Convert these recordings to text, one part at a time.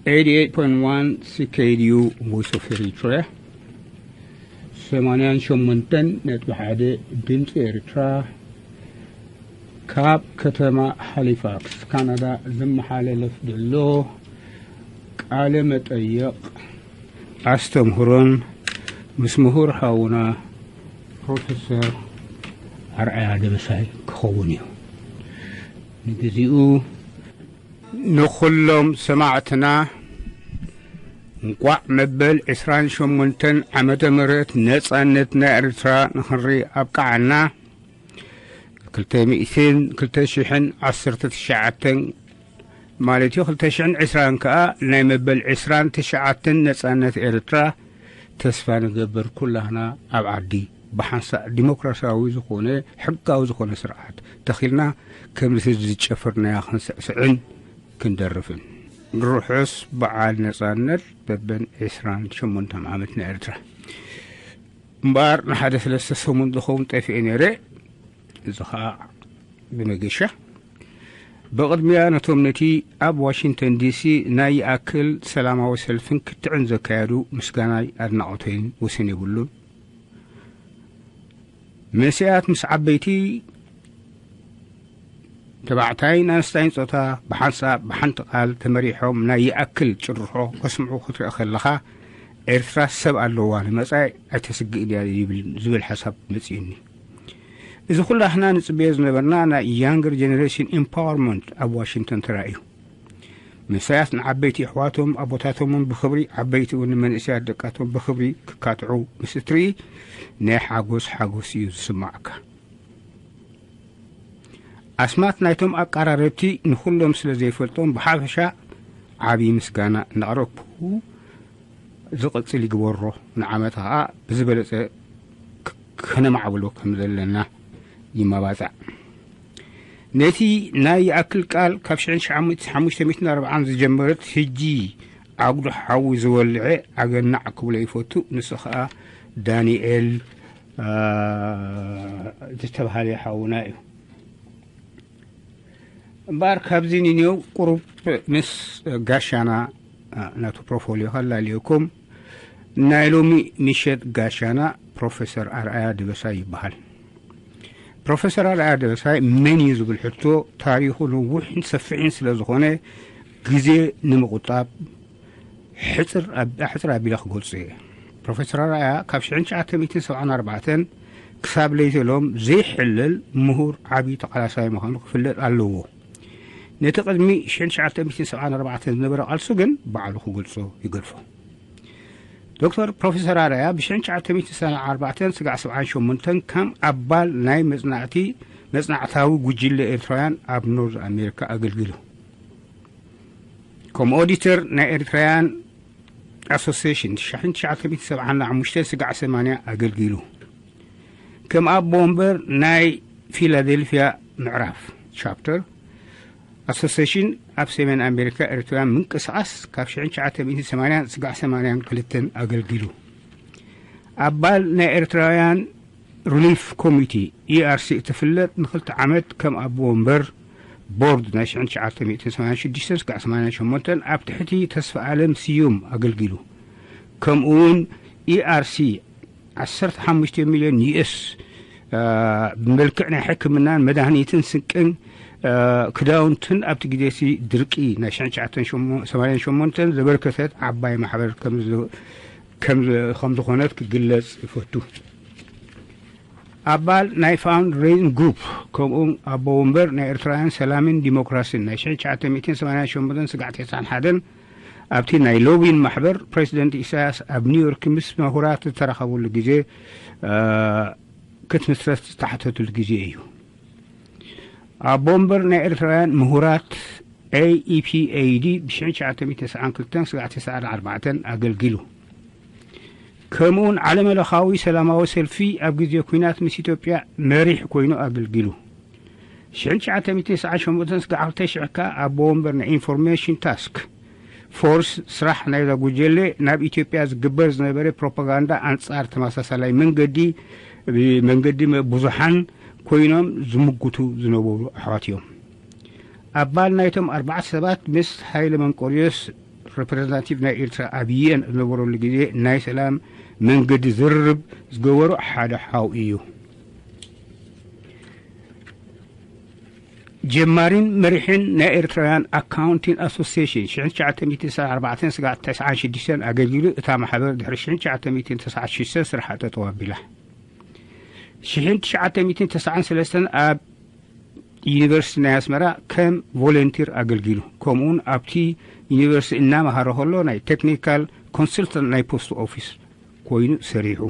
ኤይትኤይት ፖይንት ዋን ሲ ኬ ዲ ዩ፣ ቮይስ ኦፍ ኤሪትሪያ፣ ሰማንያን ሸሞንተን ነጥቢ ሓደ ድምፂ ኤርትራ፣ ካብ ከተማ ሃሊፋክስ ካናዳ ዝመሓላለፍ ዘሎ ቃለ መጠየቕ ኣስተምህሮን ምስ ምሁር ሓውና ፕሮፌሰር ኣርኣያ ደበሳይ ክኸውን እዩ። ንግዚኡ ንኹሎም ሰማዕትና እንቋዕ መበል ዕስራን ሸሞንተን ዓመተ ምህረት ነጻነት ናይ ኤርትራ ንኽንርኢ ኣብቅዓና። ክልተ ሚእትን ክልተ ሽሕን ዓሰርተ ትሽዓተን ማለት እዩ፣ ክልተ ሽሕን ዕስራን ከኣ ናይ መበል ዕስራን ትሽዓተን ነጻነት ኤርትራ ተስፋ ንገብር ኩላህና ኣብ ዓዲ ብሓንሳእ ዲሞክራሲያዊ ዝኾነ ሕጋዊ ዝኾነ ስርዓት ተኺልና ከምዚ ዝጨፈርናያ ክንስዕስዕን ክንደርፍን። ርሑስ በዓል ነጻነት በበን ዕስራን ሸሞንተን ዓመት ናይ ኤርትራ። እምበኣር ንሓደ ሰለስተ ሰሙን ዝኸውን ጠፊኤ ነይረ። እዚ ኸኣ ብመገሻ ብቕድሚያ ነቶም ነቲ ኣብ ዋሽንግተን ዲሲ ናይ ይኣክል ሰላማዊ ሰልፍን ክትዕን ዘካየዱ ምስጋናይ ኣድናቖተይን ወሰን የብሉን። መንእሰያት ምስ ዓበይቲ ተባዕታይን ኣንስታይን ጾታ ብሓንሳብ ብሓንቲ ቃል ተመሪሖም ናይ ይኣክል ጭርሖ ከስምዑ ክትርኢ ከለኻ፣ ኤርትራ ሰብ ኣለዋ፣ ንመጻኢ ኣይተስግእን እያ ይብል፣ ዝብል ሓሳብ መጺኡኒ። እዚ ኩላህና ንጽበዮ ዝነበርና ናይ ያንገር ጀነሬሽን ኤምፓወርመንት ኣብ ዋሽንግተን ተራእዩ። መንእሰያት ንዓበይቲ ኣሕዋቶም ኣቦታቶምን ብኽብሪ፣ ዓበይቲ እውን ንመንእሰያት ደቃቶም ብኽብሪ ክካትዑ ምስ እትርኢ፣ ናይ ሓጎስ ሓጎስ እዩ ዝስማዓካ። ኣስማት ናይቶም ኣቀራረብቲ ንኹሎም ስለ ዘይፈልጦም ብሓፈሻ ዓቢ ምስጋና እናቕረብኩ፣ ዝቕጽል ይግበሮ፣ ንዓመታ ኸኣ ብዝበለጸ ክ-፣ ከነማዕብሎ ከም ዘለና ይመባጻዕ። ነቲ ናይ ይኣክል ቃል ካብ ሽሕን ትሽዓተ ሚእትን ኣርባዓን ዝጀመረት፣ ሕጂ ኣጉዶ ሓዊ ዝወልዐ ኣገናዕ ክብሎ ይፈቱ፣ ንሱ ኸኣ ዳንኤል፣ አ፣ ዝተባህለ ሓውና እዩ። እምበኣር ካብዚ ንንየው ቁሩብ ምስ ጋሻና፣ አ፣ ናቱ ፕሮፎልዮ ከላልየኩም። ናይ ሎሚ ምሸት ጋሻና ፕሮፌሰር ኣርኣያ ደበሳይ ይበሃል። ፕሮፌሰር ኣርኣያ ደበሳይ መን እዩ ዝብል ሕቶ ታሪኹ ነዊሕን ሰፊሕን ስለ ዝኾነ፣ ግዜ ንምቑጣብ ሕጽር ኣብ-፣ ኣሕጽር ኣቢለ ክገልጾ እየ። ፕሮፌሰር ኣርኣያ ካብ ሽሕን ትሽዓተ ሚእትን ሰብዓን ኣርባዕተን ክሳብ ለይቲ ሎም ዘይሕለል ምሁር ዓቢ ተቓላሳይ ምዃኑ ክፍለጥ ኣለዎ። ነቲ ቅድሚ ሽሕን ትሽዓተ ሚእትን ሰብዓን ኣርባዕተን ዝነበረ ቃልሱ ግን ባዕሉ ክገልጾ ይገድፎ። ዶክተር ፕሮፌሰር ኣርኣያ ብ ሽሕን ትሽዓተ ሚእትን ሰብዓን ኣርባዕተን ስጋዕ ሰብዓን ሸሞንተን ከም ኣባል ናይ መጽናዕቲ፣ መጽናዕታዊ ጉጅለ ኤርትራውያን ኣብ ኖርዝ ኣሜሪካ ኣገልጊሉ። ከም ኦዲተር ናይ ኤርትራውያን ኣሶሲዬሽን ሽሕን ትሽዓተ ሚእትን ሰብዓን ሓሙሽተን ስጋዕ ሰማንያ ኣገልጊሉ። ከም ኣቦ ወንበር ናይ ፊላደልፊያ ምዕራፍ ቻፕተር ኣሶሲዬሽን ኣብ ሰሜን ኣሜሪካ ኤርትራውያን ምንቅስቓስ ካብ ሽሕን ትሽዓተ ሚእትን ሰማንያን ስጋዕ ሰማንያን ክልተን ኣገልጊሉ። ኣባል ናይ ኤርትራውያን ሪሊፍ ኮሚቴ፣ ኢ ኣር ሲ፣ እትፍለጥ ንክልተ ዓመት ከም ኣቦ ወንበር ቦርድ ናይ ሽሕን ትሽዓተ ሚእትን ሰማንያን ሽዱሽተን ስጋዕ ሰማንያን ሸሞንተን ኣብ ትሕቲ ተስፋ ኣለም ስዩም ኣገልጊሉ። ከምኡ እውን ኢ ኣር ሲ ዓሰርተ ሓሙሽተ ሚልዮን ዩ ኤስ፣ አ፣ ብመልክዕ ናይ ሕክምናን መድሃኒትን ስንቅን፣ አ፣ ክዳውንትን ኣብቲ ግዜ ሲ ድርቂ ናይ ሽሕን ትሽዓተ ሚእትን ሰማንያን ሸሞንተን ዘበርከተት ዓባይ ማሕበር ከም ዝ-፣ ከም ዝ-፣ ከም ዝኾነት ክግለጽ ይፈቱ። ኣባል ናይ ፋውንድ ሬይዚንግ ግሩፕ፣ ከምኡ ኣቦ ወንበር ናይ ኤርትራውያን ሰላምን ዲሞክራሲን ናይ ሽሕን ትሽዓተ ሚእትን ሰማንያን ሸሞንተን ስጋዕ ተስዓን ሓደን ኣብቲ ናይ ሎቢን ማሕበር ፕሬዚደንት ኢሳያስ ኣብ ኒውዮርክ ምስ ምሁራት ዝተራኸቡሉ ግዜ፣ አ፣ ክትምስረት ዝተሓተቱሉ ግዜ እዩ። ኣቦ ወንበር ናይ ኤርትራውያን ምሁራት ኤ ኢ ፒ ኤ ዲ ብ ሽሕን ትሽዓተ ሚእትን ተስዓን ክልተን ስጋዕ ተስዓን ኣርባዕተን ኣገልጊሉ። ከምኡውን ዓለመለኻዊ ሰላማዊ ሰልፊ ኣብ ግዜ ኲናት ምስ ኢትዮጵያ መሪሕ ኮይኑ ኣገልጊሉ። ሽሕን ትሽዓተ ሚእትን ተስዓን ሸሞንተን ስጋዕ ክልተ ሽሕ ከኣ ኣቦ ወንበር ናይ ኢንፎርሜሽን ታስክ ፎርስ ስራሕ ናይዛ ጉጀለ ናብ ኢትዮጵያ ዝግበር ዝነበረ ፕሮፓጋንዳ ኣንጻር ተመሳሳላይ መንገዲ፣ ብመንገዲ መ-፣ ብዙሓን ኮይኖም ዝምጉቱ ዝነበሩ ኣሕዋት እዮም። ኣባል ናይቶም ኣርባዕተ ሰባት ምስ ሃይለ መንቆርዮስ ሪፕሬዘንታቲቭ ናይ ኤርትራ ኣብ ዩኤን ዝነበረሉ ግዜ ናይ ሰላም መንገዲ ዝርርብ ዝገበሩ ሓደ ሓው እዩ። ጀማሪን መሪሕን ናይ ኤርትራውያን ኣካውንቲን ኣሶሲሽን ሽሕን ትሽዓተ ሚእትን ተስዓን ኣርባዕተን ስጋዕ ተስዓን ሽዱሽተን ኣገልጊሉ፣ እታ ማሕበር ድሕሪ ሽሕን ትሽዓተ ሚእትን ተስዓን ሽዱሽተን ስርሓ ጠጠው ኣቢላ። ሽሕን ትሽዓተ ሚእትን ተስዓን ሰለስተን ኣብ ዩኒቨርሲቲ ናይ ኣስመራ ከም ቮለንቲር ኣገልጊሉ፣ ከምኡውን ኣብቲ ዩኒቨርሲቲ እናመሃረ ከሎ ናይ ቴክኒካል ኮንስልታንት ናይ ፖስት ኦፊስ ኮይኑ ሰሪሑ።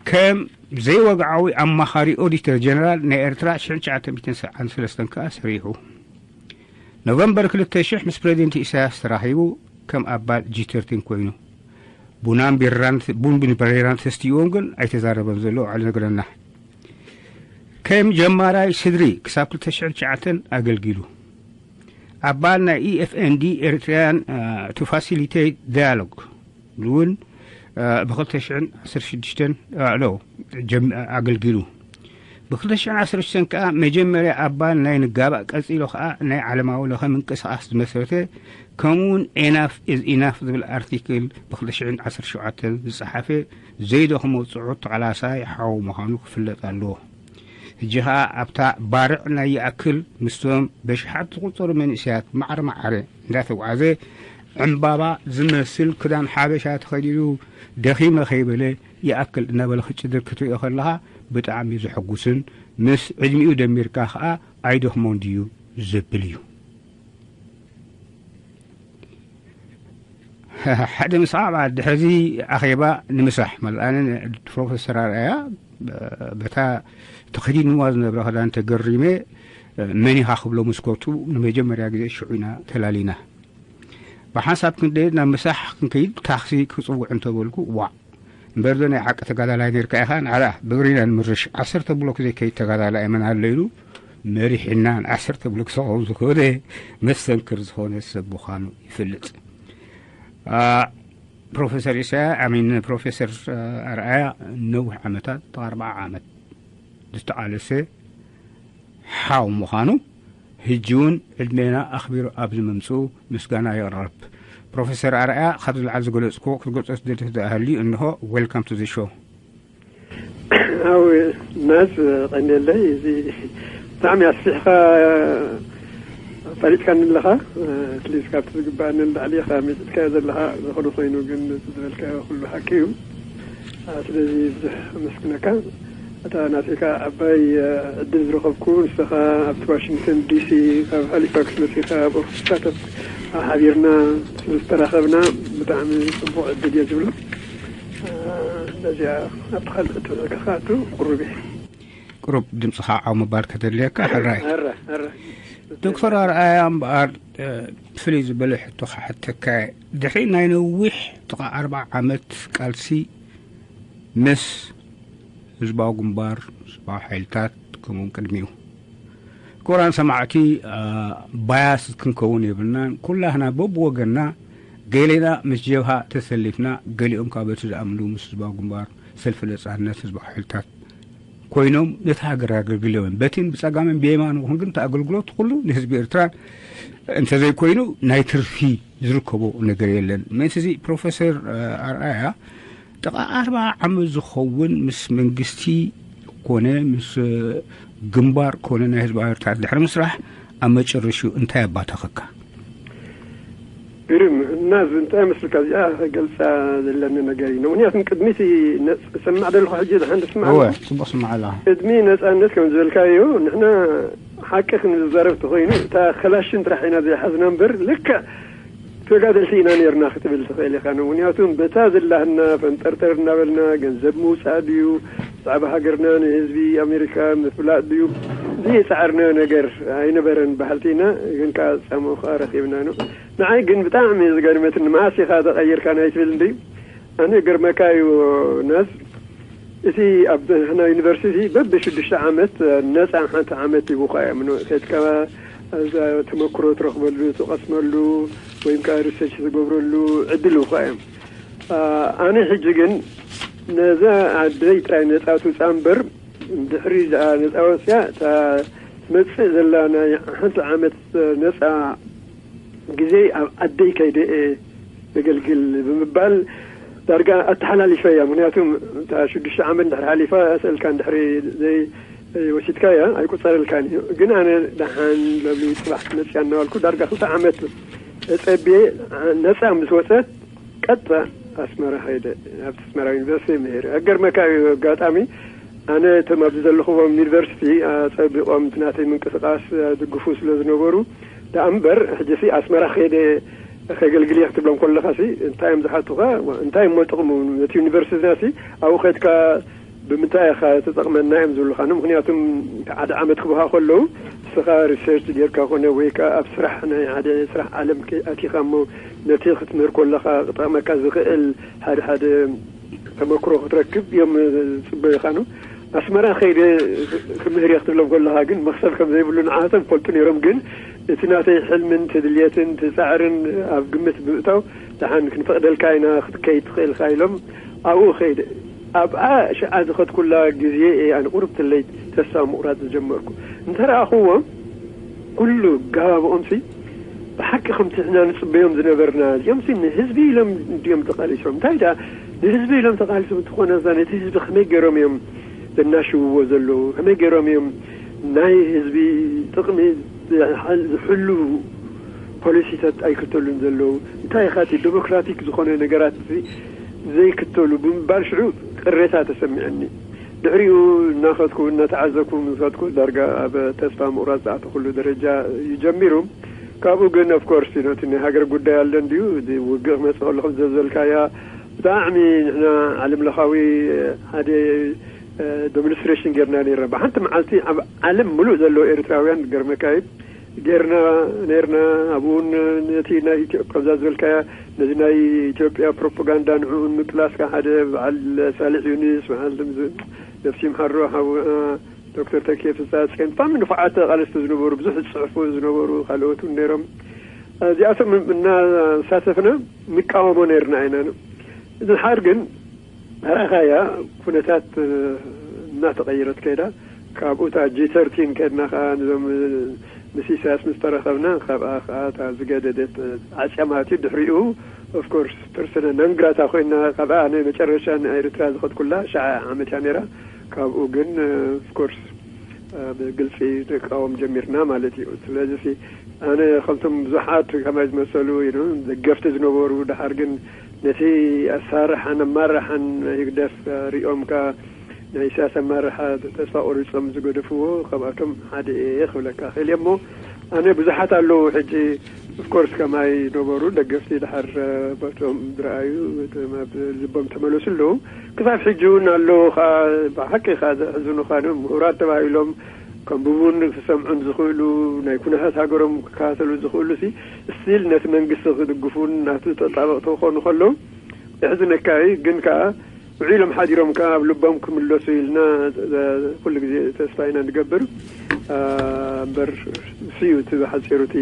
ከም ዘይወግዓዊ ኣማኻሪ ኦዲተር ጀነራል ናይ ኤርትራ ሽሕን ትሽዓተ ሚእትን ሰብዓን ሰለስተን ከኣ ሰሪሑ። ኖቨምበር ክልተ ሽሕ ምስ ፕሬዚደንት ኢሳያስ ተራኺቡ ከም ኣባል ጂ ተርቲን ኮይኑ ቡናን ቢራን ቡን ብሬራን ተስትይዎም ግን ኣይተዛረበን ዘሎ ባዕሉ ነግረና። ከም ጀማራይ ስድሪ ክሳብ ክልተ ሽሕን ትሽዓተን ኣገልጊሉ። ኣባል ናይ ኢኤፍኤንዲ ኤሪትራያን ቱ ፋሲሊቴት ዳያሎግ እውን ብክልተ ሽሕን ዓሰርተ ሽዱሽተን ሎ ኣገልጊሉ። ብክልተ ሽሕን ዓሰርተ ሽዱሽተን ከኣ መጀመርያ ኣባል ናይ ንጋባእ፣ ቀጺሉ ከኣ ናይ ዓለማዊ ለኸ ምንቅስቓስ ዝመስረተ፣ ከምኡውን ኤናፍ ኢዝ ኢናፍ ዝብል ኣርቲክል ብክልተ ሽሕን ዓሰርተ ሸውዓተን ዝጸሓፈ፣ ዘይደኽሞ ጽዑት ተቓላሳይ ሓው ምዃኑ ክፍለጥ ኣለዎ። ሕጂ ኸኣ ኣብታ ባርዕ ናይ ይኣክል ምስቶም በሽሓት ዝቑጸሩ መንእሰያት ማዕረ ማዕረ እንዳተጓዓዘ፣ ዕምባባ ዝመስል ክዳን ሓበሻ ተኸዲኑ፣ ደኺመ ከይበለ፣ ይኣክል እናበለ ክጭድር ክትሪኦ ከለኻ ብጣዕሚ ዘሐጉስን፣ ምስ ዕድሚኡ ደሚርካ ኸኣ ኣይደኽሞን ድዩ ዘብል እዩ። ሓደ ምስዓብ ድሕዚ ኣኼባ ንምሳሕ፣ ማለት ኣነ ፕሮፌሰር ኣርኣያ በታ ተኸዲንዋ ዝነበረ ክዳን ተገሪመ፣ መን ኢኻ ክብሎ ምስ ከቱ፣ ንመጀመርያ ግዜ ሽዑ ኢና ተላሊና። ብሓንሳብ ክንደየት ናብ ምሳሕ ክንከይድ ታክሲ ክጽውዕ እንተበልኩ፣ ዋዕ እምበር ዶ ናይ ሓቂ ተጋዳላይ ነርካ ኢኻ? ንዓኣ ብእግሪና ንምርሽ፣ ዓሰርተ ብሎክ ዘይከይድ ተጋዳላይ መን ኣሎ ኢሉ መሪሕና፣ ንዓሰርተ ብሎክ ዝኸውን ዝኾነ መስተንክር ዝኾነ ሰብ ምዃኑ ይፍልጥ። ፕሮፌሰር ኢሳያ ኣሚን፣ ፕሮፌሰር ኣርኣያ ነዊሕ ዓመታት፣ ኣርባዓ ዓመት ዝተቓለሰ ሓው ምዃኑ፣ ሕጂ እውን ዕድሜና ኣኽቢሩ ኣብዚ ምምፅኡ ምስጋና የቕርብ። ፕሮፌሰር ኣርኣያ፣ ካብ ዝለዓል ዝገለፅክዎ ክትገልፆ ትደሊ ተዝኣህልዩ፣ እንሆ፣ welcome to the show። ኣው ናዝ ቀንደለይ፣ እዚ ብጣዕሚ ኣስፊሕካ ፈሊጥካኒ ኣለኻ። ኣትሊስት ካብቲ ዝግባኣኒ ንላዕሊ ኢኻ መፂፅካዮ ዘለኻ። ዝኾነ ኮይኑ ግን እቲ ዝበልካዮ ኩሉ ሓቂ እዩ። ስለዚ ብዙሕ ኣመስግነካ። እታ ናተይካ ዓባይ ዕድል ዝረኸብኩ፣ ንስኻ ኣብቲ ዋሽንግተን ዲሲ ካብ ሃሊፋክስ መፂኻ ኣብ ኦርኬስትራታት ሓቢርና ስለዝተራኸብና ብጣዕሚ ፅቡቕ ዕድል እየ ዝብሎ። ነዚኣ ኣብቲ ካልእ ትብዕካ ክኣቱ ቅሩብ እየ። ቅሩብ ድምፅኻ ዓው ምባል ከተድልየካ ሕራይ። ዶክተር ኣርኣያ እምበኣር፣ ፍልይ ዝበለ ሕቶ ክሓተካ እየ። ድሕሪ ናይ ነዊሕ ጥቓ ኣርባዓ ዓመት ቃልሲ ምስ ህዝባዊ ግንባር፣ ህዝባዊ ሓይልታት፣ ከምኡውን ቅድሚኡ፣ ክቡራን ሰማዕቲ፣ ባያስ ክንከውን የብልናን። ኩላህና በብወገንና፣ ገሌና ምስ ጀብሃ ተሰሊፍና፣ ገሊኦም ካብ በቲ ዝኣምንሉ ምስ ህዝባዊ ግንባር፣ ሰልፊ ነጻነት፣ ህዝባዊ ሓይልታት ኮይኖም ነቲ ሃገር ኣገልግሎም እዮም። በቲን ብጸጋምን ብየማን ይኹን ግን እቲ ኣገልግሎት ኩሉ ንህዝቢ ኤርትራ እንተዘይኮይኑ ናይ ትርፊ ዝርከቦ ነገር የለን። ምእንቲ እዚ ፕሮፌሰር ኣርኣያ ጥቓ ኣርባዓ ዓመት ዝኸውን ምስ መንግስቲ ኮነ ምስ ግንባር ኮነ ናይ ህዝባዊ ኤርትራ ድሕሪ ምስራሕ ኣብ መጨረሽኡ እንታይ ኣባተኸካ? ግርም እና እዚ እንታይ መስልካ እዚኣ ገልፃ ዘለኒ ነገር እዩ። ምክንያቱም ቅድሚ እቲ ነፅ- ሰማዕ ደለኹ ሕጂ ድሓን ትስማዕ እወ ኣለኻ? ፅቡቅ ስማዕ ኣለኻ። ቅድሚ ነፃነት ከም ዝበልካዮ ንሕና ሓቂ ክንዛረብ ተኮይኑ እታ ከላሽን ጥራሕ ኢና ዘይሓዝና እምበር ልክዕ ተጋደልቲ ኢና ነርና ክትብል ትኽእል ኢኻ። ምክንያቱም በታ ዘላህና ፈንጠርጠር እናበልና ገንዘብ ምውፃእ ድዩ ብዛዕባ ሃገርና ንህዝቢ ኣሜሪካ ምፍላጥ ድዩ ዝየፃዓርናዮ ነገር ኣይነበረን በሃልቲ ኢና። ግን ከዓ ፃምኡ ከዓ ረኪብና ነው። ንዓይ ግን ብጣዕሚ ዝገርመትኒ መዓስ ኢኻ ተቐይርካ ናይ ትብል እንድዩ። ኣነ ገርመካ እዩ ናዝ፣ እቲ ኣብ ንሕና ዩኒቨርሲቲ በብሽዱሽተ ዓመት ነፃ ሓንቲ ዓመት ይቡኻ እዮም። ከድካ እዛ ተመክሮ ትረኽበሉ ትቐስመሉ ወይም ከዓ ሪሰርች ዝገብረሉ ዕድል ይቡኻ እዮም። ኣነ ሕጂ ግን ነዛ ዓደይ ጥራይ ነፃ ትውፃ እምበር ድሕሪ ነፃ ወፅያ እታ ትመፅእ ዘላ ናይ ሓንቲ ዓመት ነፃ ግዜ ኣብ ዓደይ ከይደ እየ ዘገልግል ብምባል ዳርጋ ኣተሓላሊፈያ። ምክንያቱም እታ ሽዱሽተ ዓመት ድሕሪ ሓሊፋ ስእልካ ድሕሪ ዘይወሲድካያ ኣይቁፀረልካን እዩ። ግን ኣነ ደሓን ለብሊ ፅባሕ ትመፅያ እናበልኩ ዳርጋ ክልተ ዓመት ተፀብየ፣ ነፃ ምስ ወፀት ቀጥታ ኣስመራ ከይደ። ኣብቲ ኣስመራ ዩኒቨርሲቲ ምሄር ኣገርመካ እዩ። ኣጋጣሚ ኣነ እቶም ኣብዚ ዘለኹዎም ዩኒቨርሲቲ ኣፀቢቖም እቲ ናተይ ምንቅስቃስ ድግፉ ስለ ዝነበሩ ደኣ እምበር፣ ሕጂሲ ኣስመራ ከይደ ከገልግል እየ ክትብሎም ከለኻሲ እንታይ እዮም ዝሓቱኻ? እንታይ እሞ ጥቕሙ? ነቲ ዩኒቨርሲቲናሲ ኣብኡ ከድካ ብምንታይ ኢኻ ተጠቕመና እዮም ዝብሉኻ። ምክንያቱም ሓደ ዓመት ክብሃ ከለዉ ንስኻ ሪሰርች ጌርካ ኮነ ወይ ከዓ ኣብ ስራሕ ናይ ሓደ ስራሕ ዓለም ኣቲኻ እሞ ነቲ ክትምህር ከለኻ ክጠቕመካ ዝኽእል ሓደ ሓደ ተመክሮ ክትረክብ እዮም ዝፅበዩኻ ነው። ኣስመራ ከይደ ክምህር እየ ክትብሎም ከለኻ ግን መኽሰብ ከም ዘይብሉ ንዓቶም ይፈልጡ ነይሮም። ግን እቲ ናተይ ሕልምን ትድልየትን ትፃዕርን ኣብ ግምት ብምእታው ደሓን ክንፈቕደልካ ኢና ክትከይድ ትኽእልካ ኢሎም ኣብኡ ከይደ። ኣብኣ ሽዓ ዝኸድኩላ ግዜ እየ ኣነ ቁርብ ትለይ ተስፋ ምቑራፅ ዝጀመርኩ። እንተረኣኽዎም ኩሉ ጋባብኦምሲ ብሓቂ ከምቲ ንሕና ንፅበዮም ዝነበርና እዚኦምሲ ንህዝቢ ኢሎም እንዲኦም ተቓሊሶም። እንታይ ደኣ ንህዝቢ ኢሎም ተቓሊሶም እንተኾነ እዛ ነቲ ህዝቢ ከመይ ገይሮም እዮም ዘናሽውዎ ዘለዉ? ከመይ ገይሮም እዮም ናይ ህዝቢ ጥቕሚ ዝሕሉ ፖሊሲታት ኣይክተሉን ዘለዉ? እንታይ ኢኻ እቲ ዴሞክራቲክ ዝኾነ ነገራት እዚ ዘይክተሉ ብምባል ሽዑ ቅሬታ ተሰሚዐኒ። ድሕሪኡ እናኸድኩ እናተዓዘብኩ ምስ ከድኩ ዳርጋ ኣብ ተስፋ ምቑራፅ ዝኣተኹሉ ደረጃ እዩ ጀሚሩ። ካብኡ ግን ኦፍኮርስ ነቲ ናይ ሃገር ጉዳይ ኣሎ እንድዩ ውግእ ክመፅእ ከሎ ከም ዘዘልካያ ብጣዕሚ ንሕና ዓለም ለኻዊ ሓደ ዴሞንስትሬሽን ጌርና ነይርና። ብሓንቲ መዓልቲ ኣብ ዓለም ሙሉእ ዘለዉ ኤርትራውያን ገርመካይ ጌርና ነርና። ኣብኡ እውን ነቲ ናይ ኢትዮ- ከምዛ ዝበልካያ ነዚ ናይ ኢትዮጵያ ፕሮፓጋንዳ ንዕኡ ንምቅላስ ከዓ ሓደ በዓል ሳልሕ ዩኒስ በዓል ነፍሲ ምሓሮ ሓው ዶክተር ተኪኤ ፍስሃ ጽዮን ብጣዕሚ ንፉዓት ተቓለስቲ ዝነበሩ ብዙሕ ዝፅሕፉ ዝነበሩ ካልኦት እውን ነይሮም። እዚኣቶም እናሳተፍና ንቃወሞ ነርና ኢና። ድሓር ግን ኣረኻያ ኩነታት እናተቐየረት ከይዳ ካብኡ እታ ጂ ተርቲን ከድና ከዓ ንዞም ምስ ኢሳያስ ምስ ተረኸብና ካብኣ ከዓ እታ ዝገደደት ዓፅያ ማለት እዩ። ድሕሪኡ ኦፍኮርስ ፐርሰነ ናንግራታ ኮይና ካብኣ ናይ መጨረሻ ንኤርትራ ዝኸድኩላ ሸዓ ዓመት እያ ነይራ። ካብኡ ግን ኦፍኮርስ ብግልፂ ንቃወም ጀሚርና ማለት እዩ። ስለዚ ኣነ ከምቶም ብዙሓት ከማይ ዝመሰሉ ደገፍቲ ዝነበሩ ድሓር ግን ነቲ ኣሰራርሓን ኣማራሓን ናይ ህግደፍ ሪኦም ከኣ ናይ ኢሳያስ ኣማራሓ ተስፋ ቆሪጾም ዝገደፍዎ ካብኣቶም ሓደ እየ ክብለካ ክእል እየ። እሞ ኣነ ብዙሓት ኣለዉ ሕጂ ኦፍኮርስ ከማይ ነበሩ ደገፍቲ ድሓር በቶም ዝረኣዩ ኣብ ልቦም ተመለሱ ኣለዉ። ክሳብ ሕጂ እውን ኣለዉ ከኣ ብሓቂ ከኣ ዘሕዝኑኻ እዮም። ምሁራት ተባሂሎም ከንብቡን ክሰምዑን ዝኽእሉ ናይ ኩነታት ሃገሮም ክከታተሉ ዝኽእሉ ሲ ስቲል ነቲ መንግስቲ ክድግፉን ናቱ ተጣበቕቲ ክኾኑ ከለዉ የሕዝነካ እዩ። ግን ከኣ ውዒሎም ሓዲሮም ከኣ ኣብ ልቦም ክምለሱ ኢልና ኩሉ ግዜ ተስፋ ኢና ንገብር። እምበር ስዩ እቲ ብሓፂሩ እቲ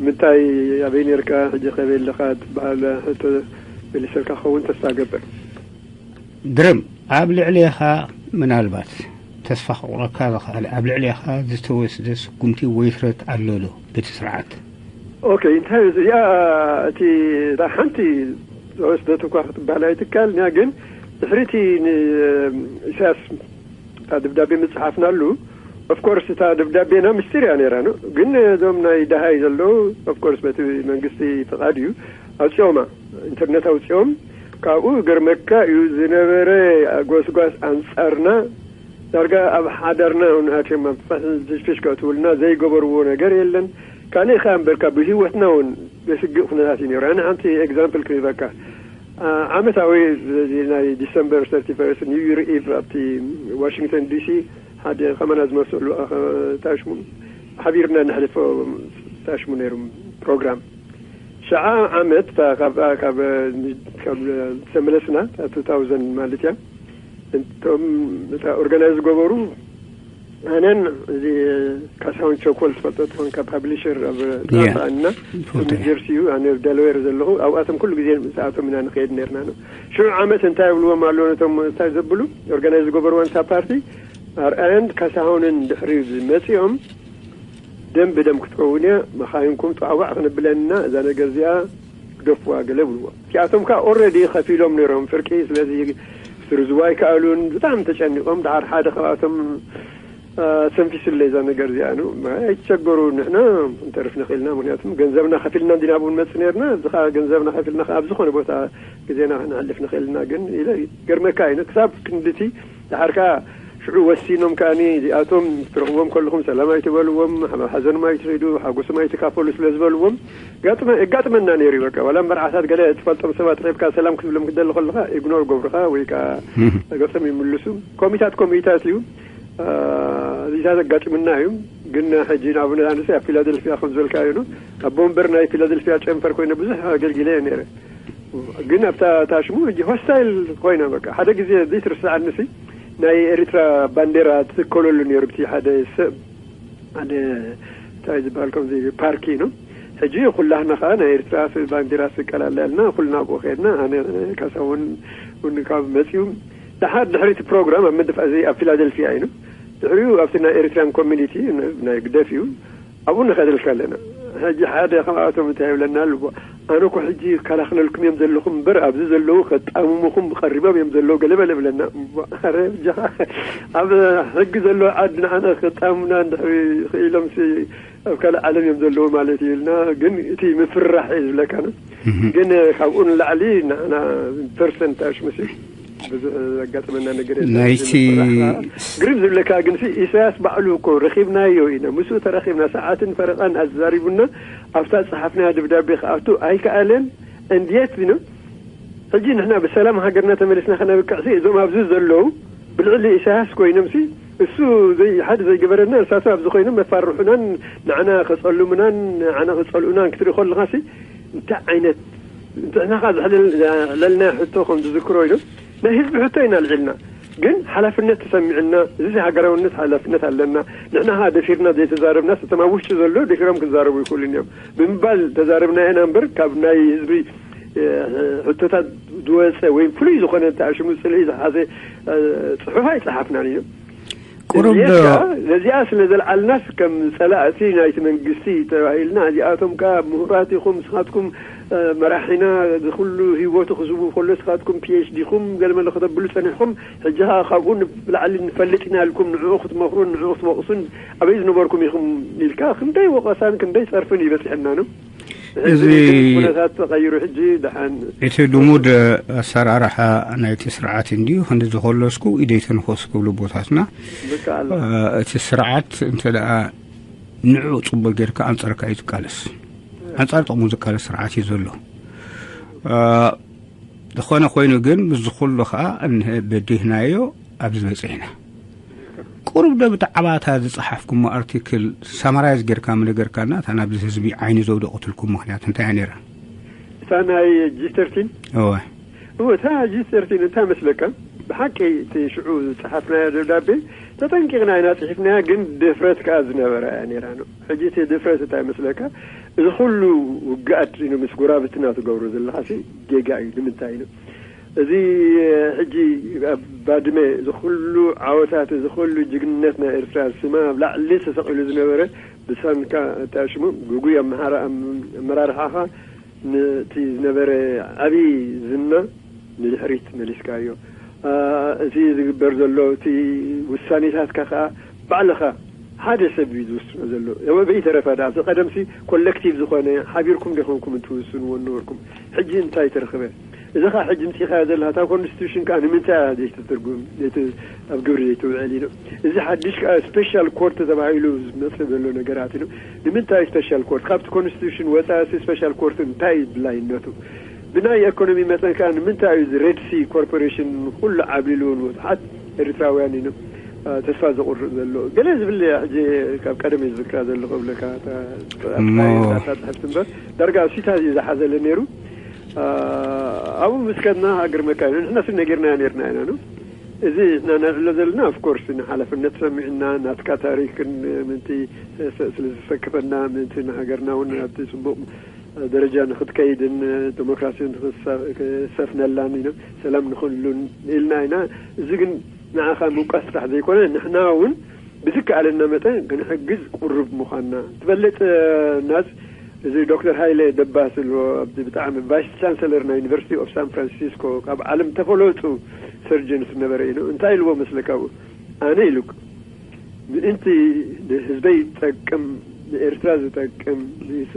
ምንታይ ኣበይ ነርካ ሕጂ ከበይ ኣለኻ ትበሃል ሕቶ መሊሰልካ ክኸውን ተስፋ ገብር። ግርም ኣብ ልዕሌኻ ምናልባት ተስፋ ከቑረካ ዝኽእል ኣብ ልዕሌኻ ዝተወስደ ስጉምቲ ወይ ፍረት ኣሎ ዶ በቲ ስርዓት? ኦኬ እንታይ እዚኣ እቲ ሓንቲ ተወስደት እኳ ክትበሃል ኣይትካል እያ። ግን ድሕሪቲ ንኢሳያስ እታ ደብዳቤ ምፅሓፍናሉ ኦፍኮርስ እታ ደብዳቤና ምስጢር እያ ነይራ ነው። ግን እዞም ናይ ደሃይ ዘለዉ ኦፍኮርስ በቲ መንግስቲ ፍቓድ እዩ ኣውፅኦማ ኢንተርኔት ኣውፅኦም። ካብኡ ገርመካ እዩ ዝነበረ ጎስጓስ ኣንፃርና ዳርጋ ኣብ ሓዳርና እውን ኣትዮም ኣብ ፍሕፍሽ ከእትውልና ዘይገበርዎ ነገር የለን። ካልእ ከኣ እምበርካ ብህይወትና እውን ዘስግእ ኩነታት እዩ ነይሩ። ኣነ ሓንቲ ኤግዛምፕል ክህበካ ዓመታዊ ናይ ዲሰምበር ሰርቲ ፈርስት ኒው ይር ኢቭ ኣብቲ ዋሽንግተን ዲሲ ሓደ ከማና ዝመሰሉ ታሽሙ ሓቢርና ነሕልፎ ታሽሙ ነይሩ ፕሮግራም ሸዓ ዓመት ካብ ካብ ተመለስና ቱ ታውዘንድ ማለት እያ። እቶም እታ ኦርጋናይዝ ዝገበሩ ኣነን እዚ ካሳሁን ቸኮል ትፈልጦ ትኾንካ ፓብሊሸር ኣብ ጣጣ እና ኒውጀርሲ እዩ። ኣነ ደለዌር ዘለኹ ኣብኣቶም ኩሉ ግዜ ምስኣቶም ኢና ንኸየድ ነርና ነው። ሽዑ ዓመት እንታይ ይብልዎም ኣለዎ ነቶም እንታይ ዘብሉ ኦርጋናይዝ ዝገበርዎ ነታ ፓርቲ ኣርኣያን ካሳሁንን ድሕሪ መፂኦም ደም ብደም ክትከውን እያ፣ መኻይንኩም ጣዕዋዕ ክንብለና እዛ ነገር እዚኣ ግደፍዋ ገለ ብልዎ። እቲኣቶም ከኣ ኦልሬዲ ከፊሎም ነይሮም ፍርቂ። ስለዚ ክትርዝዋ ኣይከኣሉን። ብጣዕሚ ተጨኒቖም። ደሓር ሓደ ካብኣቶም ኣስተንፊሱለይ እዛ ነገር እዚኣ ነው። ኣይትሸገሩ፣ ንሕና ክንተርፍ ንኽእልና፣ ምክንያቱም ገንዘብና ከፊልና እንዲና ብኡ ንመጽእ ነርና። እዚ ኸኣ ገንዘብና ከፊልና ከኣ ኣብ ዝኾነ ቦታ ግዜና ክነሕልፍ ንኽእልና ግን ኢለ። ይገርመካ እዩ፣ ክሳብ ክንድቲ ደሓር ከኣ ሽዑ ወሲኖም ከኣኒ እዚኣቶም ትረኽብዎም ከለኹም ሰላም ኣይትበልዎም፣ ሓዘኖም ኣይትኺዱ፣ ሓጎሶም ኣይትካፈሉ ስለ ዝበልዎም ጋጥመ-፣ የጋጥመና ነይሩ እዩ። በቃ ዋላ መርዓታት ገለ ትፈልጦም ሰባት ረኺብካ ሰላም ክትብሎም ክትደሊ ከለኻ ኢግኖር ገብሩኻ ወይ ከኣ ገጾም ይምልሱ። ኮሚታት ኮሚታት እዩ። አ፣ እዚታት ኣጋጢሙና እዩ። ግን ሕጂ ንኣብነት ኣነስ ኣብ ፊላደልፊያ ከም ዝበልካዮ ነው። ኣቦ ወንበር ናይ ፊላደልፊያ ጨንፈር ኮይነ ብዙሕ ኣገልጊለ እየ ነይረ። ግን ኣብታ ታሽሙ ሕጂ ሆስታይል ኮይና በቃ። ሓደ ግዜ ዘይትርስዓንሲ ናይ ኤርትራ ባንዴራ ትከለሉ ነይሩ ብቲ ሓደ ሰብ፣ ሓደ እንታይ ዝበሃል ከምዚ ፓርኪ ነው። ሕጂ ኩላህና ከኣ ናይ ኤርትራ ስ-፣ ባንዴራ ስቀል ኣላ ኢልና ኩልና ኣብኡ ከድና። ኣነ ካሳሁን እውን ካብ መጺኡ ደሓር ድሕሪ እቲ ፕሮግራም ኣብ መድፍዕ እዚ ኣብ ፊላደልፊያ እዩ። ድሕሪኡ ኣብቲ ናይ ኤሪትሪያን ኮሚኒቲ ን-፣ ናይ ግደፍ እዩ። ኣብኡ ንኸደልካ ኣለና። ሕጂ ሓደ ካብኣቶም እንታይ ይብለና ኣሎ፣ "ኣነ እኮ ሕጂ ይከላኸለልኩም እዮም ዘለኹም እምበር ኣብዚ ዘለዉ ከጣምሙኹም ቀሪቦም እዮም ዘለዉ" ገለ በለ ይብለና። ኣረ ብጃኻ ኣብ ሕጊ ዘለዎ ዓዲ ንዓና ከጣምሙና እንድሕሪ ክኢሎምሲ ኣብ ካልእ ዓለም እዮም ዘለዉ ማለት እዩ ኢልና፣ ግን እቲ ምፍርራሕ እዩ ዝብለካ ነው። ግን ካብኡ ንላዕሊ ንዓና ፐርሰንት ኣሽሙሲ ብዙሕ ዘጋጥመና ነገር የለን። ናይቲ ግርም ዝብለካ ግን ሲ ኢሳያስ ባዕሉ እኮ ረኺብናዮ ኢና፣ ምስኡ ተረኺብና ሰዓትን ፈረቓን ኣዛሪቡና፣ ኣብታ ጸሓፍናያ ደብዳቤ ክኣቱ ኣይከኣለን። እንድየት ቢኖ ሕጂ ንሕና ብሰላም ሃገርና ተመሊስና ከነብቅዕ ሲ እዞም ኣብዚ ዘለዉ ብልዕሊ ኢሳያስ ኮይኖም ሲ እሱ ዘይ-፣ ሓደ ዘይገበረና ንሳቶም ኣብዚ ኮይኖም መፋርሑናን ንዓና ከጸልሙናን ንዓና ከጸልኡናን ክትርኢ ከለኻ ሲ እንታይ ዓይነት ንሕና ከኣ ዘሕለል-፣ ዘሕለልና ሕቶ ከም ዝዝክሮ ኢሉ ናይ ህዝቢ ሕቶ ኢና ኣልዒልና። ግን ሓላፍነት ተሰሚዕና፣ እዚ ሃገራውነት ሓላፍነት ኣለና። ንሕና ከኣ ደፊርና ዘይተዛረብናስ እቶም ኣብ ውሽጢ ዘሎ ደፊሮም ክዛረቡ ይኽእሉን እዮም ብምባል ተዛረብና ኢና እምበር ካብ ናይ ህዝቢ፣ እ፣ ሕቶታት ዝወጸ ወይ ፍሉይ ዝኾነ ተኣሽሙ ጽልኢ ዝሓዘ፣ እ፣ ጽሑፍ ኣይጸሓፍናን እዩ። ቁሩብ ዶ ነዚኣ ስለ ዘልዓልናስ ከም ጸላእቲ ናይቲ መንግስቲ ተባሂልና፣ እዚኣቶም ከኣ ምሁራት ኢኹም፣ ንስኻትኩም፣ እ፣ መራሒና፣ እዚ ኩሉ ህይወቱ ክዝቡ ከሎ ንስኻትኩም ፒ ኤች ዲ ኹም ገለመለ ከተብሉ ጸኒሕኩም፣ ሕጂ ከኣ ካብኡ ንላዕሊ ንፈልጥ ኢና ኢልኩም ንዕኡ ክትመኽሩን ንዕኡ ክትወቕሱን ኣበይ ዝነበርኩም ኢኹም ኢልካ ክንደይ ወቐሳን ክንደይ ጸርፍን እዩ በጺሐና ነው። እዚ ሕዚ ግን ኩነታት ተቐይሩ ሕጂ ደሓን እቲ ልሙድ ኣሰራርሓ ናይቲ ስርዓት እንድዩ። ክንዲ ዝኸለስኩ ኢደይ ተንኸስ ክብሉ ኣቦታትና፣ ብከኣል እ፣ እቲ ስርዓት እንተ ደኣ ንዕኡ ጽቡቕ ጌርካ ኣንጻርካ እዩ ዝቃለስ። ኣንጻር ጥቕሙ ዝቃለስ ስርዓት እዩ ዘሎ። እ፣ ዝኾነ ኮይኑ ግን ምስ ዝኹሉ ከኣ እንሀ በዲህናዮ ኣብዚ በጺሕና። ቁሩብ ዶ ብዛዕባታ ዝጸሓፍኩሞ ኣርቲክል ሳማራይዝ ጌርካ ምነገርካና፣ እታ ናብዚ ህዝቢ ዓይኒ ዘውደቐትልኩም ምኽንያት እንታይ እያ ነይራ? እታ ናይ ጂ ሰርቲን? እወ። እወ፣ እታ ጂ ሰርቲን እንታይ መስለካ? ብሓቂ እቲ ሽዑ ዝጸሓፍናዮ ደብዳቤ ተጠንቂቕና ኢና ጽሒፍናያ፣ ግን ድፍረት ከኣ ዝነበራ እያ ነይራ ነው። ሕጂ እቲ ድፍረት እንታይ መስለካ? እዚ ኩሉ ውግኣት ኢሉ ምስ ጎረባብትና ትገብሮ ዘለኻሲ ጌጋ እዩ። ንምንታይ ኢሉ? እዚ ሕጂ ኣብ ባድመ እዚ ኩሉ ዓወታት፣ እዚ ኩሉ ጅግንነት ናይ ኤርትራ ስማ ኣብ ላዕሊ ተሰቒሉ ዝነበረ ብሳንካ ተኣሽሙ ግጉይ ኣመሓራ-፣ ኣም-፣ ኣመራርሓኻ ነቲ ዝነበረ ዓቢ ዝና ንድሕሪት መሊስካዮ። ኣ፣ እቲ ዝግበር ዘሎ እቲ ውሳኔታትካ ከኣ ባዕልኻ ሓደ ሰብ እዩ ዝውስኖ ዘሎ። እወ፣ በይተረፈ ደኣ፣ እቲ ቀደምሲ ኮለክቲቭ ዝኾነ ሓቢርኩም ዲኹምኩም እትውስንዎ ነበርኩም። ሕጂ እንታይ ተረኽበ? እዚ ኸኣ ሕጂ ምጺኻዮ ዘለኻ፣ እታ ኮንስቲቱሽን ከኣ ንምንታይ እያ ዘይትትርጉም? ነቲ ኣብ ግብሪ ዘይትውዕል ኢሉ። እዚ ሓድሽ ከኣ ስፔሻል ኮርት ተባሂሉ ዝመጽእ ዘሎ ነገራት ኢሉ። ንምንታይ ስፔሻል ኮርት? ካብቲ ኮንስቲቱሽን ወጻኢ ስፔሻል ኮርት እንታይ እዩ ድላይነቱ? ብናይ ኢኮኖሚ መጠን ከኣ ንምንታይ እዩ እዚ ሬድ ሲ ኮርፖሬሽን ኩሉ ዓብሊሉ ንብዙሓት ኤርትራውያን ኢሉ፣ አ፣ ተስፋ ዘቑርጥ ዘሎ? ገለ ዝብል እያ ሕጂ ካብ ቀደም እየ ዝዝክራ ዘለኹ እብለካ፣ እታ፣ እታ፣ እሞ እታ፣ እታ ጽሕፍቲ እምበር ዳርጋ እሱታት እዩ ዝሓዘለ ነይሩ። አ፣ ኣብኡ ምስ ከድና ሃገር መካይኑ ንሕና ሲ ነጊርናዮ ነይርና ኢና ነው። እዚ ንሕና ነዕልሎ ዘለና ኦፍ ኮርስ ንሓላፍነት ሰሚዕና ናትካ ታሪኽን ምንቲ ስ-፣ ስለ ዝሰከፈና ምንቲ ንሃገርና እውን ኣብቲ ጽቡቕ ደረጃ ንኽትከይድን ዲሞክራሲ ንኽሰ-፣ ክሰፍነላን ኢሉ ሰላም ንኽህሉን ኢልና ኢና። እዚ ግን ንዓኻ ምውቃስ ጥራሕ ዘይኮነ ንሕና እውን ብዝከኣለና መጠን ክንሕግዝ ቁሩብ ምዃንና ትፈልጥ። ናዝ እዚ ዶክተር ሃይለ ደባስ ዝብልዎ፣ ኣብዚ ብጣዕሚ ቫይስ ቻንሰለር ናይ ዩኒቨርሲቲ ኦፍ ሳን ፍራንሲስኮ፣ ካብ ዓለም ተፈለጡ ሰርጀንስ ነበረ ኢሉ እንታይ ኢልዎ መስለካ? ኣነ ኢሉ፣ ምእንቲ ንህዝበይ ዝጠቅም፣ ንኤርትራ ዝጠቅም፣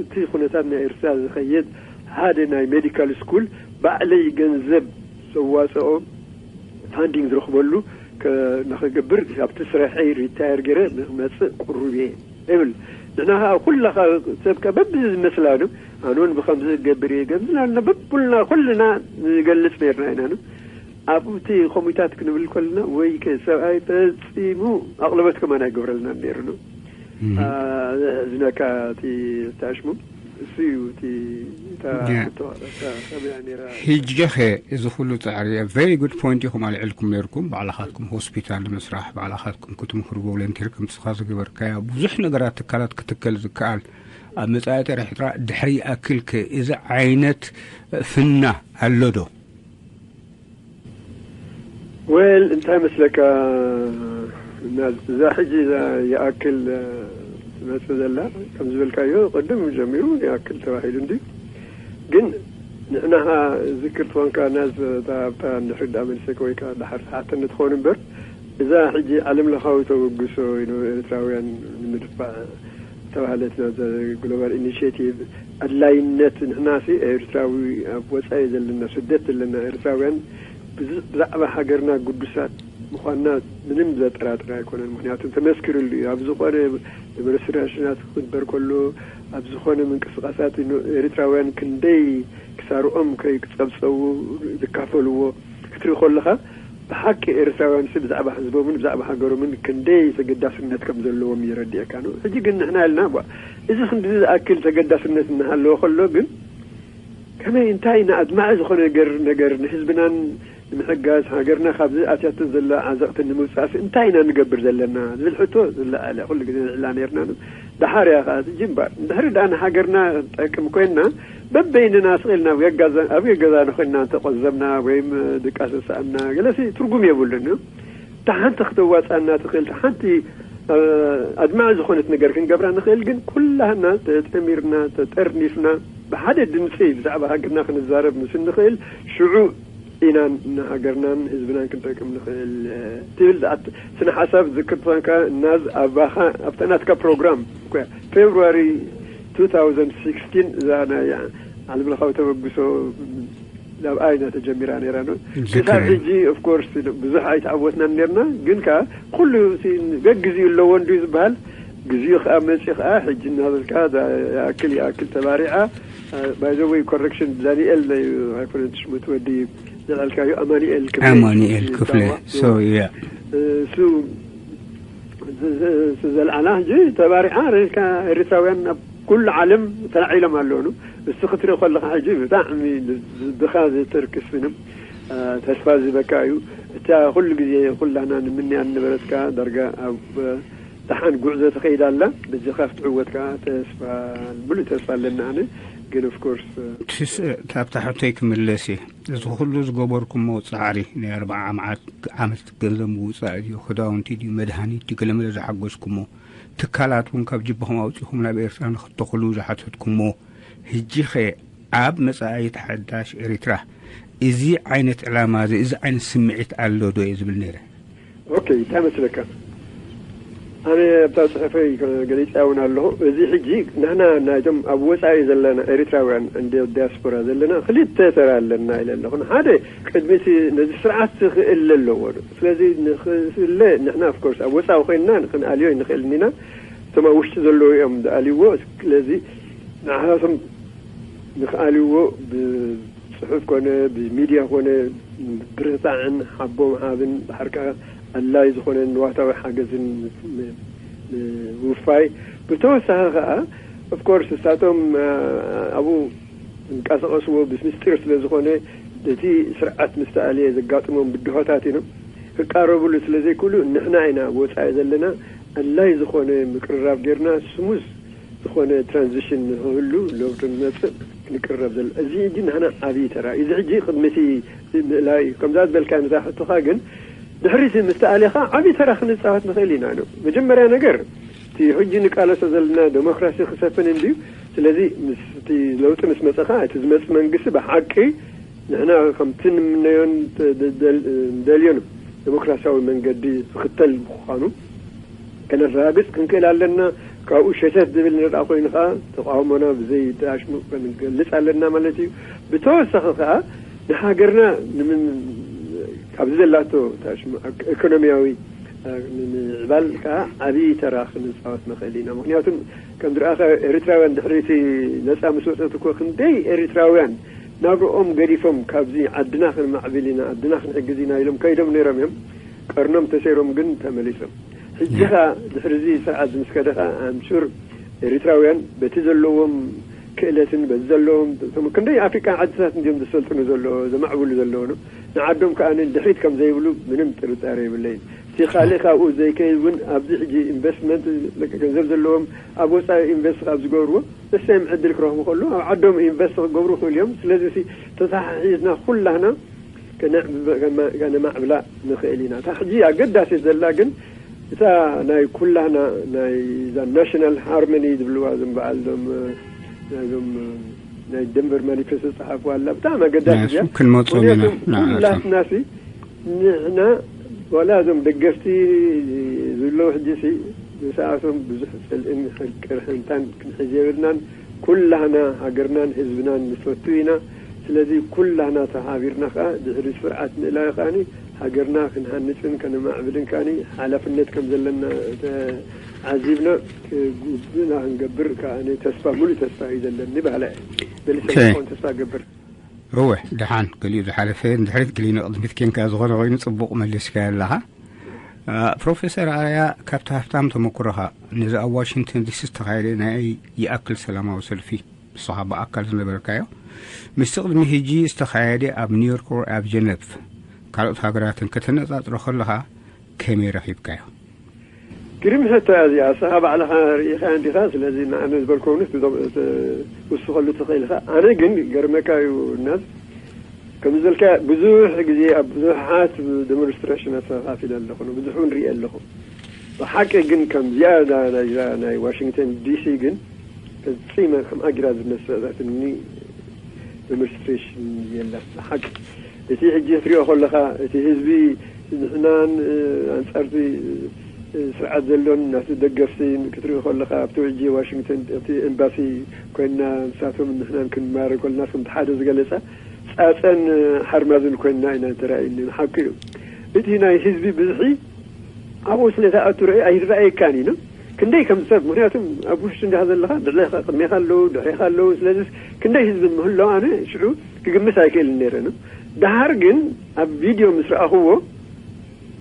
እቲ ኩነታት ናይ ኤርትራ ዝኸየድ ሓደ ናይ ሜዲካል ስኩል ባዕለይ ገንዘብ ዘዋፅኦ ፋንዲንግ ዝረኽበሉ ንኽገብር፣ ኣብቲ ስራሐይ ሪታየር ገይረ ንክመፅእ ቅሩብ እየ ይብል። ንሕና ከዓ ኩላ፣ ሰብካ በብዝመስላ ዶ፣ ኣነውን ብከምዚ እገብር እየ፣ ከምዚ ናልና በብኩልና ኩልና ንገልፅ ነርና ኢና። ኣብቲ ኮሚታት ክንብል ከለና፣ ወይ ከ ሰብኣይ ፈጺሙ ኣቕለበት ከማን ኣይገብረልናን ነይሩ ነው። ዝነካ እቲ ታሽሙ እሱ እዩ። እቲ እታ ያ። እቶ ሰብያ ነይራ። ሕጂ ኸ እዚ ኩሉ ጻዕሪ፣ ቨሪ ጉድ ፖይንት ኢኹም ኣልዕልኩም ነርኩም። ባዕላኻትኩም ሆስፒታል ንምስራሕ፣ ባዕላኻትኩም ክትምክሩ፣ ቮለንቲር ከምስኻ ዝገበርካያ ብዙሕ ነገራት ትካላት ክትከል ዝከኣል ኣብ መጻኢ ጥራሕ ኤርትራ ድሕሪ ይኣክል ከ እዚ ዓይነት ፍና ኣሎ ዶ? ወል እንታይ መስለካ፣ እና እዛ ሕጂ እዛ ይኣክል ትመጽእ ዘላ፣ ከም ዝበልካዮ ቅድም ጀሚሩ ይኣክል ተባሂሉ እንዲ። ግን ንሕና ዝክር ትኾንካ ናዝ ኣብታ ንሕርዳ መልሰ ወይ ከዓ ድሓር ሰዓት ንትኾን እምበር፣ እዛ ሕጂ ዓለም ለኻዊ ተበግሶ ኢሉ ኤርትራውያን ንምድፋዕ ዝተባህለት ናዛ ግሎባል ኢኒሽቲቭ ኣድላይነት፣ ንሕናሲ ኤርትራዊ ኣብ ወጻኢ ዘለና፣ ስደት ዘለና ኤርትራውያን ብዝ-፣ ብዛዕባ ሃገርና ግዱሳት ምዃንና ምንም ዘጠራጥር ኣይኮነን። ምኽንያቱ ተመስኪሩሉ እዩ። ኣብ ዝኾነ ዴሞንስትራሽናት ክግበር ከሎ፣ ኣብ ዝኾነ ምንቅስቃሳት ን-፣ ኤርትራውያን ክንደይ ክሳርኦም ከይጸብጸቡ ዝካፈልዎ ክትርኢ ከለኻ፣ ብሓቂ ኤርትራውያን ሲ ብዛዕባ ህዝቦምን ብዛዕባ ሃገሮምን ክንደይ ተገዳስነት ከም ዘለዎም የረድኤካ ነው። ሕጂ ግን ንሕና ኢልና፣ ቧ፣ እዚ ክንዲ ዝኣክል ተገዳስነት እናሃለወ ከሎ ግን ከመይ፣ እንታይ ኢና ኣድማዒ ዝኾነ ነገር፣ ነገር ንህዝብናን ንምሕጋዝ፣ ሃገርና ካብዚ ኣትያቶ ዘላ ዓዘቕቲ ንምውጻእሲ እንታይ ኢና ንገብር ዘለና ዝብል ሕቶ ዝለዓለ ኩሉ ግዜ ንልዕላ ነርና ነው። ደሓር እያ ኸዓ እቲ ጅምባር። እንድሕሪ ደኣ ንሃገርና ጠቅም ኮይንና፣ በበይንና ስቕ ኢልና ኣብ ገዛ፣ ኣብ ገዛና ኮይንና እንተቆዘምና ወይም ድቃስ ተሰኣና፣ ገለሲ ትርጉም የብሉን እዩ። እታ ሓንቲ ክተዋጽኣና ትኽእል፣ እታ ሓንቲ፣ እ፣ ኣድማዒ ዝኾነት ነገር ክንገብራ ንኽእል፣ ግን ኩላህና ተጠሚርና፣ ተጠርኒፍና፣ ብሓደ ድምጺ ብዛዕባ ሃገርና ክንዛረብ ምስ እንኽእል፣ ሽዑ ኢና ንሃገርናን ህዝብናን ክንጠቅም ንኽእል፣ እ፣ ትብል ዝኣት-፣ ስነ ሓሳብ ዝክር ትኾንካ ናዝ ኣባኻ ኣብታ ናትካ ፕሮግራም እኮ እያ። ፌብሩዋሪ ቱ ታውዘንድ ሲክስቲን እዛ ናይ ዓለም ለኻዊ ተበግሶ ናብኣ ኢና ተጀሚራ ነይራ ነው። ዝክር ክሳብ እዩ። ሕጂ ኦፍ ኮርስ ብዙሕ ኣይተዓወትናን ነርና፣ ግን ከኣ ኩሉ እቲ ገግዜኡ ኣለዎ እንድዩ ዝበሃል። ግዜኡ ከኣ መጺኡ ከኣ ሕጂ እናበልካ እዛ ይኣክል ይኣክል ተባሪዓ። ባይ ዘ ወይ ኮረክሽን፣ ዳንኤል እዩ ኣይኮነን ሽሙ እቲ ወዲ ዘልዓልካዮ፣ ኣማኑኤል ክፍለ። ኣማኑኤል ክፍለ። ይባዋ። ሶ፣ ያ። እሱ፣ እሱ ዘልዓላ ሕጂ ተባሪዓ ርኢልካ፣ ኤርትራውያን ኣብ ኩሉ ዓለም ተላዒሎም ኣለዉ። እሱ ክትርኢ ከለኻ ሕጂ ብጣዕሚ ልብኻ ዘተርክስ ምንም፣ አ፣ ተስፋ ዝህበካ እዩ። እታ ኩሉ ግዜ ኩላና ንምንያ ነበረትካ ዳርጋ ኣብ ደሓን ጉዕዞ ተኸይዳ ኣላ። በጃኻ ክትዕወት ከኣ ተስፋ፣ ሙሉእ ተስፋ ኣለኒ ኣነ። ግን ኦፍ ኮርስ፣ ትስ-፣ ካብታ ሕቶይ ክምለስ እየ። እዚ ኩሉ ዝገበርኩሞ ጻዕሪ፣ ናይ ኣርብዓ ዓመት፣ ዓመት ገንዘብ ምውጻእ ድዩ፣ ክዳውንቲ ድዩ፣ መድሃኒት ድዩ፣ ገለመለ ዝሓገዝኩሞ፣ ትካላት እውን ካብ ጅባኹም ኣውጺኹም ናብ ኤርትራ ንኽተኽሉ ዝሓተትኩሞ፣ ሕጂኸ ኣብ መጻኢት ሓዳሽ ኤርትራ እዚ ዓይነት ዕላማ እዚ፣ እዚ ዓይነት ስምዒት ኣሎ ዶ እየ ዝብል ነይረ። ኦኬ፣ እንታይ መስለካ? ኣነ ኣብታ ጽሑፈይ ገሊጸ እውን ኣለኹ። እዚ ሕጂ ንሕና ናይቶም ኣብ ወጻኢ ዘለና ኤርትራውያን እንደ ዲያስፖራ ዘለና ክልተ ተራ ኣለና ኢለ ኣለኹ። ሓደ፣ ቅድሚቲ ነዚ ስርዓት ክእለ ኣለዎ። ስለዚ ንኽእለ ንሕና ኦፍ ኮርስ ኣብ ወጻኢ ኮይንና ክንኣልዮ ኣይንኽእልን ኢና። እቶም ኣብ ውሽጢ ዘለዉ እዮም ዝኣልይዎ። ስለዚ ንዓኻቶም ንኽኣልይዎ ብ-፣ ጽሑፍ ኮነ ብሚድያ ኮነ ብርትታዕን ሓቦ ምሃብን ድሓር ከኣ ኣድላይ ዝኾነ ንዋታዊ ሓገዝን ም-፣ ም-፣ ምውፋይ። ብተወሳኺ ከኣ ኦፍ ኮርስ ንሳቶም፣ አ፣ ኣብኡ ዝንቀሳቐስዎ ምስ ምስጢር ስለ ዝኾነ እቲ ስርዓት ምስ ተኣልየ ዘጋጥሞም ብድሆታት እዮም። ክቃረብሉ ስለ ዘይክእሉ ንሕና ኢና ኣብ ወጻኢ ዘለና ኣድላይ ዝኾነ ምቅርራብ ጌርና ስሙዝ ዝኾነ ትራንዚሽን ንኽህሉ ለውጢ ንመጽእ ክንቅረብ ዘለ። እዚ ሕጂ ንሕና ዓብዪ ተራ እዩ። እዚ ሕጂ ቅድሚ እቲ ምእላይ እዩ። ከምዛ ዝበልካ ነታ ሕቶኻ ግን ድሕሪቲ ምስ ተኣሊኻ ዓብዪ ተራ ክንፃወት ንኽእል ኢና። መጀመርያ ነገር እቲ ሕጂ ንቃለሶ ዘለና ዴሞክራሲ ክሰፍን እንድዩ። ስለዚ ምስቲ ለውጢ ምስ መፀኻ እቲ ዝመፅእ መንግስቲ ብሓቂ ንሕና ከምቲ ንምነዮን ንደልዮን ዴሞክራሲያዊ መንገዲ ዝኽተል ምዃኑ ከነረጋግፅ ክንክእል ኣለና። ካብኡ ሸተት ዝብል ንርኣ ኮይኑ ከዓ ተቃውሞና ብዘይ ተኣሽሙ ክንገልፅ ኣለና ማለት እዩ። ብተወሳኺ ከዓ ንሃገርና ካብዚ ዘላቶ ኢኮኖሚያዊ ንምዕባል ከዓ ዓብዪ ተራ ክንፃወት ንኽእል ኢና። ምክንያቱም ከም ዝረኣኻ ኤርትራውያን ድሕሪቲ ነፃ ምስ ወፀት እኮ ክንደይ ኤርትራውያን ናብርኦም ገዲፎም ካብዚ ዓድና ክንማዕብል ኢና፣ ዓድና ክንሕግዝ ኢና ኢሎም ከይዶም ነይሮም እዮም። ቀርኖም ተሰይሮም ግን ተመሊሶም። ሕጂ ኸዓ ድሕሪ እዚ ስርዓት ምስ ከደ ኸዓ ኣምሹር ኤርትራውያን በቲ ዘለዎም ክእለትን በዚ ዘለዎም እቶም ክንደይ ኣፍሪቃ ዓድታት እንዲዮም ዝሰልጥኑ ዘለዎ ዘማዕብሉ ዘለዉ ነው። ንዓዶም ከዓ ድሕሪት ከም ዘይብሉ ምንም ጥርጣሬ የብለይን። እቲ ካልእ ካብኡ ዘይከይድ እውን ኣብዚ ሕጂ ኢንቨስትመንት ገንዘብ ዘለዎም ኣብ ወፃኢ ኢንቨስት ካብ ዝገብርዎ ንሳይም ዕድል ክረኽቡ ከሉ ኣብ ዓዶም ኢንቨስት ክገብሩ ክኽእሉ እዮም። ስለዚ ተተሓሒዝና ኩላህና ከነማዕብላ ንኽእል ኢና። እታ ሕጂ ኣገዳሲት ዘላ ግን እታ ናይ ኩላህና ናይ ናሽናል ሃርመኒ ዝብልዋ ዞም በዓል ዞም ናይዞም ናይ ደንቨር ማኒፌስቶ ዝፀሓፍዋ ኣላ ብጣዕሚ ኣገዳሲ እያ። ክንመፅኦም ኢና። ኩላትናሲ ንሕና ዋላ እዞም ደገፍቲ ዝብለው ሕጂሲ ንሰኣቶም ብዙሕ ፅልእን ቅርሕንታን ክንሕዝ የብልናን። ኩላህና ሃገርናን ህዝብናን ንፈቱ ኢና። ስለዚ ኩላህና ተሓቢርና ከዓ ድሕሪ ስርዓት ምእላዩ ከዓኒ ሃገርና ክንሃንፅን ከነማዕብልን ከዓኒ ሓላፍነት ከም ዘለና ተዓዚብና ግቡእና ክንገብር ከዓኒ ተስፋ ሙሉእ ተስፋ እዩ ዘለኒ በሃላ እየ። መሊሰ ኦኬ። ክኸውን ተስፋ እገብር። እወ፣ ደሓን ገሊኡ ዝሓለፈ ንድሕሪት ገሊኡ ንቕድሚት ኬንካ ዝኾነ ኮይኑ ጽቡቕ መሊስካዮ ኣለኻ። ፕሮፌሰር ኣርኣያ፣ ካብቲ ሃፍታም ተመኩሮኻ ነዚ ኣብ ዋሽንግተን ዲሲ ዝተኻየደ ናይ ይኣክል ሰላማዊ ሰልፊ ንስኻ ብኣካል ዝነበርካዮ ምስቲ ቅድሚ ሕጂ ዝተኻየደ ኣብ ኒውዮርክ ወይ ኣብ ጀነቭ ካልኦት ሃገራትን ከተነጻጽሮ ከለኻ ከመይ ረኺብካዮ? ግርም ሕቶ እያ እዚኣ። ንስኻ ባዕልኻ ርኢኻ እንዲኻ። ስለዚ ንኣነ ዝበልኮ እውን ክትውስኸሉ ትኽእል ኢኻ። ኣነ ግን ገርመካ እዩ እናስ ከም ዝበልካ ብዙሕ ግዜ ኣብ ብዙሓት ዴሞንስትሬሽናት ተኻፊለ ኣለኹ፣ ብዙሕ እውን ሪኤ ኣለኹ። ብሓቂ ግን ከም ዝያዳ ናይዛ ናይ ዋሽንግተን ዲሲ ግን ፈጺመ ከም ኣጊራ ዝመስላትኒ ዴሞንስትሬሽን የላን። ብሓቂ እቲ ሕጂ ክትሪኦ ከለኻ እቲ ህዝቢ ንሕናን ኣንጻርቲ ስርዓት ዘሎን ናቲ ደገፍቲ ክትሪኦ ከለኻ ኣብቲ ሕጂ ዋሽንግተን እቲ ኤምባሲ ኮይና ንሳቶም ንሕናን ክንማረ ከለና ከምቲ ሓደ ዝገለጸ ጻጸን ሓርማዝን ኮይና ኢና ተራእዩኒ። ሓቂ እዩ። እቲ ናይ ህዝቢ ብዝሒ ኣብኡ ስለ ዝኣቱ ርእ ኣይረኣየካን እዩ። ክንደይ ከም ሰብ፣ ምክንያቱም ኣብ ውሽጢ እንዲኻ ዘለኻ ብዕለኻ ቅድሜኻ ኣለዉ ድሕሬኻ ኣለዉ። ስለዚ ክንደይ ህዝቢ ምህሎ ኣነ ሽዑ ክግምት ኣይክእልን ነይረ ነው። ደሓር ግን ኣብ ቪድዮ ምስ ረኣኽዎ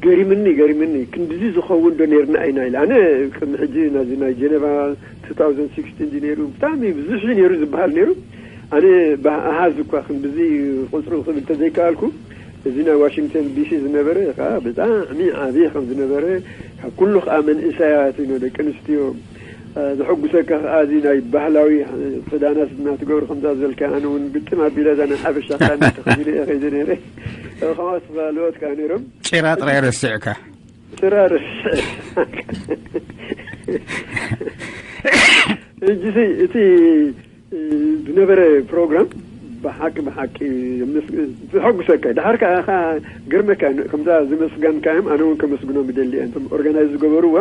ገሪምኒ ገሪምኒ ክንድዚ ዝኸውን ዶ ነርና ኢና ኢለ ኣነ ቅድሚ ሕጂ ናዚ ናይ ጀነቫ two thousand sixteen ዲ ነይሩ ብጣዕሚ ብዙሕ እዩ ነይሩ ዝበሃል ነይሩ። ኣነ ብኣሃዝ እኳ ክንድዚ ቁፅሩ ክብል ተዘይከኣልኩ እዚ ናይ ዋሽንግተን ዲሲ ዝነበረ ከዓ ብጣዕሚ ዓብዪ ከም ዝነበረ ካብ ኩሉ ከዓ መንእሰያት ዩ ደቂ ኣንስትዮ ዘሐጉሰካ ከዓ እዚ ናይ ባህላዊ ክዳናት እናትገብሩ ከምዛ ዝበልካ ኣነ እውን ግጥም ኣቢለ እዛ ናይ ሓበሻ ክዳን ተኸዲነ እየ ከይደ ነይረ። ከምኣት ካልኦት ከዓ ነይሮም። ጭራ ጥራይ ረሲዕካ። ጭራ ረሲዕ ሕጂ እቲ ዝነበረ ፕሮግራም ብሓቂ ብሓቂ ዘሐጉሰካ ድሓር ከዓ ግርመካ ከምዛ ዝመስጋንካ እዮም። ኣነ እውን ከመስግኖም ይደሊ እየ እቶም ኦርጋናይዝ ዝገበርዎ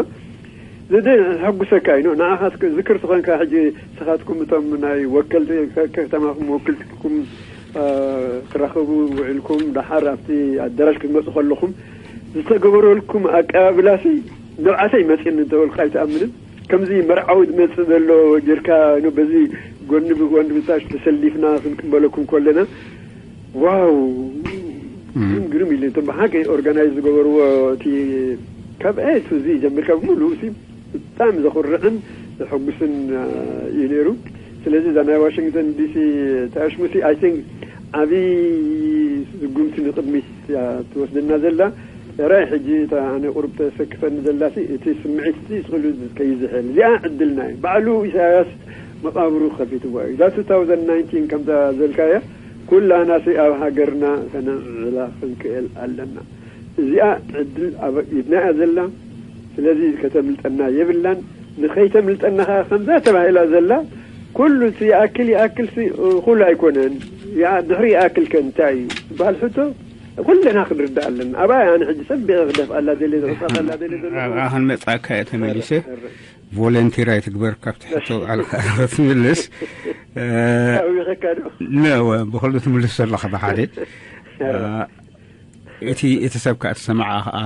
ዘደ ዘሐጉሰካ እዩ። ንዓኻ ዝክር ትኾንካ ሕጂ ንስኻትኩም እቶም ናይ ወከልቲ ከተማኹም ወክልትኩም ክራኸቡ ውዒልኩም ደሓር ኣብቲ ኣዳራሽ ክትመፁ ከለኹም ዝተገበረልኩም ኣቀባብላሲ ንብዓተይ መፂኒ እንተበልኩ ኣይትኣምንን። ከምዚ መርዓዊ ዝመፅእ ዘሎ ጌርካ በዚ ጎኒ ብጎኒ ብታሽ ተሰሊፍና ክንቅበለኩም ከለና ዋው ግርም ግርም ኢሉ እቶም ብሓቂ ኦርጋናይዝ ዝገበርዎ እቲ ካብ ኤ ቱ ዚ ጀሚርካ ብምሉእ ሲ ብጣዕሚ ዘኹርዕን ዘሐጉስን እዩ ነይሩ። ስለዚ እዛ ናይ ዋሽንግተን ዲሲ ተኣሽሙሲ ኣይ ቲንክ ዓብዪ ስጉምቲ ንቕድሚት እያ ትወስደና ዘላ። ራይ ሕጂ እታ ኣነ ቁሩብ ተሰክፈኒ ዘላሲ እቲ ስምዒት እቲ ስቕሉ ከይዝሕል እዚኣ ዕድልና እዩ። ባዕሉ ኢሳያስ መቓብሩ ከፊትዋ እዩ። እዛ two thousand nineteen ከምዛ ዘልካያ ኩላናሲ ኣብ ሃገርና ከነምዕብላ ክንክእል ኣለና። እዚኣ ዕድል ኣብ ኢድና እያ ዘላ። ስለዚ ከተምልጠና የብላን። ንኸይተምልጠና ኸዓ ከምዛ ተባሂላ ዘላ ኩሉ እቲ ይኣክል ይኣክል ሲ ኩሉ ኣይኮነን። ያ ድሕሪ ይኣክል ከ እንታይ እዩ ዝበሃል ሕቶ ኩልና ክንርዳእ ኣለና። ኣብኣ ኣነ ሕጂ ጸቢቐ ክደፍኣላ ደልየ፣ ክጸቕጠላ ደልየ ዘለኹ። ኣብኣ ክንመጽኣካ እየ ተመሊሰ። ቮለንቲር ኣይትግበር፣ ካብቲ ሕቶ ባዕልኻ ክትምልስ። ኣውኺካ ዶ? ነወ፣ ብኹሉ ትምልስ ዘለኻ ብሓደ። እቲ፣ እቲ ሰብ ከኣ ትሰምዓ ከኣ፣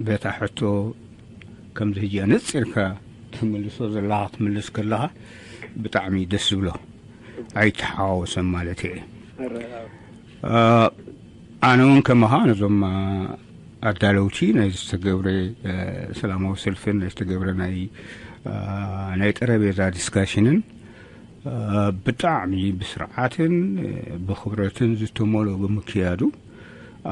በታ ሕቶ ከምዚ ሕጂ ኣነጺርካ ትምልሶ ዘለኻ ክትምልስ ከለኻ ብጣዕሚ ደስ ዝብሎ። ኣይተሓዋወሰን ማለት እየ። ኣረ፣ ኣዎ። አ፣ ኣነ እውን ከማኻ ነዞም፣ አ፣ ኣዳለውቲ ናይ ዝተገብረ፣ አ፣ ሰላማዊ ሰልፍን ናይ ዝተገብረ ናይ፣ አ፣ ናይ ጠረጴዛ ዲስካሽንን፣ አ፣ ብጣዕሚ ብስርዓትን፣ አ፣ ብኽብረትን ዝተመልኦ ብምክያዱ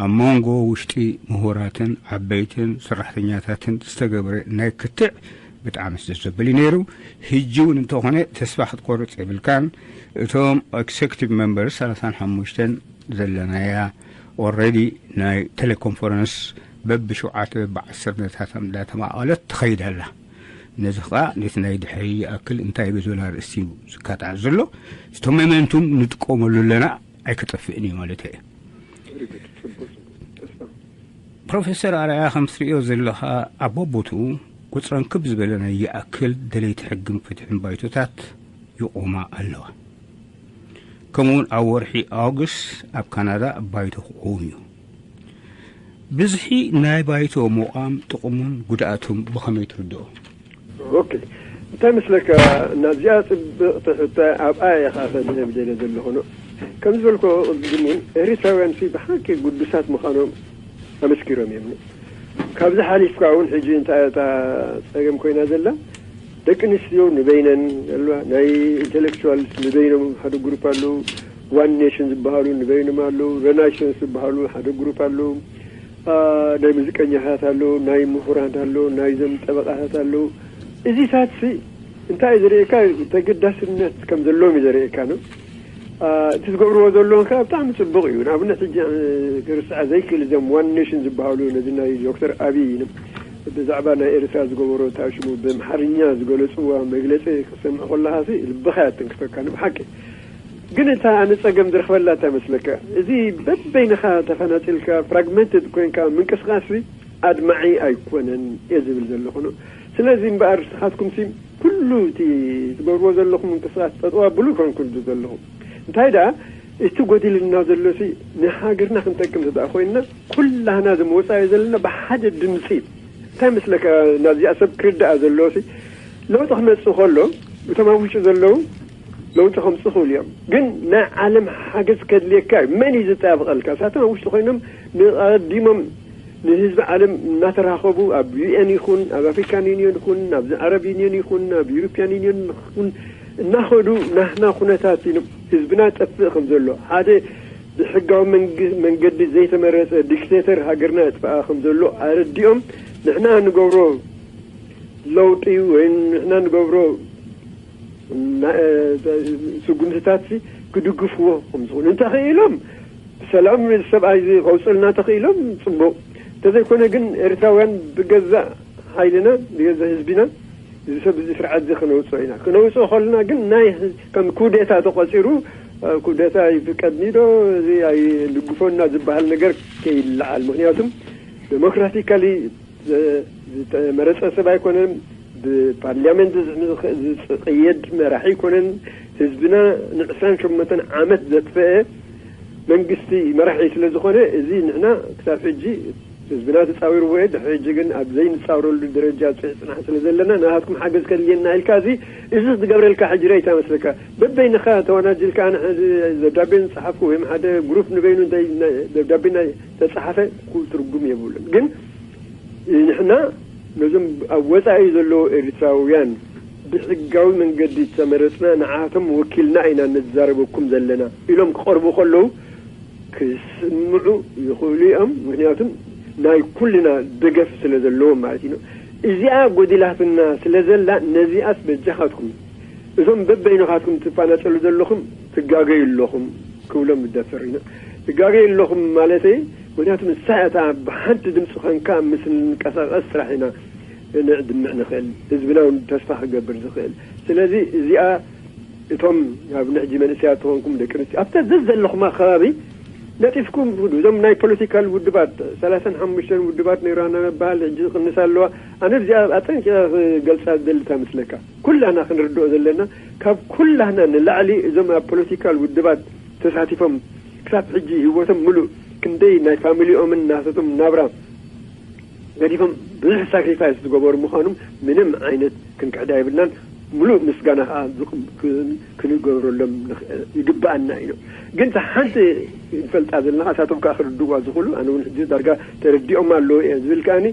ኣብ መንጎ ውሽጢ ምሁራትን ዓበይትን ሰራሕተኛታትን ዝተገብረ ናይ ክትዕ ብጣዕሚ ደስ ዘብል እዩ ነይሩ። ሕጂ እውን እንተኾነ ተስፋ ክትቆርጽ የብልካን። እቶም ኤክሴክቲቭ ሜምበርስ ሰላሳን ሓሙሽተን ዘለናያ ኦልሬዲ ናይ ቴሌኮንፈረንስ በብሸውዓተ በብዓሰርተታት እንዳተማቐለት ትኸይድ ኣላ። ነዚ ኸዓ ነቲ ናይ ድሕሪ ይኣክል እንታይ ብዝብል ኣርእስቲ እዩ ዝካታዕ ዘሎ። እቲ ሞመንቱም ንጥቀመሉ ኣለና፣ ኣይክጠፍእን እዩ ማለት እየ። ፕሮፌሰር ኣርኣያ ከም ትርእዮ ዘለኻ ኣብ ቦቦትኡ ቁጽረን ክብ ዝበለ ናይ ይኣክል ደለይቲ ሕግን ፍትሕን ባይቶታት ይቖማ ኣለዋ። ከምኡውን ኣብ ወርሒ ኣውግስት ኣብ ካናዳ ባይቶ ክቐውም እዩ። ብዝሒ ናይ ባይቶ ምቋም ጥቕሙን ጉድኣቱን ብኸመይ ትርድኦ? ኦኬ፣ እንታይ መስለካ፣ ናዚኣ ጽብቕቲ ሕቶ ኣብኣ እየ ከኣ ከድህብ ደለ ዘለኹ ነው። ከም ዝበልኮ ቅድም እውን ኤሪትራውያን ሲ ብሓቂ ግዱሳት ምዃኖም ኣመስኪሮም እዮም። ካብዚ ሓሊፍካ እውን ሕጂ እንታይ እታ ጸገም ኮይና ዘላ፣ ደቂ ኣንስትዮ ንበይነን ኣለዋ፣ ናይ ኢንቴሌክቹዋልስ ንበይኖም ሓደ ግሩፕ ኣለዉ፣ ዋን ኔሽን ዝበሃሉ ንበይኖም ኣለዉ፣ ሬናይሰንስ ዝበሃሉ ሓደ ግሩፕ ኣለዉ፣ አ፣ ናይ ሙዚቀኛታት ኣለዉ፣ ናይ ምሁራት ኣለዉ፣ ናይዞም ጠበቃታት ኣለዉ። እዚታት ሲ እንታይ እዩ ዘርእየካ? ተገዳስነት ከም ዘለዎም እዩ ዘርእየካ ነው። አ፣ እቲ ዝገብርዎ ዘለዉ ከኣ ብጣዕሚ ጽቡቕ እዩ። ንኣብነት ሕጂ፣ እ፣ ክርስዓ ዘይክእል እዞም ዋን ኔሽን ዝበሃሉ ነዚ ናይ ዶክተር ኣብይ ብዛዕባ ናይ ኤርትራ ዝገበሮ እታ ሽሙ ብኣምሓርኛ ዝገለጽዋ መግለጺ ክትሰምዕ ከለኻ ሲ ልብኻ እያ ትትንክፈካ ንብሓቂ። ግን እታ ኣነ ጸገም ዝረኽበላ እንታይ መስለካ? እዚ በበይንኻ ተፈናጺልካ ፍራግመንትድ ኮይንካ ምንቅስቃስ ሲ ኣድማዒ ኣይኮነን እየ ዝብል ዘለኹ ነው። ስለዚ እምበኣር ንስኻትኩም ሲ ኩሉ እቲ ትገብርዎ ዘለኹም ምንቅስቃስ ጠጠው ኣብሉ ኮንኩ ዘለኹ። እንታይ ደኣ እቲ ጎዲልና ዘሎ ሲ ንሃገርና ክንጠቅም እንተ ደኣ ኮይንና ኩላህና እዚ ምውጻእ እዩ ዘለና ብሓደ ድምጺ። እንታይ መስለካ ናብዚኣ ሰብ ክርዳኣ ዘለዎ ሲ ለውጢ ክመጽእ ከሎ እቶም ኣብ ውሽጢ ዘለዉ ለውጢ ከምጽእ ክእሉ እዮም። ግን ናይ ዓለም ሓገዝ ከድልየካ እዩ። መን እዩ ዝጠባብቐልካ? እሳቶም ኣብ ውሽጢ ኮይኖም ንቐዲሞም ንህዝቢ ዓለም እናተራኸቡ ኣብ ዩ ኤን ይኹን ኣብ ኣፍሪካን ዩኒየን ይኹን ኣብዚ ዓረብ ዩኒየን ይኹን ኣብ ዩሮፕያን ዩኒየን ይኹን እናኸዱ ናህና ኩነታት እዩ ህዝብና ጠፍእ ከም ዘሎ ሓደ ብሕጋዊ መንግ-፣ መንገዲ ዘይተመረጸ ዲክቴተር ሃገርና የጥፍኣ ከም ዘሎ ኣረዲኦም ንሕና ንገብሮ ለውጢ ወይ ንሕና ንገብሮ ና-፣ እ፣ ስጉምትታት ሲ ክድግፍዎ ከም ዝኾኑ እንተኽኢሎም ሰላም ሰብኣይ እዚ ከውፅልና ተኽኢሎም ፅቡቕ። እንተዘይኮነ ግን ኤርትራውያን ብገዛእ ሓይልና ብገዛእ ህዝቢና እዚ ሰብ እዚ ስርዓት እዚ ክነውፅኦ ኢና። ክነውፅኦ ከለና ግን ናይ ከም ኩዴታ ተቆፂሩ እ፣ ኩዴታ ይፍቀድኒ ዶ እዚ ኣይድግፎና ዝበሃል ነገር ከይለዓል። ምክንያቱም ዴሞክራቲካሊ ዝ-፣ ዝተመረጸ ሰብ ኣይኮነን። ብፓርላመንት ዝምኽ-፣ ዝቕየድ መራሒ ኣይኮነን። ህዝብና ንዕስራን ሸሞንተን ዓመት ዘጥፈአ መንግስቲ መራሒ ስለ ዝኾነ፣ እዚ ንሕና ክሳብ ሕጂ ህዝብና ተጻዊርዎ እዩ። ድሕሪ ሕጂ ግን ኣብ ዘይንጻወረሉ ደረጃ ኣብጺሑ ጽናሕ ስለ ዘለና፣ ናባትኩም ሓገዝ ከድልየና ኢልካ፣ እዚ፣ እዚ ክትገብረልካ ሕጂ ርኢቶ መስለካ። በበይንኻ ተወናጅልካ፣ ኣነ ሕዚ ደብዳቤ ዝጸሓፍኩ ወይም ሓደ ግሩፕ ንበይኑ እንታይ፣ ደብዳቤ ናይ ተጻሓፈ ኩ-፣ ትርጉም የብሉን። ግን ንሕና ነዞም ኣብ ወጻኢ ዘለዉ ኤርትራውያን ብሕጋዊ መንገዲ ተመረጽና ንዓቶም ወኪልና ኢና ንዛረበኩም ዘለና ኢሎም ክቐርቡ ከለዉ ክስምዑ ይኽእሉ እዮም። ምክንያቱም ናይ ኩልና ደገፍ ስለ ዘለዎም ማለት እዩ። እዚኣ ጎዲላትና ስለ ዘላ ነዚኣስ በጃኻትኩም እዞም በበይንኻትኩም ትፋናጨሉ ዘለኹም ትጋገዩ ኣለኹም ክብሎም ዝደፍር ኢና። ትጋገዩ ኣለኹም ማለተይ ምክንያቱ ንሳ እታ ብሓንቲ ድምፂ ኮንካ ምስ ንንቀሳቐስ ጥራሕ ኢና ንዕድምዕ ንኽእል፣ ህዝብና እውን ተስፋ ክገብር ዝኽእል። ስለዚ እዚኣ እቶም ኣብ ንሕጂ መንእሰያት ተኾንኩም ደቂ ኣንስትዮ ኣብታ ዘዘለኹማ ከባቢ ነጢፍኩም ሂዱ። እዞም ናይ ፖለቲካል ውድባት ሰላሳን ሓሙሽተን ውድባት ነይራና በሃል ሕጂ ዝቕንሳ ኣለዋ። ኣነ እዚኣ ኣጠንቂቐ ክገልፃ ዝደሊ እንታይ መስለካ? ኩላህና ክንርድኦ ዘለና ካብ ኩላህና ንላዕሊ እዞም ኣብ ፖለቲካል ውድባት ተሳቲፎም ክሳብ ሕጂ ህይወቶም ምሉእ ክንደይ ናይ ፋሚሊኦምን ናተቶም ናብራ ገዲፎም ብዙሕ ሳክሪፋይስ ዝገበሩ ምዃኖም ምንም ዓይነት ክንክሕዳ የብልናን። ምሉእ ምስጋና ከዓ ዝቅ- ክን- ክንገብረሎም ንኽ- ይግብኣና እዩ። ግን እታ ሓንቲ ንፈልጣ ዘለና እሳቶም ከዓ ክርድዋ ዝኽእሉ ኣነ እውን ሕጂ ዳርጋ ተረዲኦም ኣለዉ እየ ዝብል ከኣኒ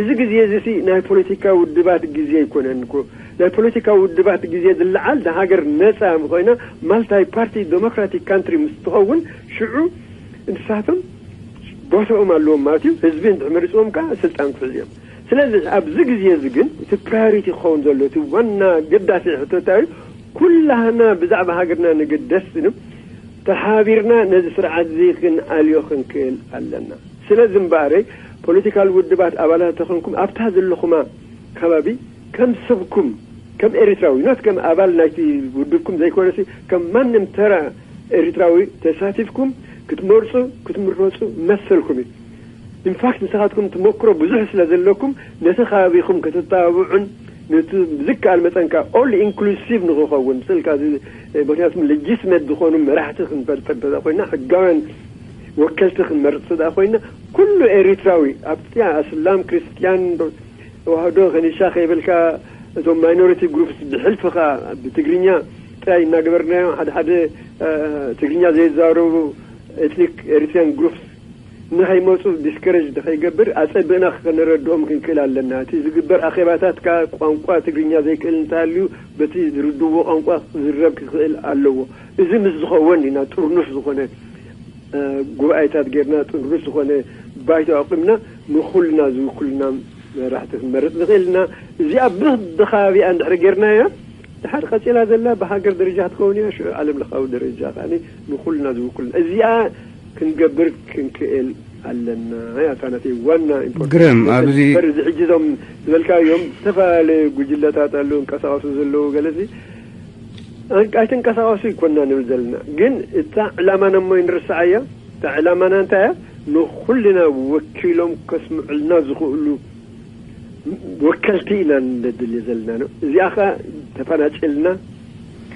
እዚ ግዜ እዚ ሲ ናይ ፖለቲካ ውድባት ግዜ ኣይኮነን እኮ። ናይ ፖለቲካ ውድባት ግዜ ዝለዓል እታ ሃገር ነፃ ኮይና ማልታይ ፓርቲ ዴሞክራቲክ ካንትሪ ምስ ትኸውን ሽዑ ንሳቶም ቦታኦም ኣለዎም ማለት እዩ። ህዝቢ እንድሕር መሪፅዎም ከዓ ስልጣን ክሕዙ እዮም። ስለዚ ኣብዚ ግዜ እዚ ግን እቲ ፕራዮሪቲ ክኸውን ዘሎ እቲ ዋና ገዳሲ ሕቶ እንታይ እዩ? ኩላህና ብዛዕባ ሃገርና ንግደስ ኢሉ ተሓቢርና ነዚ ስርዓት እዚ ክንኣልዮ ክንክእል ኣለና። ስለዚ እምበኣረይ ፖለቲካል ውድባት ኣባላት ተኾንኩም ኣብታ ዘለኹማ ከባቢ ከም ሰብኩም ከም ኤሪትራዊ ኖት ከም ኣባል ናይቲ ውድብኩም ዘይኮነሲ ከም ማንም ተራ ኤሪትራዊ ተሳቲፍኩም ክትመርፁ ክትምረፁ መሰልኩም እዩ። ኢንፋክት ንስኻትኩም ትመክሮ ብዙሕ ስለ ዘለኩም ነቲ ከባቢኹም ከተተባብዑን ነቲ ብዝከኣል መጠንካ ኦል ኢንክሉሲቭ ንክኸውን ስልካ ምክንያቱም ሌጂስመት ዝኾኑ መራሕቲ ክንፈልጠ እንተ ኮይና ሕጋውያን ወከልቲ ክንመርፅ ስለ ኮይና ኩሉ ኤሪትራዊ ኣብቲ ኣስላም ክርስትያን ተዋህዶ ከኒሻ ከይበልካ እቶም ማይኖሪቲ ግሩፕስ ብሕልፊ ከዓ ብትግርኛ ጥራይ እናገበርናዮም ሓደ ሓደ ትግርኛ ዘይዛረቡ ኤትኒክ ኤሪትሪያን ግሩፕስ ንኸይመፁ ዲስከረጅ ንኸይገብር ኣፀብእና ከነረድኦም ክንክእል ኣለና። እቲ ዝግበር ኣኼባታት ከዓ ቋንቋ ትግርኛ ዘይክእል እንተሃልዩ በቲ ዝርድዎ ቋንቋ ክዝረብ ክኽእል ኣለዎ። እዚ ምስ ዝኸውን ኢና ጥርኑፍ ዝኾነ ጉባኤታት ጌርና ጥንሩስ ዝኾነ ባይቶ ኣቑምና ንኹልና ዝውክልና መራሕቲ ክንመርፅ ንኽእል ኢና። እዚኣ ብከባቢኣ እንድሕር ጌርናያ ድሓር ቀፂላ ዘላ ብሃገር ደረጃ ክትከውን እያ። ሽዑ ዓለም ለኻዊ ደረጃ ከዓ ንኹልና ዝውክልና እዚኣ ክንገብር ክንክእል ኣለና። ያታ ነቲ ዋና ግርም ኣብዚ ሕጂ እዞም ዝበልካዮም ዝተፈላለዩ ጉጅለታት ኣለዉ እንቀሳቀሱ ዘለዉ ገለዚ ኣይተንቀሳቀሱ ይኮና ንብል ዘለና ግን እታ ዕላማና እሞ ንርስዓያ። እታ ዕላማና እንታይ እያ? ንኩልና ወኪሎም ከስምዑልና ዝኽእሉ ወከልቲ ኢና ንደሊ ዘለና ነው። እዚኣ ኸ ተፈናጭልና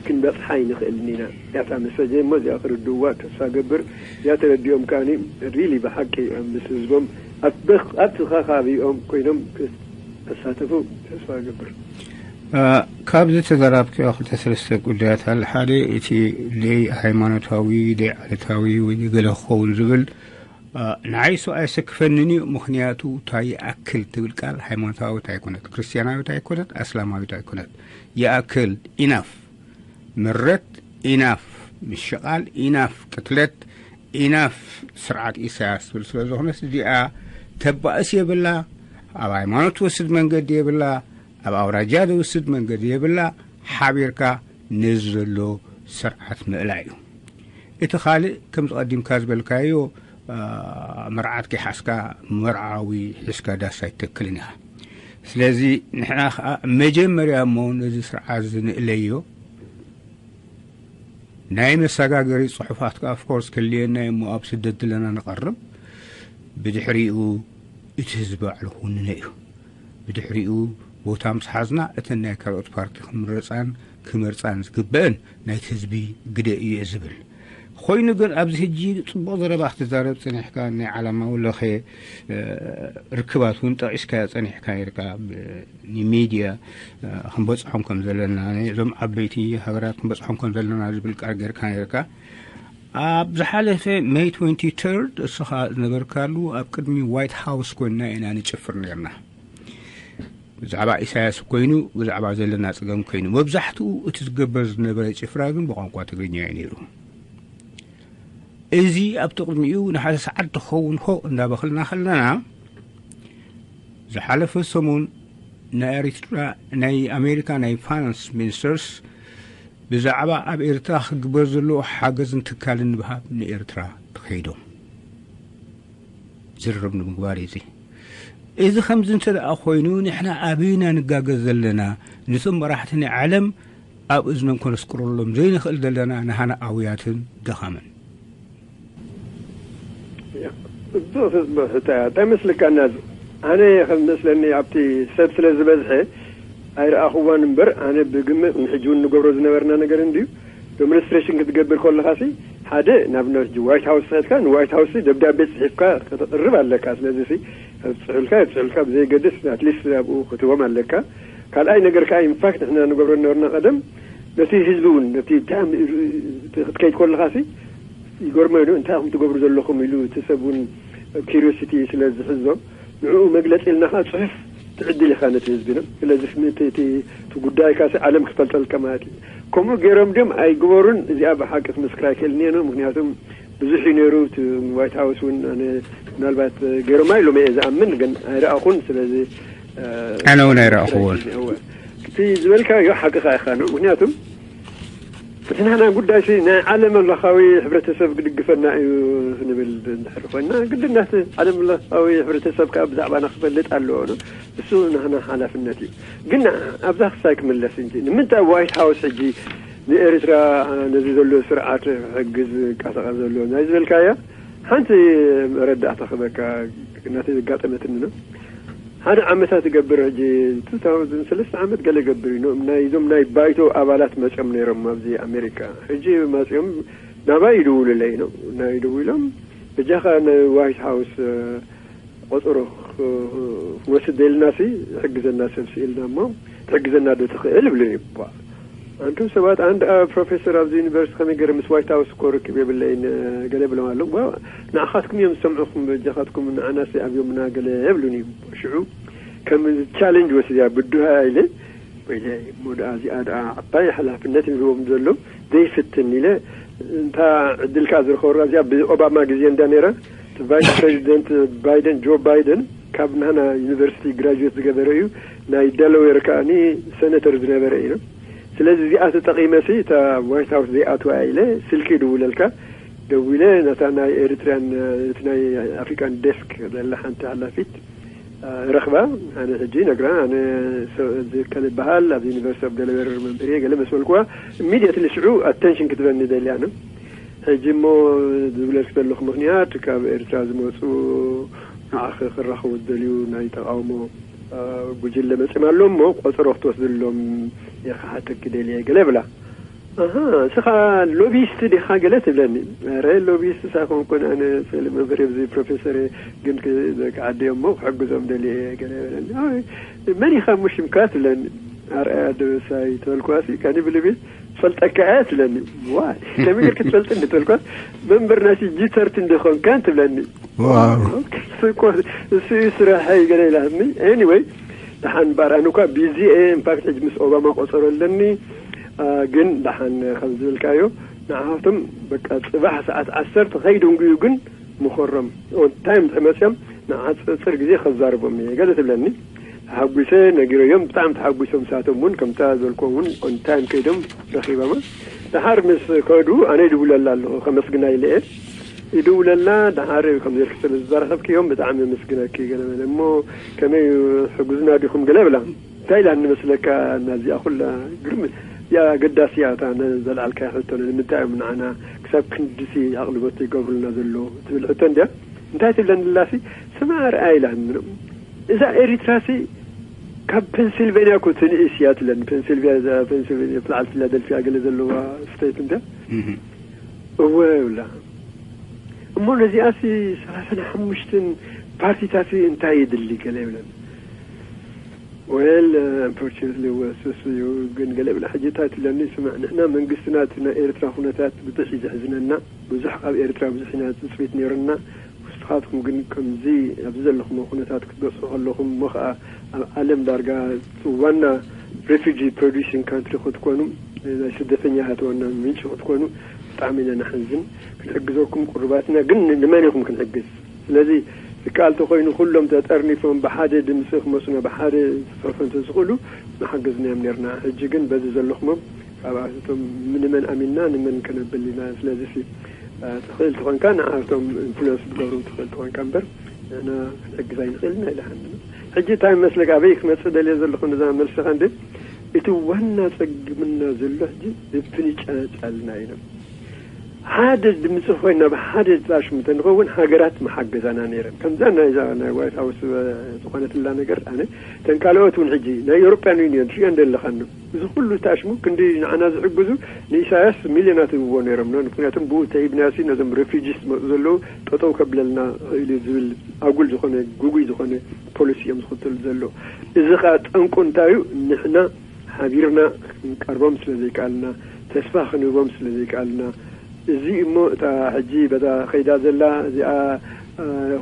ክንበፅሓ ይንኽእልን ኢና። ያታ መሰጀ እሞ እዚኣ ክርድዋ ተስፋ ገብር። እዚኣ ተረዲኦም ከዓኒ ሪሊ ብሓቂ ምስ ህዝቦም ኣብቲ ከባቢኦም ኮይኖም ክሳተፉ ተስፋ ገብር። ካብዚ ተዘራብክዮ ክልተ ሰለስተ ጉዳያት ኣለ። ሓደ እቲ ደይ ሃይማኖታዊ ደይ ዓለታዊ ወይ ገለ ክኸውን ዝብል ንዓይ ሱ ኣየሰክፈንን እዩ። ምክንያቱ እታ ይኣክል ትብል ቃል ሃይማኖታዊት ኣይኮነት፣ ክርስትያናዊት ኣይኮነት፣ ኣስላማዊት ኣይኮነት። ይኣክል ኢናፍ ምረት ኢናፍ ምሽቓል ኢናፍ ቅትለት ኢናፍ ስርዓት ኢሳያስ ትብል ስለ ዝኾነት እዚኣ ተባእስ የብላ። ኣብ ሃይማኖት ትወስድ መንገዲ የብላ። ኣብ ኣውራጃ ዝወስድ መንገዲ የብላ። ሓቢርካ ነዚ ዘሎ ስርዓት ምእላይ እዩ። እቲ ካልእ ከምዚ ቀዲምካ ዝበልካዮ መርዓት ከይሓዝካ መርዓዊ ሒዝካ ዳስ ኣይትተክልን ኢኻ። ስለዚ ንሕና ከዓ መጀመርያ እሞ ነዚ ስርዓት እዚ ንእለዮ። ናይ መሰጋገሪ ፅሑፋት ከዓ ኦፍኮርስ ክልየና እሞ ኣብ ስደት ዘለና ንቐርብ። ብድሕሪኡ እቲ ህዝቢ ባዕሉ ክውንነ እዩ። ብድሕሪኡ ቦታ ምስ ሓዝና እተን ናይ ካልኦት ፓርቲ ክምረፃን ክመርፃን ዝግበአን ናይቲ ህዝቢ ግደ እዩ እየ ዝብል። ኮይኑ ግን ኣብዚ ሕጂ ፅቡቕ ዘረባ ክትዛረብ ፀኒሕካ ናይ ዓላማዊ ለኸ ርክባት እውን ጠቒስካ ፀኒሕካ ነርካ ንሚድያ ክንበፅሖም ከም ዘለና እዞም ዓበይቲ ሃገራት ክንበፅሖም ከም ዘለና ዝብል ቃል ጌርካ ነርካ። ኣብ ዝሓለፈ ሜይ ትወንቲ ተርድ እስኻ ዝነበርካሉ ኣብ ቅድሚ ዋይት ሃውስ ኮይንና ኢና ንጭፍር ነርና። ብዛዕባ ኢሳያስ ኮይኑ ብዛዕባ ዘለና ጸገም ኮይኑ መብዛሕትኡ እቲ ዝገበር ዝነበረ ጭፍራ ግን ብቋንቋ ትግርኛ እዩ ነይሩ። እዚ ኣብቲ ቅድሚኡ ንሓደ ሰዓት ዝኸውን ሆ እንዳበኸልና ከለና ዝሓለፈ ሰሙን ናይ ኤርትራ ናይ ኣሜሪካ ናይ ፋይናንስ ሚኒስተርስ ብዛዕባ ኣብ ኤርትራ ክግበር ዘለዎ ሓገዝን ትካልን ንብሃብ ንኤርትራ ተኸይዶም። ዝርርብ ንምግባር እዩ። እዚ ከምዚ እንተ ደኣ ኮይኑ፣ ንሕና ኣበይና ንጋገ ዘለና? ንሶም መራሕቲ ናይ ዓለም ኣብ እዝኖም ከነስቅረሎም ዘይንኽእል ዘለና ንሓና ኣውያትን ደኻምን። እንታይ መስልካ እናዚ ኣነ ከም መስለኒ ኣብቲ ሰብ ስለ ዝበዝሐ ኣይረኣኽዋን እምበር፣ ኣነ ብግምት ንሕጂ እውን ንገብሮ ዝነበርና ነገር እንድዩ። ዴሞንስትሬሽን ክትገብር ከለኻሲ ሓደ ናብ ነርጂ ዋይት ሃውስ ተኸድካ ንዋይት ሃውስ ደብዳቤ ጽሒፍካ ከተቕርብ ኣለካ። ስለዚ ሲ ከብጽሑልካ የብጽሑልካ ብዘይገድስ ኣትሊስት ኣብኡ ክትቦም ኣለካ። ካልኣይ ነገር ከዓ ኢንፋክት ንሕና ንገብሮ ነበርና ቀደም ነቲ ህዝቢ እውን ነቲ ክትከይድ ከለኻሲ ይገርሞ ኢሉ እንታይ ኢኹም ትገብሩ ዘለኹም ኢሉ እቲ ሰብ እውን ኪሪዮሲቲ ስለ ዝሕዞ ንዕኡ መግለፂ ኢልና ከዓ ፅሑፍ ትዕድል ኢኻ ነቲ ህዝቢ ነው። ስለዚ እቲ ጉዳይ ካሲ ዓለም ክፈልጠልካ ማለት እዩ። ከምኡ ገይሮም ድም ኣይግበሩን እዚኣ ብሓቂ ክምስክር ኣይክእልን እየ ነው። ምክንያቱም ብዙሕ እዩ ነይሩ። ዋይት ሃውስ እውን ምናልባት ገይሮማ ኢሎም እየ ዝኣምን ግን ኣይረኣኹን። ስለዚ ኣነ እውን ኣይረኣኹዎን። እቲ ዝበልካዮ ሓቅኻ ኢኻ ነው። ምክንያቱም እቲ ናህና ጉዳይ ሲ ናይ ዓለም ኣለኻዊ ሕብረተሰብ ክድግፈና እዩ ክንብል እንድሕር ኮይና ግድናት ዓለም ኣለኻዊ ሕብረተሰብ ከዓ ብዛዕባና ክፈልጥ ኣለዎ ነው። እሱ ናህና ሓላፍነት እዩ። ግን ኣብዛ ክሳይ ክምለስ እንጂ ንምንታይ ዋይት ሃውስ ሕጂ ንኤርትራ ነዚ ዘሎ ስርዓት ሕግዝ ቃሳቀ ዘሎ ናይ ዝበልካያ ሓንቲ መረዳእታ ክበካ ናተይ ዘጋጠመትኒ ነው። ሓደ ዓመታት ገብር ሕጂ ሰለስተ ዓመት ገለ ገብር እዩ። ናይዞም ናይ ባይቶ ኣባላት መፅኦም ነይሮም ኣብዚ ኣሜሪካ። ሕጂ መፅኦም ናባይ ይድውሉለይ ነው። ናይ ደዊሎም በጃኻ ናይ ዋይት ሃውስ ቆፅሮ ክወስድ ደልና ሲ ሕግዘና ሰብ ስኢልና እሞ ትሕግዘና ዶ ትኽእል ይብሉኒ። ኣንቱም ሰባት ኣንድ ፕሮፌሰር ኣብዚ ዩኒቨርሲቲ ከመይ ገይረ ምስ ዋይት ሃውስ እኮ ርክብ የብለይን ገለ ብሎም ኣለዉ። ንዓኻትኩም እዮም ዝሰምዑኹም በጃኻትኩም ንዓናስ ኣብዮምና ገለ የብሉኒ። ሽዑ ከም ቻሌንጅ ወስድያ ብድሃ ኢለ ወይለ እሞ ደኣ እዚኣ ደኣ ዓባይ ሓላፍነት ይህቦም ዘሎ ዘይፍትን ኢለ እንታ ዕድል ከዓ ዝረኸበ እዚኣ ብኦባማ ግዜ እንዳ ነይራ ቫይስ ፕሬዚደንት ባይደን ጆ ባይደን ካብ ናና ዩኒቨርሲቲ ግራጁዌት ዝገበረ እዩ። ናይ ደለዌር ከዓኒ ሰነተር ዝነበረ እዩ። ስለዚ እዚኣ ተጠቒመሲ እታ ዋይት ሃውስ ዘይኣትዋ ኢለ ስልኪ ይድውለልካ። ደዊለ ነታ ናይ ኤሪትሪያን እቲ ናይ ኣፍሪካን ዴስክ ዘላ ሓንቲ ሓላፊት ረኽባ። ኣነ ሕጂ ነግራ ኣነ ዝከል ይበሃል ኣብ ዩኒቨርሲቲ ኦፍ ደለዌር መምህር እየ ገለ መስበልኩዋ ኢሚድየትሊ ሽዑ ኣተንሽን ክትበኒ ደልያ ነው። ሕጂ እሞ ዝብለልክ ዘለኹ ምኽንያት ካብ ኤርትራ ዝመፁ ንዓኺ ክራኸቡ ዝደልዩ ናይ ተቃውሞ ጉጅለ መፅም ኣሎ እሞ ቆፀሮ ክትወስድሎም እየ ክሓተኪ ደልየ ገለ ብላ። ኣሃ እስኻ ሎቢስት ዲኻ ገለ ትብለኒ። ኧረ ሎቢስት ሳይኮንኩን ኣነ ስእሊ መምህር ኣብዚ ፕሮፌሰር ግን ክዓዲ እሞ ክሕግዞም ደልየ ገለ በለኒ። መን ኢኻ እሞ ሽምካ ትብለኒ። ኣርኣያ ደበሳይ ተበልኳሲ ከኒ ብልቢ ትፈልጠካ እያ ትብለኒ። ዋይ ከመይ ጌርክ ትፈልጥኒ ተበልኳስ መምበር ናይሲ ጂ ተርቲ እንዲኾንካ ትብለኒ። እሱ እዩ ስራሐይ ገለ ኢላትኒ። ኤኒወይ ደሓን እምበኣር ኣነ እኳ ቢዚ እየ። ኢንፋክት ሕጂ ምስ ኦባማ ቆፀሮ ኣለኒ። ግን ደሓን ከም ዝበልካዮ ንዓኻቶም በቃ ፅባሕ ሰዓት ዓሰርተ ከይደንጉዩ ግን ምኸሮም ኦን ታይም እንድሕር መፅኦም ንዓፅፅር ግዜ ከዛርቦም እየ ገለ ትብለኒ። ተሓጒሰ ነጊረዮም ብጣዕሚ ተሓጒሶም ንሳቶም እውን ከምታ ዝበልክዎም እውን ኦን ታይም ከይዶም ረኺቦማ። ደሓር ምስ ከዱ ኣነ ይድውለላ ኣለኹ ከመስግና ኢለ እየ ይድውለላ። ደሓር ከምዚ ኢልኪ ስለ ዝተራኸብክዮም ብጣዕሚ የመስግነኪ ገለ በለ እሞ ከመይ ሕጉዝና ዲኹም ገለ ብላ። እንታይ ኢላ ንመስለካ ናዚኣ ኩላ ግርም እያ ኣገዳሲ እያ እታ ዘልዓልካያ ሕቶ ንምንታይ እዮም ንዓና ክሳብ ክንድሲ ኣቕልቦት ይገብሩልና ዘሎ ትብል ሕቶ እንድያ። እንታይ ትብለኒ ኣላሲ ስማዕ ርኣ ኢላኒ እዛ ኤሪትራሲ ካብ ፔንሲልቬንያ እኮ ትንእስ እያ ትብለኒ። ፔንሲልቬንያ እዛ ፔንሲልቬንያ እቲ በዓል ፊላደልፊያ ገለ ዘለዋ ስቴት እንድያ እወ ይብላ እሞ ነዚኣሲ ሰላሳን ሓሙሽተን ፓርቲታት እንታይ የድሊ ገለ ይብለኒ። ወል ኣንፎርቹነትሊ ወስስ እዩ ግን ገለ ብላ ሕጂ እንታይ ትብለኒ ስምዕ ንሕና መንግስትና እቲ ናይ ኤርትራ ኩነታት ብዙሕ እዩ ዘሕዝነና። ብዙሕ ካብ ኤርትራ ብዙሕ ኢና ትፅቢት ነይሩና። ንስኻትኩም ግን ከምዚ ኣብዚ ዘለኹም ኩነታት ክትበፅሑ ከለኹም እሞ ከዓ ኣብ ዓለም ዳርጋ ዋና ሬፊጂ ፕሮዲሲንግ ካንትሪ ክትኮኑ ናይ ስደተኛታት ዋና ምንጪ ክትኮኑ ብጣዕሚ ኢና ንሓዝን። ክንሕግዘኩም ቅሩባት ኢና ግን ንመን ኢኹም ክንሕግዝ? ስለዚ ዝከኣል ተኮይኑ ኩሎም ተጠርኒፎም ብሓደ ድምፂ ክመፁና ብሓደ ክሰርሑ እንተዝኽእሉ ምሓገዝናዮም ነርና። ሕጂ ግን በዚ ዘለኹሞም ካብኣቶም ንመን ኣሚንና ንመን ከነብል ኢና። ስለዚ ትኽእል ተኾንካ ንዓቶም ኢንፍሉንስ ትገብሮም ትኽእል ተኾንካ እምበር ንሕና ክንሕግዝ ኣይንኽእልን ኣይልሓን። ሕጂ እንታይ መስለካ፣ ኣበይ ክመጽእ ደልየ ዘለኹ ነዛ መልስኻ እንደ፣ እቲ ዋና ጸግምና ዘሎ ሕጂ ምፍንጫል ኢና። ሓደ ድምፂ ኮይና ብሓደ ጣሽሙ እንተንኸውን ሃገራት መሓገዛና ነይረን። ከምዛ ናይዛ ናይ ዋይት ሃውስ ዝኾነትላ ነገር ኣነ፣ እተን ካልኦት እውን ሕጂ ናይ ኤውሮፓን ዩኒየን ትሪኦ እንደለኻን፣ እዚ ኩሉ ጣሽሙ ክንዲ ንዓና ዝሕግዙ ንኢሳያስ ሚልዮናት ይህብዎ ነይሮም። ምክንያቱም ብኡ ተሂብናሲ ነዞም ሬፊጂስ ዝመፁ ዘለዉ ጠጠው ከብለልና ክእል እዩ ዝብል ኣጉል ዝኾነ፣ ግጉይ ዝኾነ ፖሊሲ እዮም ዝኽተሉ ዘለዉ። እዚ ከዓ ጠንቁ እንታይ እዩ? ንሕና ሓቢርና ክንቀርቦም ስለ ዘይከኣልና፣ ተስፋ ክንህቦም ስለ ዘይከኣልና፣ እዚ እሞ እታ ሕጂ በታ ከይዳ ዘላ እዚኣ፣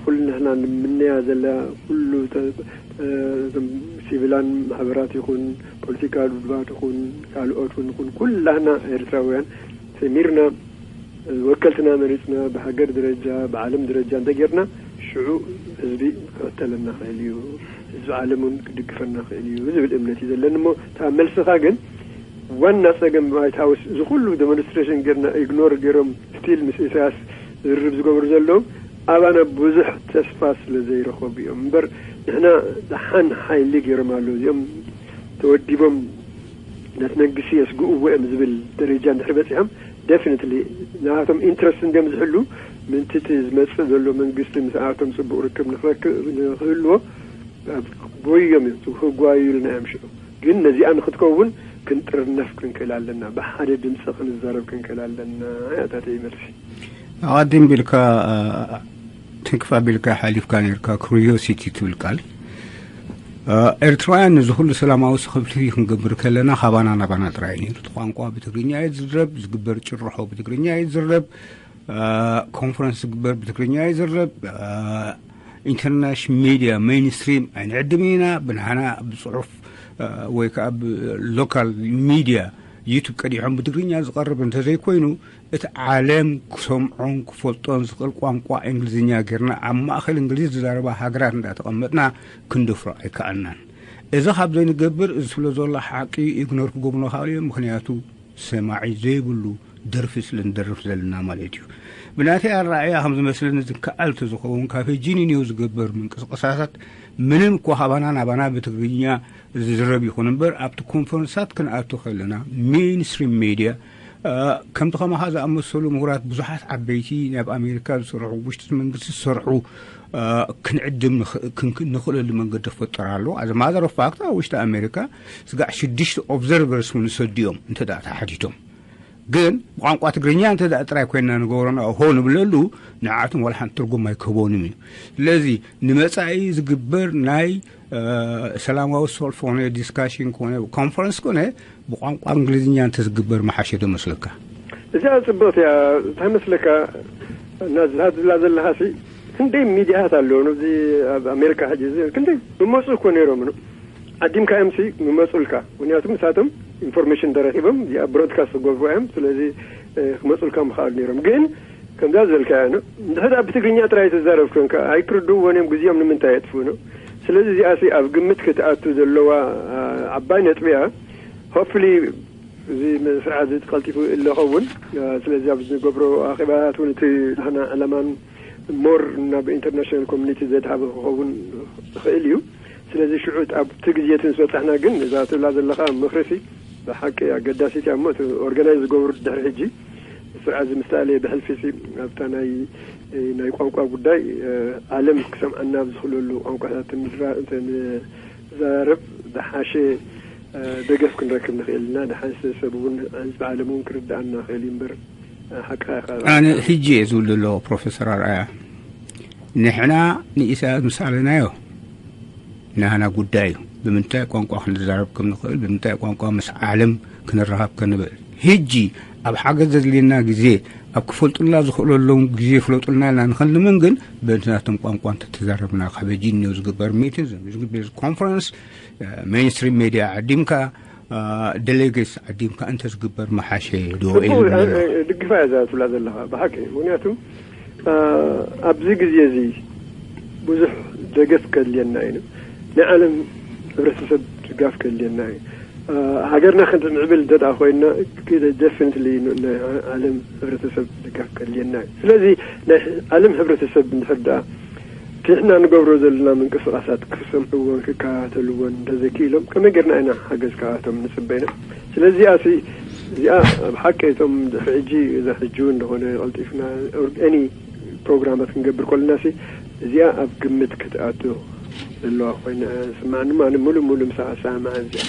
ኩሉ ንሕና ንምነያ ዘላ ኩሉ፣ እቶም ሲቪላን ማሕበራት ይኹን፣ ፖለቲካል ውድባት ይኹን፣ ካልኦት እውን ይኹን፣ ኩላህና ኤርትራውያን ሰሚርና፣ ወከልትና መሪፅና፣ ብሃገር ደረጃ ብዓለም ደረጃ እንተጌርና፣ ሽዑ ህዝቢ ክኸተለና ክእል እዩ፣ ህዝቢ ዓለም እውን ክድግፈና ክእል እዩ ዝብል እምነት እዩ ዘለኒ። እሞ እታ መልስኻ ግን ዋና ጸገም ዋይት ሃውስ፣ እዚ ኩሉ ዴሞንስትሬሽን ጌርና ኢግኖር ጌሮም ስቲል ምስ ኢሳያስ ዝርርብ ዝገብሩ ዘለዉ ኣባና ብዙሕ ተስፋ ስለ ዘይረኸቡ እዮም እምበር፣ ንሕና ደሓን ሓይሊ ጌሮም ኣለዉ። እዚኦም ተወዲቦም ነቲ መንግስቲ የስግእዎ እዮም ዝብል ደረጃ እንድሕር በጺሖም፣ ደፊኒትሊ ናቶም ኢንትረስት እንዲዮም ዝሕሉ። ምንትቲ ዝመጽእ ዘሎ መንግስቲ ምስኣቶም ጽቡቕ ርክብ ንክህልዎ ጎዮም እዮም ክጓዩ ኢልና እዮም ሽዑ። ግን ነዚኣ ንክትከውን ክንጥርነፍ ክንክእል ኣለና። ብሓደ ድምፂ ክንዛረብ ክንክእል ኣለና። ያታተ ይመልሲ። ኣቐዲም ቢልካ ትንክፍ ኣቢልካ ሓሊፍካ ነርካ። ክሪዮሲቲ ትብል ቃል ኤርትራውያን እዚ ኩሉ ሰላማዊ ስኽፍቲ ክንገብር ከለና ካባና ናባና ጥራይ ነይሩ። እቲ ቋንቋ ብትግርኛ እዩ ዝዝረብ፣ ዝግበር ጭርሖ ብትግርኛ እዩ ዝዝረብ፣ ኮንፈረንስ ዝግበር ብትግርኛ እዩ ዝዝረብ። ኢንተርናሽን ሚድያ ሜይንስትሪም ኣይንዕድም ኢና። ብንሓና ብፅሑፍ ወይ ከዓ ብሎካል ሚድያ ዩቱብ ቀዲሖም ብትግርኛ ዝቐርብ እንተዘይኮይኑ እቲ ዓለም ክሰምዖን ክፈልጦን ዝኽእል ቋንቋ እንግሊዝኛ ጌርና ኣብ ማእኸል እንግሊዝ ዝዛረባ ሃገራት እንዳተቐመጥና ክንደፍሮ ኣይከኣልናን። እዚ ካብ ዘይንገብር እዚ ስለ ዘሎ ሓቂ ኢግኖር ክገብሩና ይኽእሉ እዮም። ምኽንያቱ ሰማዒ ዘይብሉ ደርፊ ስለ ንደርፍ ዘለና ማለት እዩ። ብናተይ ኣረኣእያ ከም ዝመስለኒ ዝከኣል ተዝኸውን ካብ ሕጂ ንንየው ዝግበር ምንቅስቃሳት ምንም እኳ ካባና ናባና ብትግርኛ ዝዝረብ ይኹን እምበር ኣብቲ ኮንፈረንሳት ክንኣቱ ከለና ሜይንስትሪም ሜድያ ከምቲ ከማኻ ዝኣመሰሉ ምሁራት ብዙሓት ዓበይቲ ናይ ኣብ ኣሜሪካ ዝሰርሑ ውሽጢ መንግስቲ ዝሰርሑ ክንዕድም ንኽእለሉ መንገዲ ክፈጠር ኣለዎ። As a matter of fact ኣብ ውሽጢ ኣሜሪካ ስጋዕ ሽዱሽተ ኦብዘርቨርስ እውን ይሰዱ እዮም እንተ ደኣ ተሓቲቶም። ግን ብቋንቋ ትግርኛ እንተ ደኣ ጥራይ ኮይንና ንገብሮ ሆ ንብለሉ ንዓቶም ዋላ ሓንቲ ትርጉም ኣይክህቦንም እዩ። ስለዚ ንመጻኢ ዝግበር ናይ ሰላማዊ ሰልፍ ኮነ ዲስካሽን ኮነ ኮንፈረንስ ኮነ ብቋንቋ እንግሊዝኛ እንተዝግበር መሓሸ ዶ መስለካ? እዚኣ ጽብቕቲ እያ። እንታይ መስለካ? እና ዝላ ዘለኻሲ ክንደይ ሚድያታት ኣለዉ ነዚ ኣብ ኣሜሪካ ሕጂ እዚ ክንደይ ብመፁ እኮ ነይሮም ነው ዓዲምካ እዮም ሲ ምመፁልካ። ምክንያቱም ንሳቶም ኢንፎርሜሽን ተረኪቦም እዚኣ ብሮድካስት ክገብሩ እዮም። ስለዚ ክመፁልካ ምኽኣሉ ነይሮም። ግን ከምዛ ዝበልካዮ ነው እንድሕር ብትግርኛ ጥራይ ተዛረብ ኮንካ ኣይክርድእዎን እዮም። ግዜኦም ንምንታይ የጥፍኡ ነው? ስለዚ እዚኣ ሲ ኣብ ግምት ክትኣቱ ዘለዋ ዓባይ ነጥቢ እያ። ሆፕሊ እዚ ስርዓት እዚ ቀልጢፉ ኣለኸውን። ስለዚ ኣብ ዝገብሮ ኣኼባታት እውን እቲ ናህና ዕላማን ሞር ናብ ኢንተርናሽናል ኮሚኒቲ ዘድሃበ ክኸውን ይኽእል እዩ። ስለዚ ሽዑ ኣብቲ ግዜ እቲ ምስ በጻሕና ግን እዛ ትብላ ዘለኻ ምኽሪ ሲ ብሓቂ ኣገዳሲት እያ። እሞ እቲ ኦርጋናይዝ ዝገብሩ ድሕሪ ሕጂ ስርዓት እዚ ምስ ተኣለየ ብሕልፊ ሲ ኣብታ ናይ ናይ ቋንቋ ጉዳይ ዓለም ክሰምዓና ኣብ ዝኽእለሉ ቋንቋታት እንድራ እንተ ንዛረብ ዝሓሸ ደገፍ ክንረክብ ንኽእል ኢና። ደሓን ሰብ እውን ህዝቢ ዓለም እውን ክርድኣና ክእል እዩ እምበር ሓቅኻ ኢኻ። ኣነ ሕጂ እየ ዝብል ዘለኹ ፕሮፌሰር ኣርኣያ፣ ንሕና ንኢሳያስ ምስ ኣለናዮ ናህና ጉዳይ እዩ። ብምንታይ ቋንቋ ክንዛረብ ከም ንኽእል፣ ብምንታይ ቋንቋ ምስ ዓለም ክንራኸብ ከም ንኽእል፣ ሕጂ ኣብ ሓገዝ ዘድልየና ግዜ ኣብ ክፈልጡልና ዝኽእለሎም ግዜ ፍለጡልና ኢልና ንኸልምን ግን በንቲ ናቶም ቋንቋ እንተተዛረብና ካብ ሕጂ እኒኦ ዝግበር ሚቲንግ ዝግበር ኮንፈረንስ ሜይንስትሪም ሜድያ ዓዲምካ ደሌጌትስ ዓዲምካ እንተዝግበር መሓሸ ዶ? ጽቡቕ፣ ኢሉ ኣነ ነይሩ። ድግፋ እያ እዛ ትብላ ዘለኻ ብሓቂ። ምክንያቱ ኣብዚ ግዜ እዚ ብዙሕ ደገፍ ከድልየና እዩ። ናይ ዓለም ሕብረተሰብ ድጋፍ ከድልየና እዩ። ሃገርና ክንትምዕብል እንተ ደኣ ኮይና ደፍንትሊ ናይ ዓለም ሕብረተሰብ ድጋፍ ከድልየና እዩ። ስለዚ ናይ ዓለም ሕብረተሰብ እንድሕር ደኣ ንሕና ንገብሮ ዘለና ምንቅስቃሳት ክሰምዕዎን ክከታተልዎን እንተዘይክኢሎም ከመይ ጌርና ኢና ሓገዝ ካብኣቶም ንጽበ ኢና? ስለዚ ኣሲ እዚኣ ኣብ ሓቂ እቶም ድሕሪ ሕጂ እዛ ሕጂ እውን እንደኾነ ቀልጢፍና ኦር-፣ ኤኒ ፕሮግራማት ክንገብር ከለና ሲ እዚኣ ኣብ ግምት ክትኣቱ ዘለዋ ኮይና ስማዕኒ ማኒ ሙሉ ሙሉ ምሳኻ ሰማዕ እዚኣ።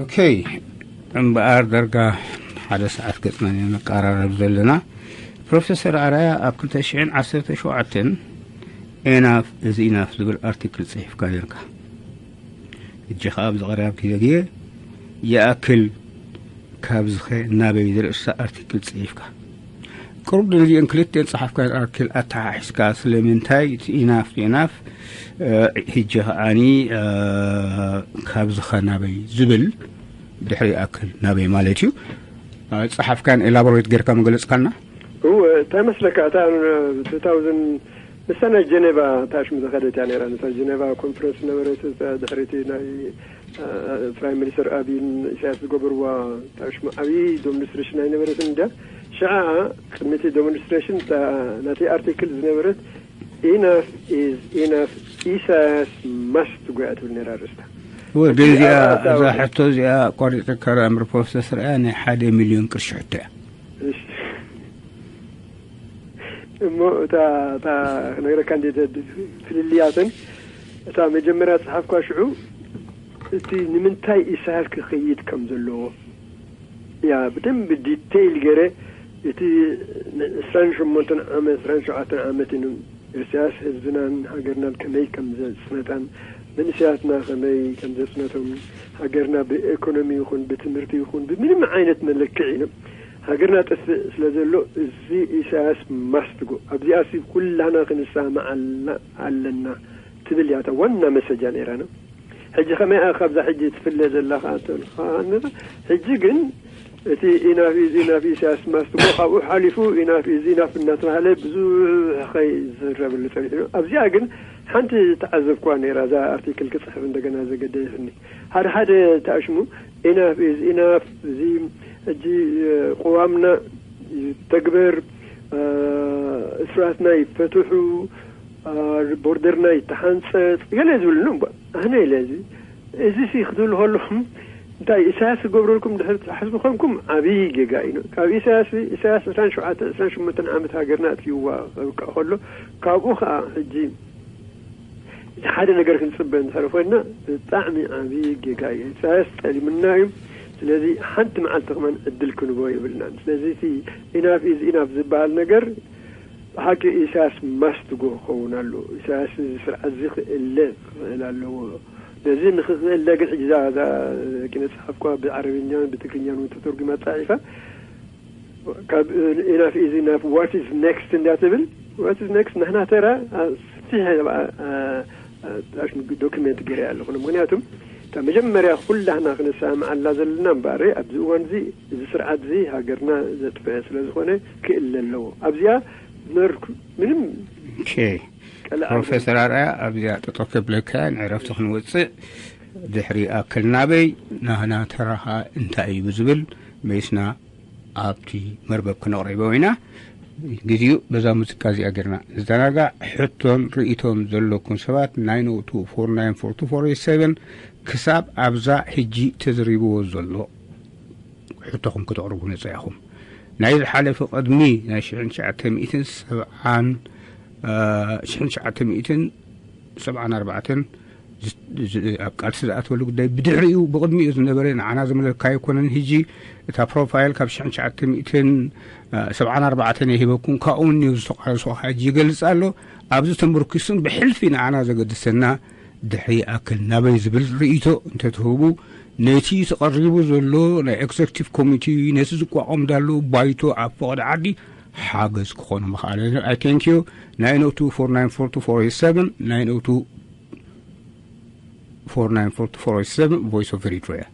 ኦኬ። እምበኣር ደርጋ ሓደ ሰዓት ገጽና ኢና ነቃራረብ ዘለና። ፕሮፌሰር ኣርኣያ ኣብ ክልተ ሽሕን ዓሰርተ ሸውዓተን ኤናፍ እዚ ኢናፍ ዝብል ኣርቲክል ጽሒፍካ ነርካ። እጂ ከኣ ኣብዚ ቀረብ ግዜ ይኣክል ካብዚ ኸ ናበይ ዝርእሳ ኣርቲክል ጽሒፍካ። ቅሩብ ንዚአን ክልተን ጸሓፍካ ኣርቲክል ኣተሓሒዝካ ስለምንታይ እቲ ኢናፍ ኢናፍ ሕጂ ከኣኒ ካብዚ ኸ ናበይ ዝብል ድሕሪ ይኣክል ናበይ ማለት እዩ። ጸሓፍካን ኤላቦሬት ጌርካ መገለጽካልና። እወ እንታይ መስለካ እታ two thousand ምስታ ናይ ጀኔቫ ታሽሙ ዝኸደት እያ ነራ። ነታ ጀኔቫ ኮንፈረንስ ነበረት። እታ ድሕሪቲ ናይ ፕራይም ሚኒስተር ኣብይን ኢሳያስ ዝገበርዋ ታሽሙ ዓብዪ ዶሚኒስትሬሽን ኣይነበረትን እንድያ። ሽዓ ቅድሚቲ ዶሚኒስትሬሽን እታ ናተይ ኣርቲክል ዝነበረት ኢናፍ ኢዝ ኢናፍ፣ ኢሳያስ ማስት ጎያ ትብል ነራ ርስታ። እወ ግን እዚኣ እዛ ሕቶ እዚኣ ኣቋሪጠካ እምር ፕሮፌሰር እያ ናይ ሓደ ሚልዮን ቅርሺ ሕቶ እያ። እሺ። እሞ እታ እታ ክነግረካ እንደ ፍልልያተን እታ መጀመርያ ጸሓፍኳ ሽዑ እቲ ንምንታይ ኢሳያስ ክኸይድ ከም ዘለዎ ያ ብደንብ ዲቴይል ገይረ እቲ ዕስራን ሸሞንተን ዓመት ዕስራን ሸውዓተን ዓመት ኢሳያስ ህዝብናን ሃገርናን ከመይ ከም ዘጽነታን መንእሰያትና ከመይ ከም ዘጽነቶም ሃገርና ብኢኮኖሚ ይኹን ብትምህርቲ ይኹን ብምንም ዓይነት መለክዒ ሃገርና ጠፍእ ስለ ዘሎ እዚ ኢሳያስ ማስት ጎ ኣብዚኣ ሲ ኩላና ክንሰማማዕ ኣለና ትብል እያ እታ ዋና መሰጃ ነይራና። ሕጂ ከመይ እያ ካብዛ ሕጂ ትፍለ ዘላ ከኣ ተልካ ሕጂ ግን እቲ ኢናፍ ኢዝ ኢናፍ ኢሳያስ ማስት ጎ ካብኡ ሓሊፉ ኢናፍ ኢዝ ኢናፍ እናተባህለ ብዙሕ ከይዝረበሉ ጸኒሑ እዩ። ኣብዚኣ ግን ሓንቲ ተዓዘብኳ ነይራ እዛ ኣርቲክል ክጽሕፍ እንደገና ዘገደፍኒ ሓደ ሓደ ተኣሽሙ ኢናፍ ኢዝ ኢናፍ እዚ ሕጂ ቅዋምና ይተግበር፣ እስራትና ይፈትሑ፣ ቦርደርና ይተሓንፀፅ ገለ ዝብልኑ እምበር ኣነ ኢለ እዚ እዚ ሲ ክትብሉ ከለኹም እንታይ ኢሳያስ ክገብረልኩም ድሕር ትሓስቡ ኮንኩም ዓብዪ ጌጋ እዩ። ካብ ኢሳያስ ኢሳያስ ዕስራን ሸውዓተ ዕስራን ሸሞንተን ዓመት ሃገርና ኣትይዋ ከብቅዕ ከሎ ካብኡ ከዓ ሕጂ እቲ ሓደ ነገር ክንፅበ እንድሕር ኮይና ብጣዕሚ ዓብዪ ጌጋ እዩ። ኢሳያስ ጠሊምና እዩ። ስለዚ ሓንቲ መዓልቲ ከማን ዕድል ክንቦ የብልናን። ስለዚ እቲ ኢናፍ ኢዝ ኢናፍ ዝበሃል ነገር ብሓቂ ኢሳያስ ማስት ጎ ክኸውን ኣሎ። ኢሳያስ እዚ ስርዓት እዚ ክእለ ክኽእል ኣለዎ። ነዚ ንክኽእለ ግን ሕጂ እዛ ኪነ ጸሓፍኳ ብዓረብኛን ብትግርኛን እውን ተተርጉማ ጻሒፋ ካብ ኢናፍ ኢዝ ኢናፍ ዋት ኢዝ ኔክስት እንዳ ትብል ዋት ኢዝ ኔክስት ንሕና ተራ ሰፊሕ ዶክመንት ገይረ ኣለኹ። ምክንያቱም እታ መጀመርያ ኩላህና ክንሰማማዓላ ዘለና እምበኣር ኣብዚ እዋን እዚ እዚ ስርዓት እዚ ሃገርና ዘጥፈአ ስለ ዝኾነ ክእለ ኣለዎ። ኣብዚኣ ነርኩ ምንም ፕሮፌሰር ኣርኣያ ኣብዚኣ ጠጠው ከብለካ ንዕረፍቲ ክንወፅእ ድሕሪ ኣክል ናበይ ናህና ተራኻ እንታይ እዩ ብዝብል መይስና ኣብቲ መርበብ ክነቕርቦ ኢና። ግዜኡ በዛ ሙዚቃ እዚኣ ጌርና ንዘናጋዕ። ሕቶን ርእይቶን ዘለኩም ሰባት ናይን ኦ ቱ ፎር ናይን ፎር ቱ ፎር ኤት ሰቨን ክሳብ ኣብዛ ሕጂ ተዘሪብዎ ዘሎ ሕቶኹም ክተቕርቡ ነጸ ኢኹም። ናይ ዝሓለፈ ቅድሚ ናይ ሽሕን ትሽዓተ ሚእትን ሰብዓን ሽሕን ትሽዓተ ሚእትን ሰብዓን ኣርባዕተን ኣብ ቃልሲ ዝኣተወሉ ጉዳይ ብድሕሪኡ ብቕድሚኡ ዝነበረ ንዓና ዝመለካ ኣይኮነን። ሕጂ እታ ፕሮፋይል ካብ ሽሕን ትሽዓተ ሚእትን ሰብዓን ኣርባዕተን የሂበኩም ካብኡ ንዩ ዝተቋረሱ ሕጂ ይገልጽ ኣሎ። ኣብዚ ተመርኪሱን ብሕልፊ ንዓና ዘገድሰና ድሕሪ ኣክል ናበይ ዝብል ርእይቶ እንተትህቡ ነቲ ተቐሪቡ ዘሎ ናይ ኤግዘክቲቭ ኮሚቲ ነቲ ዝቋቋም ዳሎ ባይቶ ኣብ ፈቐዶ ዓዲ ሓገዝ ክኾኑ ምኽኣለ። I thank you nine oh two four nine four two four eight seven nine oh two four nine four two four eight seven Voice of Eritrea.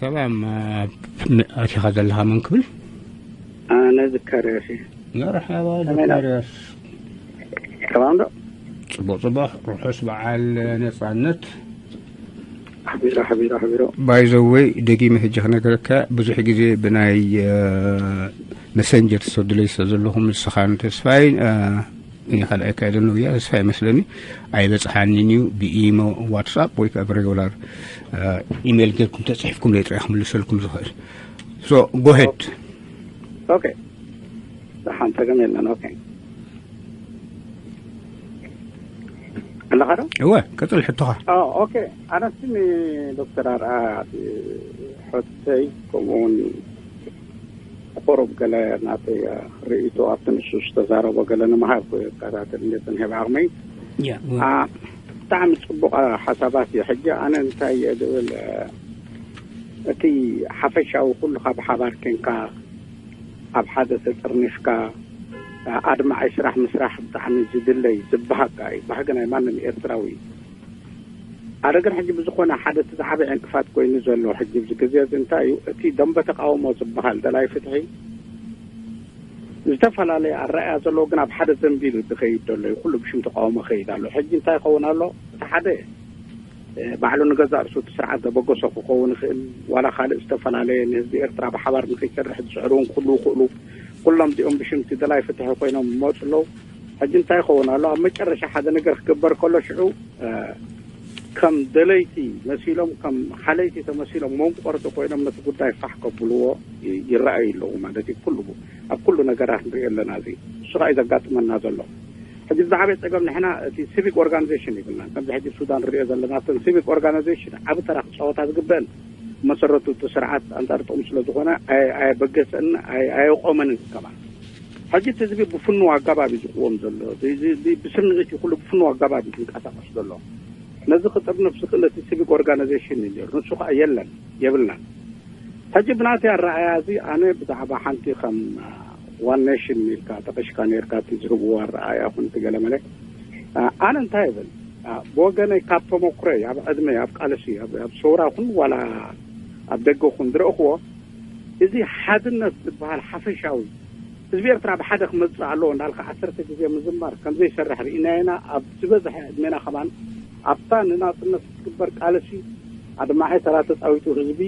ሰላም። ኣቲኻ ዘለኻ መን ክብል? ኣነ ዝካርዮስ እየ። መርሓባ። ዘመና። ዝካርዮስ። ሰላም ዶ? ጽቡቕ ጽቡቕ። ርሑስ በዓል ነጻነት። ኣሕቢሮ ኣሕቢሮ ኣሕቢሮ። ባይዘወይ፣ ደጊመ ሕጂ ክነገረካ፣ ብዙሕ ግዜ ብናይ መሰንጀር ትሰዱለይ ስለ ዘለኹም፣ ንስኻን ተስፋይ፣ እኔ ካልኣይ ካይደ ነው ብያ ተስፋ ይመስለኒ። ኣይበጽሓንን እዩ። ብኢሞ፣ ዋትሳፕ ወይ ከዓ ብሬጉላር ኢሜይል ጌርኩም ተፅሒፍኩም ለይ ጥራይ ክምልሰልኩም ዝኽእል። ሶ ጎሄድ። ኦኬ። ደሓን፣ ጸገም የለን። ኦኬ። ኣለኻ ዶ? እወ፣ ቀጽል ሕቶኻ። ኦኬ። ኣነስቲ ንዶክተር ኣርኣያ ሕቶይ፣ ከምኡውን ቁሩብ ገለ ናተይ ርእይቶ ኣብቲ ንሱ ዝተዛረቦ ገለ ንምሃብ ክከታተል እንዴት ንህብ ዓቕመይ። ብጣዕሚ ጽቡቕ ሓሳባት እዩ። ሕጂ ኣነ እንታይ እየ ዝብል፣ እቲ ሓፈሻዊ ኩሉ ካብ ሓባር ኬንካ ኣብ ሓደ ተጥርኒፍካ ኣድማዓይ ስራሕ ምስራሕ ብጣዕሚ ዝድለይ ዝበሃጋ እዩ። ባህጊ ናይ ማንም ኤርትራዊ እዩ። ኣነ ግን ሕጂ ብዝኾነ ሓደ እቲ ዝዓበየ ዕንቅፋት ኮይኑ ዘሎ ሕጂ ኣብዚ ግዜ እዚ እንታይ እዩ፣ እቲ ደንበ ተቃውሞ ዝበሃል ደላይ ፍትሒ ዝተፈላለየ ኣረኣያ ዘለዎ ግን ኣብ ሓደ ዘንቢሉ ዝኸይድ ዘሎ እዩ። ኩሉ ብሽም ተቃውሞ ኸይድ ኣሎ። ሕጂ እንታይ ይኸውን ኣሎ? እቲ ሓደ፣ እ፣ ባዕሉ ንገዛእ ርእሱ እቲ ስርዓት ዘበገሶ ክኸውን ይኽእል፣ ዋላ ካልእ ዝተፈላለየ ንህዝቢ ኤርትራ ብሓባር ንኸይሰርሕ ዝስዕሩ እውን ክህልዉ ይኽእሉ። ኩሎም እዚኦም ብሽምቲ ደላይ ፍትሒ ኮይኖም ይመፁ ኣለዉ። ሕጂ እንታይ ይኸውን ኣሎ? ኣብ መጨረሻ ሓደ ነገር ክግበር ከሎ ሽዑ፣ እ፣ ከም ደለይቲ መሲሎም፣ ከም ሓለይቲ ተመሲሎም መንቆርቲ ኮይኖም ነቲ ጉዳይ ፋሕ ከብልዎ ይ-፣ ይረኣዩ ኣለዉ ማለት እዩ። ኩሉ፣ ኣብ ኩሉ ነገራት ንሪኦ ኣለና። እዚ እሱ ከዓ እዩ ዘጋጥመና ዘሎ። ሕጂ ዝዓበየ ጸገም ንሕና እቲ ሲቪክ ኦርጋናይዜሽን ይብልና። ከምዚ ሕጂ ሱዳን ንሪኦ ዘለና፣ እተን ሲቪክ ኦርጋናይዜሽን ዓቢ ተራ ክጻወታ ዝግበአን መሰረቱ እቲ ስርዓት ኣንጻር ጥቕሙ ስለ ዝኾነ ኣየ-፣ ኣየበገሰን ኣየ-፣ ኣየቆመንን ከማን። ሕጂ እቲ ህዝቢ ብፍኑው ኣገባብ እዩ ዝቅወም ዘሎ። እዚ፣ እዚ፣ እዚ ብስምዒት እዩ ኩሉ ብፍኑው ኣገባብ እዩ ዝንቀሳቀስ ዘሎ። ነዚ ክጥርንፍ ዝኽእል እቲ ሲቪክ ኦርጋናይዜሽን እዩ ነይሩ። ንሱ ከኣ የለን፣ የብልናን። ሕጂ ብናተይ ኣረኣእያ እዚ ኣነ ብዛዕባ ሓንቲ ከም ዋን ኔሽን ኢልካ ጠቂሽካ ነይርካ፣ እቲ ዝህብዎ ኣረኣእያ ኹን እቲ ገለመለ። ኣ-፣ ኣነ እንታይ እብል? ኣ፣ ብወገነይ ካብ ተመኩሮይ፣ ኣብ ዕድመይ፣ ኣብ ቃልሲ፣ ኣብ፣ ኣብ ሰውራ ኹን ዋላ ኣብ ደገ ኹን ዝረእኽዎ፣ እዚ ሓድነት ዝበሃል ሓፈሻዊ ህዝቢ ኤርትራ ብሓደ ክመጽእ ኣለዎ እንዳልካ ዓሰርተ ግዜ ምዝማር ከም ዘይሰርሕ ርኢናዮ ኢና። ኣብ ዝበዝሐ ዕድሜና ከማን ኣብታ ንናጽነት እትግበር ቃልሲ ኣድማዒ ተራ ተጻዊቱ ህዝቢ፣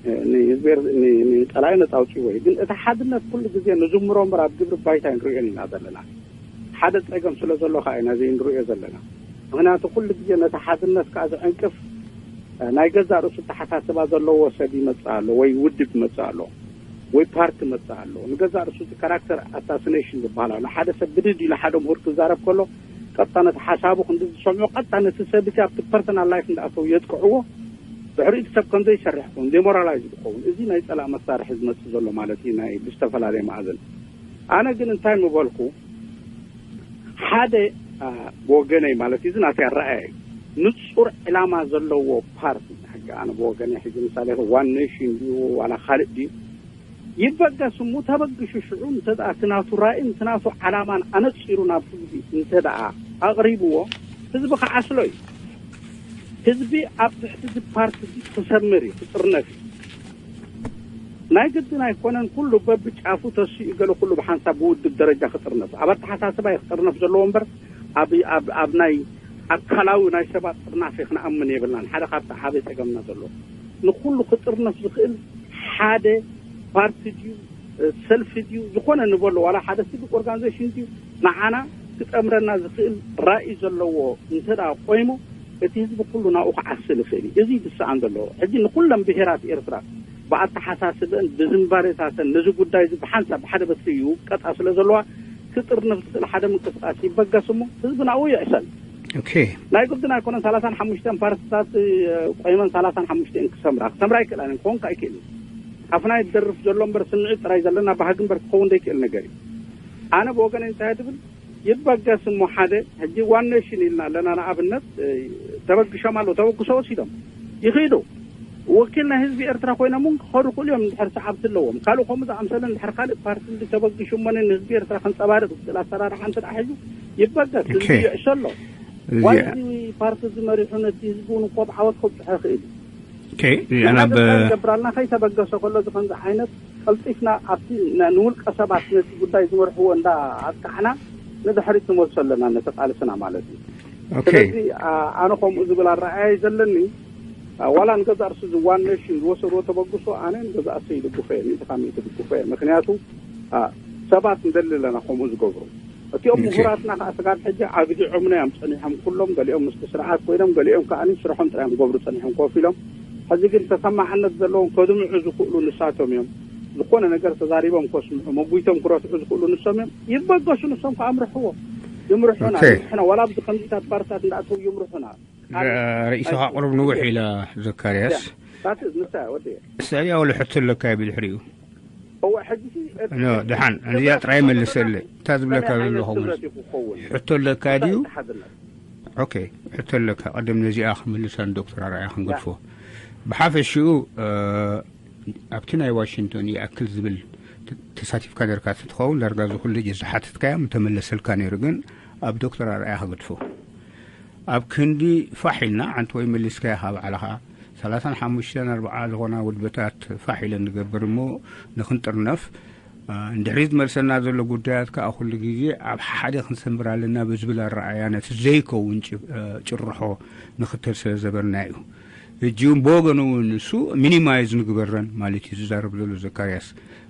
እ፣ ንህዝቢ ኤር-፣ ን-፣ ንጸላኢ ነጻ ኣውጺእዎ እዩ። ግን እቲ ሓድነት ኩሉ ግዜ ንዝምሮ እምበር ኣብ ግብሪ ባይታ ኣይንርእዮን ኢና ዘለና። ሓደ ጸገም ስለ ዘሎ ከኣ ኢና ዘይንርእዮ ዘለና። ምኽንያቱ ኩሉ ግዜ ነቲ ሓድነት ከኣ ዝዕንቅፍ፣ እ፣ ናይ ገዛእ ርእሱ ኣተሓሳስባ ዘለዎ ሰብ ይመጽእ ኣሎ ወይ ውድብ ይመጽእ ኣሎ። ወይ ፓርቲ መጽእ ኣሎ። ንገዛእ ርእሱ እቲ ካራክተር ኣሳሲኔሽን ዝበሃል ኣሎ። ሓደ ሰብ ብድድ ኢሉ ሓደ ምሁር ክዛረብ ከሎ፣ ቀጥታ ነቲ ሓሳቡ ክንዲ ዝሰምዖ፣ ቀጥታ ነቲ ሰብ እቲ ኣብቲ ፐርሰናል ላይፍ እንዳኣተው የጥቅዕዎ። ድሕሪኡ እቲ ሰብ ከም ዘይሰርሕ ክኸውን፣ ዴሞራላይዝ ክኸውን። እዚ ናይ ጸላእ መሳርሒ ዝመጽእ ዘሎ ማለት እዩ፣ ናይ ብዝተፈላለየ መኣዝን። ኣነ ግን እንታይ ምበልኩ፣ ሓደ፣ ኣ፣ ብወገነይ ማለት እዩ፣ እዚ ናተይ ኣረኣእያ እዩ። ንጹር ዕላማ ዘለዎ ፓርቲ፣ ሕጂ ኣነ ብወገነይ ሕጂ ምሳሌ ዋን ኔሽን ድዩ ዋላ ካልእ ድዩ ይበገስ እሞ ተበግሹ ሽዑ እንተ ደኣ እቲ ናቱ ራእይን እቲ ናቱ ዓላማን ኣነጺሩ ናብ ህዝቢ እንተ ደኣ ኣቕሪብዎ፣ ህዝቢ ክዓስሎ እዩ። ህዝቢ ኣብ ትሕቲ እዚ ፓርቲ እዚ ክሰምር እዩ፣ ክጥርነፍ እዩ። ናይ ግድን ኣይኮነን ኩሉ በብጫፉ ተሲኡ ገለ ኩሉ ብሓንሳብ ብውድብ ደረጃ ክጥርነፍ። ኣብ ኣተሓሳስባ እዩ ክጥርነፍ ዘለዎ እምበር ኣብ፣ ኣብ፣ ኣብ ናይ ኣካላዊ ናይ ሰባት ጥርናፈ ክንኣምን የብልናን። ሓደ ካብቲ ዓቢ ጸገምና ዘሎ ንኩሉ ክጥርነፍ ዝኽእል ሓደ ፓርቲ ድዩ፣ ሰልፊ ድዩ፣ ዝኾነ ንበሎ ዋላ ሓደ ሲቪክ ኦርጋናይዜሽን ድዩ፣ ንዓና ክጠምረና ዝኽእል ራእይ ዘለዎ እንተ ደኣ ቆይሙ፣ እቲ ህዝቢ ኩሉ ናብኡ ክዓስል ይኽእል እዩ። እዚ እዩ ዝሰኣን ዘለዎ። ሕጂ ንኩለን ብሄራት ኤርትራ ብኣተሓሳስበን ብዝንባሌታተን ነዚ ጉዳይ እዚ ብሓንሳብ ብሓደ በትሪ ይውቀጣ ስለ ዘለዋ፣ ክጥርንፍ ዝኽእል ሓደ ምንቅስቃስ ይበገስ እሞ ህዝቢ ናብኡ ይዕሰል። ኦኬ። ናይ ግድን ኣይኮነን ሰላሳን ሓሙሽተን ፓርቲታት፣ እ፣ ቆይመን ሰላሳን ሓሙሽተን ክሰምራ፣ ክሰምራ ኣይክእላን እየን፣ ክኾን ከኣ ኣይክእልን። ኣፍና ይደርፍ ዘሎ እምበር ስምዒት ጥራይ ዘለና ባህጊ እምበር ክኸውን ዘይክእል ነገር እዩ። ኣነ ብወገነይ እንታይ እየ ዝብል፣ ይበገስ እሞ ሓደ፣ ሕጂ ዋን ኔሽን ኢልና ኣለና ንኣብነት፣ እ፣ ተበግሾም ኣለዉ፣ ተበግሶ ወሲዶም ይኽእሉ። ወኪል ናይ ህዝቢ ኤርትራ ኮይኖም እውን ክኸዱ ክእሉ እዮም፣ እንድሕር ሰዓብቲ ኣለዎም። ካልእ ከምኡ ዝኣምሰለ እንድሕር ካልእ ፓርቲ እንዲ ተበግሹ እሞ ንህዝቢ ኤርትራ ከንጸባርቕ ዝኽእል ኣሰራርሓ እንተ ደኣ ሒዙ ይበገስ፣ ህዝቢ ኦኬ። ይዕሾ ኣሎ። እዚኣ ዋላ እዚ ፓርቲ እዚ መሪሑ ነቲ ህዝቢ እውን እኮ ኣብ ዓወት ከብጽሖ ይኽእል እዩ። ኦኬ፣ ንሕና ናብ ገዛ ንገብራልና ከይተበገሰ ከሎ፣ እዚ ከምዚ ዓይነት ቀልጢፍና ኣብቲ ን-፣ ንውልቀ ሰባት ነቲ ጉዳይ ዝመርሕዎ እንዳ ኣጥቃዕና ንድሕሪት ንመልሶ ኣለና ነቲ ቃልስና ማለት እዩ። ኦኬ። ስለዚ፣ ኣ-፣ ኣነ ከምኡ ዝብል ኣረኣእያ እዩ ዘለኒ። ኣ፣ ዋላ ንገዛእ ርእሱ እዚ ዋን ኔሽን ዝወሰድዎ ተበግሶ ኣነ ንገዛእ ርእሱ ይድግፎ እየ፣ ሚእቲ ካብ ሚእቲ ይድግፎ እየ። ምክንያቱ፣ ኣ፣ ሰባት ንደሊ ኣለና ከምኡ ዝገብሩ። እቲኦም ምሁራትና ከዓ ስጋብ ሕጂ ኣግዲዖምና እዮም ጸኒሖም። ኩሎም ገሊኦም ምስቲ ስርዓት ኮይኖም፣ ገሊኦም ከዓ ስርሖም ጥራይ እዮም ክገብሩ ጸኒሖም ኮፍ ኢሎም። ሕዚ ግን ተሰማዕነት ዘለዎም ከድምዑ ዝኽእሉ ንሳቶም እዮም። ዝኾነ ነገር ተዛሪቦም ከስምዑ፣ መጉይቶም ክረትዑ ዝኽእሉ ንሶም እዮም። ይበገሱ፣ ንሶም ከዓ ምርሕዎ። ይምርሑና። ኦኬ። ይምርሑና። ዋላ ኣብዚ ከምዚታት ባርታት እንዳእተው ይምርሑና። ርእስኻ ቁሩብ ንውሕ ኢላ ዘካርያስ። ያ፣ ታት ንሳ ወዲ። እስታድያ ወለ ሕቶ ኣለካ ብድሕሪኡ። እወ፣ ሕጂ ሲ ኖ፣ ደሓን፣ እዚኣ ጥራይ መልሰለይ። እታ ዝብለካ ዘለኹ መልስ። ሕቶ ኣለካ ድዩ? ኦኬ፣ ሕቶ ኣለካ። ቀደም ነዚኣ ክምልሳ ንዶክተር ኣርኣያ ክንገድፎ። ብሓፈሽኡ፣ እ፣ ኣብቲ ናይ ዋሽንግቶን ይኣክል ዝብል ተ-፣ ተሳቲፍካ ነርካ ትኸውን፣ ዳርጋ እዚ ኩሉ ሕጂ ዝሓተትካዮ ምተመለሰልካ ነይሩ፣ ግን ኣብ ዶክተር ኣርኣያ ክገድፎ። ኣብ ክንዲ ፋሕ ኢልና፣ ሓንቲ ወይ መሊስካያ ካብ ባዕልኻ፣ ሰላሳን ሓሙሽተን ኣርብዓ ዝኾና ውድበታት ፋሕ ኢለን ንገብር እሞ ንኽንጥርነፍ፣ እ፣ እንድሕሪ ዝመልሰና ዘሎ ጉዳያት ከኣ ኩሉ ግዜ ኣብ ሓደ ክንሰምር ኣለና ብዝብል ኣረኣእያ ነቲ ዘይከውን ጭ-፣ እ፣ ጭርሖ ንኽተል ስለ ዘበርና እዩ። ሕጂ እውን ብወገኑ እውን ንሱ ሚኒማይዝ ንግበረን ማለት እዩ ዝዛረብ ዘሎ ዘካርያስ።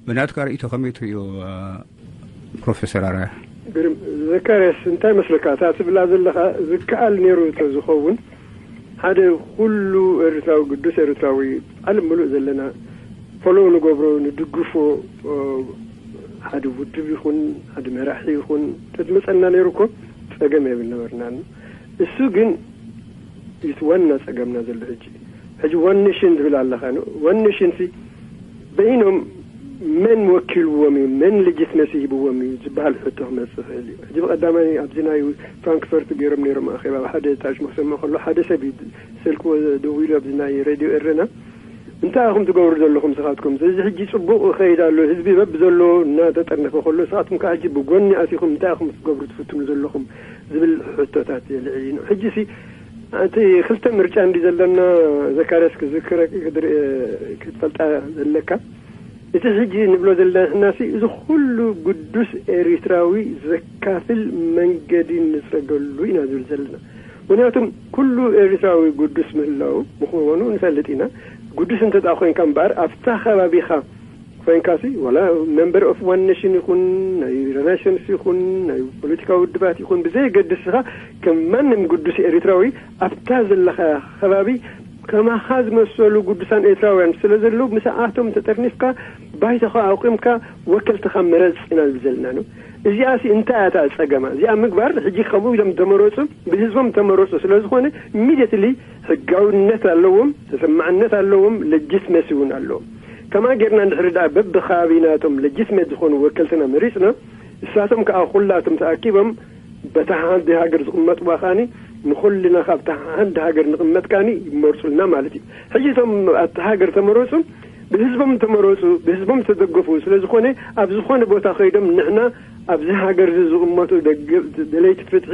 ብናትካ ርእይቶ ከመይ ትርእዮ፣ እ፣ ፕሮፌሰር ኣርኣያ? ግርም፣ ዘካርያስ፣ እንታይ መስለካ? እታ ትብላ ዘለኻ ዝከኣል ነይሩ ተዝኸውን፣ ሓደ ኩሉ ኤርትራዊ፣ ግዱስ ኤርትራዊ፣ ዓለም ምሉእ ዘለና ፎሎው ንገብሮ፣ ንድግፎ፣ እ፣ ሓደ ውድብ ይኹን፣ ሓደ መራሒ ይኹን፣ ተዝመጸና ነይሩ እኮ ጸገም የብል ነበርናን። እሱ ግን፣ እቲ ዋና ጸገምና ዘሎ ሕጂ። ሕጂ ዋን ኔሽን ዝብል ኣለኻ። ን-፣ ዋን ኔሽን ሲ በይኖም መን ወኪልዎም እዩ፣ መን ሌጂትመሲ ሂብዎም እዩ ዝበሃል ሕቶ ክመጽእ ይኽእል እዩ። ሕጂ ብቐዳማይ ኣብዚ ናይ ፍራንክፈርት ገይሮም ነይሮም ኣኼባ፣ ኣብ ሓደ ታሽሞ ክሰምዕ ከሎ ሓደ ሰብ እዩ ስልክዎ ደዊሉ ኣብዚ ናይ ሬድዮ ኤረና፣ "እንታይ ኢኹም ትገብሩ ዘለኹም ንስኻትኩም? እዚ ሕጂ ጽቡቕ ይኸይድ ኣሎ፣ ህዝቢ በብዘለዎ እናተጠርነፈ ከሎ፣ ንስኻትኩም ከኣ ሕጂ ብጎኒ ኣቲኹም እንታይ ኢኹም ክትገብሩ ትፍትኑ ዘለኹም?" ዝብል ሕቶታት የልዕል እዩ። ሕጂ ሲ እቲ ክልተ ምርጫ እንዲ ዘለና፣ ዘካርያስ ክዝክረ-፣ ክድር-፣ ክትፈልጣ ዘለካ፣ እቲ ሕጂ ንብሎ ዘለና ንሕናሲ፣ እዚ ኩሉ ግዱስ ኤሪትራዊ ዘካፍል መንገዲ ንጽረገሉ ኢና ዝብል ዘለና። ምኽንያቱም ኩሉ ኤሪትራዊ ግዱስ ምህላው ምዃኑ ንፈልጥ ኢና። ግዱስ እንተ ደኣ ኮይንካ እምበኣር፣ ኣብታ ከባቢኻ ኮይንካሲ፣ ዋላ ሜምበር ኦፍ ዋን ኔሽን ይኹን፣ ናይ ሪናይሰንስ ይኹን፣ ናይ ፖለቲካዊ ውድባት ይኹን፣ ብዘየገድስ፣ ንስኻ ከም ማንም ግዱስ ኤሪትራዊ ኣብታ ዘለኻ ከባቢ ከማኻ ዝመሰሉ ግዱሳን ኤርትራውያን ስለ ዘለዉ፣ ምስኣቶም ተጠርኒፍካ፣ ባይቶኻ ኣቑምካ፣ ወከልትኻ ምረጽ ኢና ንብል ዘለና ነው። እዚኣሲ እንታይ እያ እታ ጸገማ? እዚኣ ምግባር፣ ሕጂ ከምኡ ኢሎም ተመረጹ፣ ብህዝቦም ተመረጹ ስለ ዝኾነ፣ ኢሚድየትሊ ሕጋውነት ኣለዎም፣ ተሰማዕነት ኣለዎም፣ ለጂትመሲ እውን ኣለዎም። ከማ ጌርና እንድሕሪ ደኣ በብኸባቢናቶም ለጂትመት ዝኾኑ ወከልትና መሪጽና፣ እሳቶም ከኣ ኩላቶም ተኣኪቦም በታ ሓንቲ ሃገር ዝቕመጥዋ ከኣኒ፣ ንኹልና ካብታ ሓንቲ ሃገር ንቕመጥ ከኣኒ ይመርጹልና ማለት እዩ። ሕጂ እቶም ኣብታ ሃገር ተመረጹ፣ ብህዝቦም ተመረጹ፣ ብህዝቦም ተደገፉ ስለ ዝኾነ፣ ኣብ ዝኾነ ቦታ ከይዶም ንሕና ኣብዚ ሃገር እዚ ዝቕመጡ ደገ-፣ ደለይቲ ፍትሒ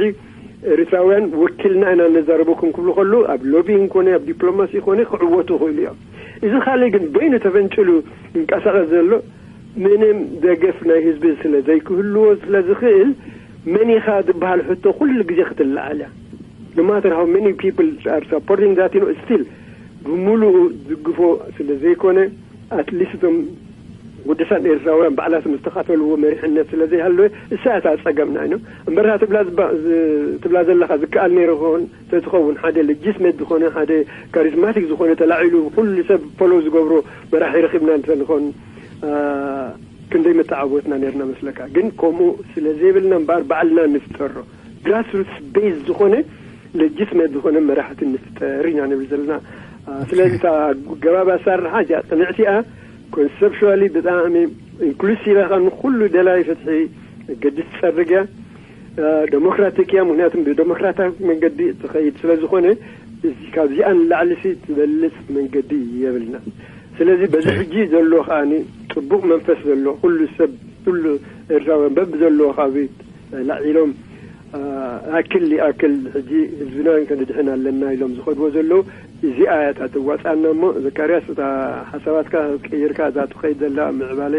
ኤርትራውያን ወኪልና ኢና ነዛረበኩም ክብሉ ከለዉ፣ ኣብ ሎቢን ኮነ ኣብ ዲፕሎማሲ ኮነ ክዕወቱ ይኽእሉ እዮም። እዚ ካልእ ግን በይኑ ተፈንጭሉ ይንቀሳቐስ ዘሎ ምንም ደገፍ ናይ ህዝቢ ስለ ዘይክህልዎ ስለ ዝኽእል፣ መን ኢኻ ዝበሃል ሕቶ ኩሉ ግዜ ክትለዓል እያ። No matter how many people are supporting that, you know, still ብምሉኡ ዝድግፎ ስለ ዘይኮነ፣ ኣትሊስት እቶም ግዱሳን ኤርትራውያን ባዕላቶም ዝተኻፈልዎ መሪሕነት ስለ ዘይሃለወ፣ እሳ እታ ጸገምና እዩ። እምበር እታ ትብላ ዝባ-፣ ዝ-፣ ትብላ ዘለኻ ዝከኣል ነይሩ ክኸውን፣ ተትኸውን፣ ሓደ ለጂትመት ዝኾነ፣ ሓደ ካሪዝማቲክ ዝኾነ፣ ተላዒሉ ኩሉ ሰብ ፎሎ ዝገብሮ መራሒ ረኺብና እንተንኾን፣ አ፣ ክንደይ ምተዓወትና ነርና መስለካ። ግን ከምኡ ስለ ዘይብልና እምበኣር ባዕልና ንፍጠሮ። ግራስሩትስ ቤዝ ዝኾነ፣ ለጂትመት ዝኾነ መራሕቲ ንፍጠር ኢና ንብል ዘለና። አ፣ ስለዚ እታ ገባብ ኣሰራርሓ እዚኣ ቅንዕቲ እያ። ኮንሰፕሽዋሊ ብጣዕሚ ኢንክሉሲቭ እያ። ንኹሉ ደላይ ፍትሒ መገዲ ትጸርግ እያ። አ፣ ደሞክራቲክ እያ። ምኽንያቱም ብደሞክራታዊ መንገዲ ትኸይድ ስለ ዝኾነ፣ እዚ፣ ካብዚኣ ንላዕሊ ሲ ትበልጽ መንገዲ የብልና። ስለዚ በዚ ሕጂ ዘሎ ከኣኒ ጽቡቕ መንፈስ ዘሎ፣ ኩሉ ሰብ፣ ኩሉ ኤርትራውያን በብዘለዎ ከባቢ ላዒሎም፣ አ፣ ኣክል ይኣክል ሕጂ ህዝብና ከነድሕን ኣለና ኢሎም ዝኸድዎ ዘለዉ፣ እዚኣ እያ እታ ትዋፃና እሞ፣ ዘካርያስ፣ እታ ሓሳባትካ ቀይርካ እዛ ትኸይድ ዘላ ምዕባለ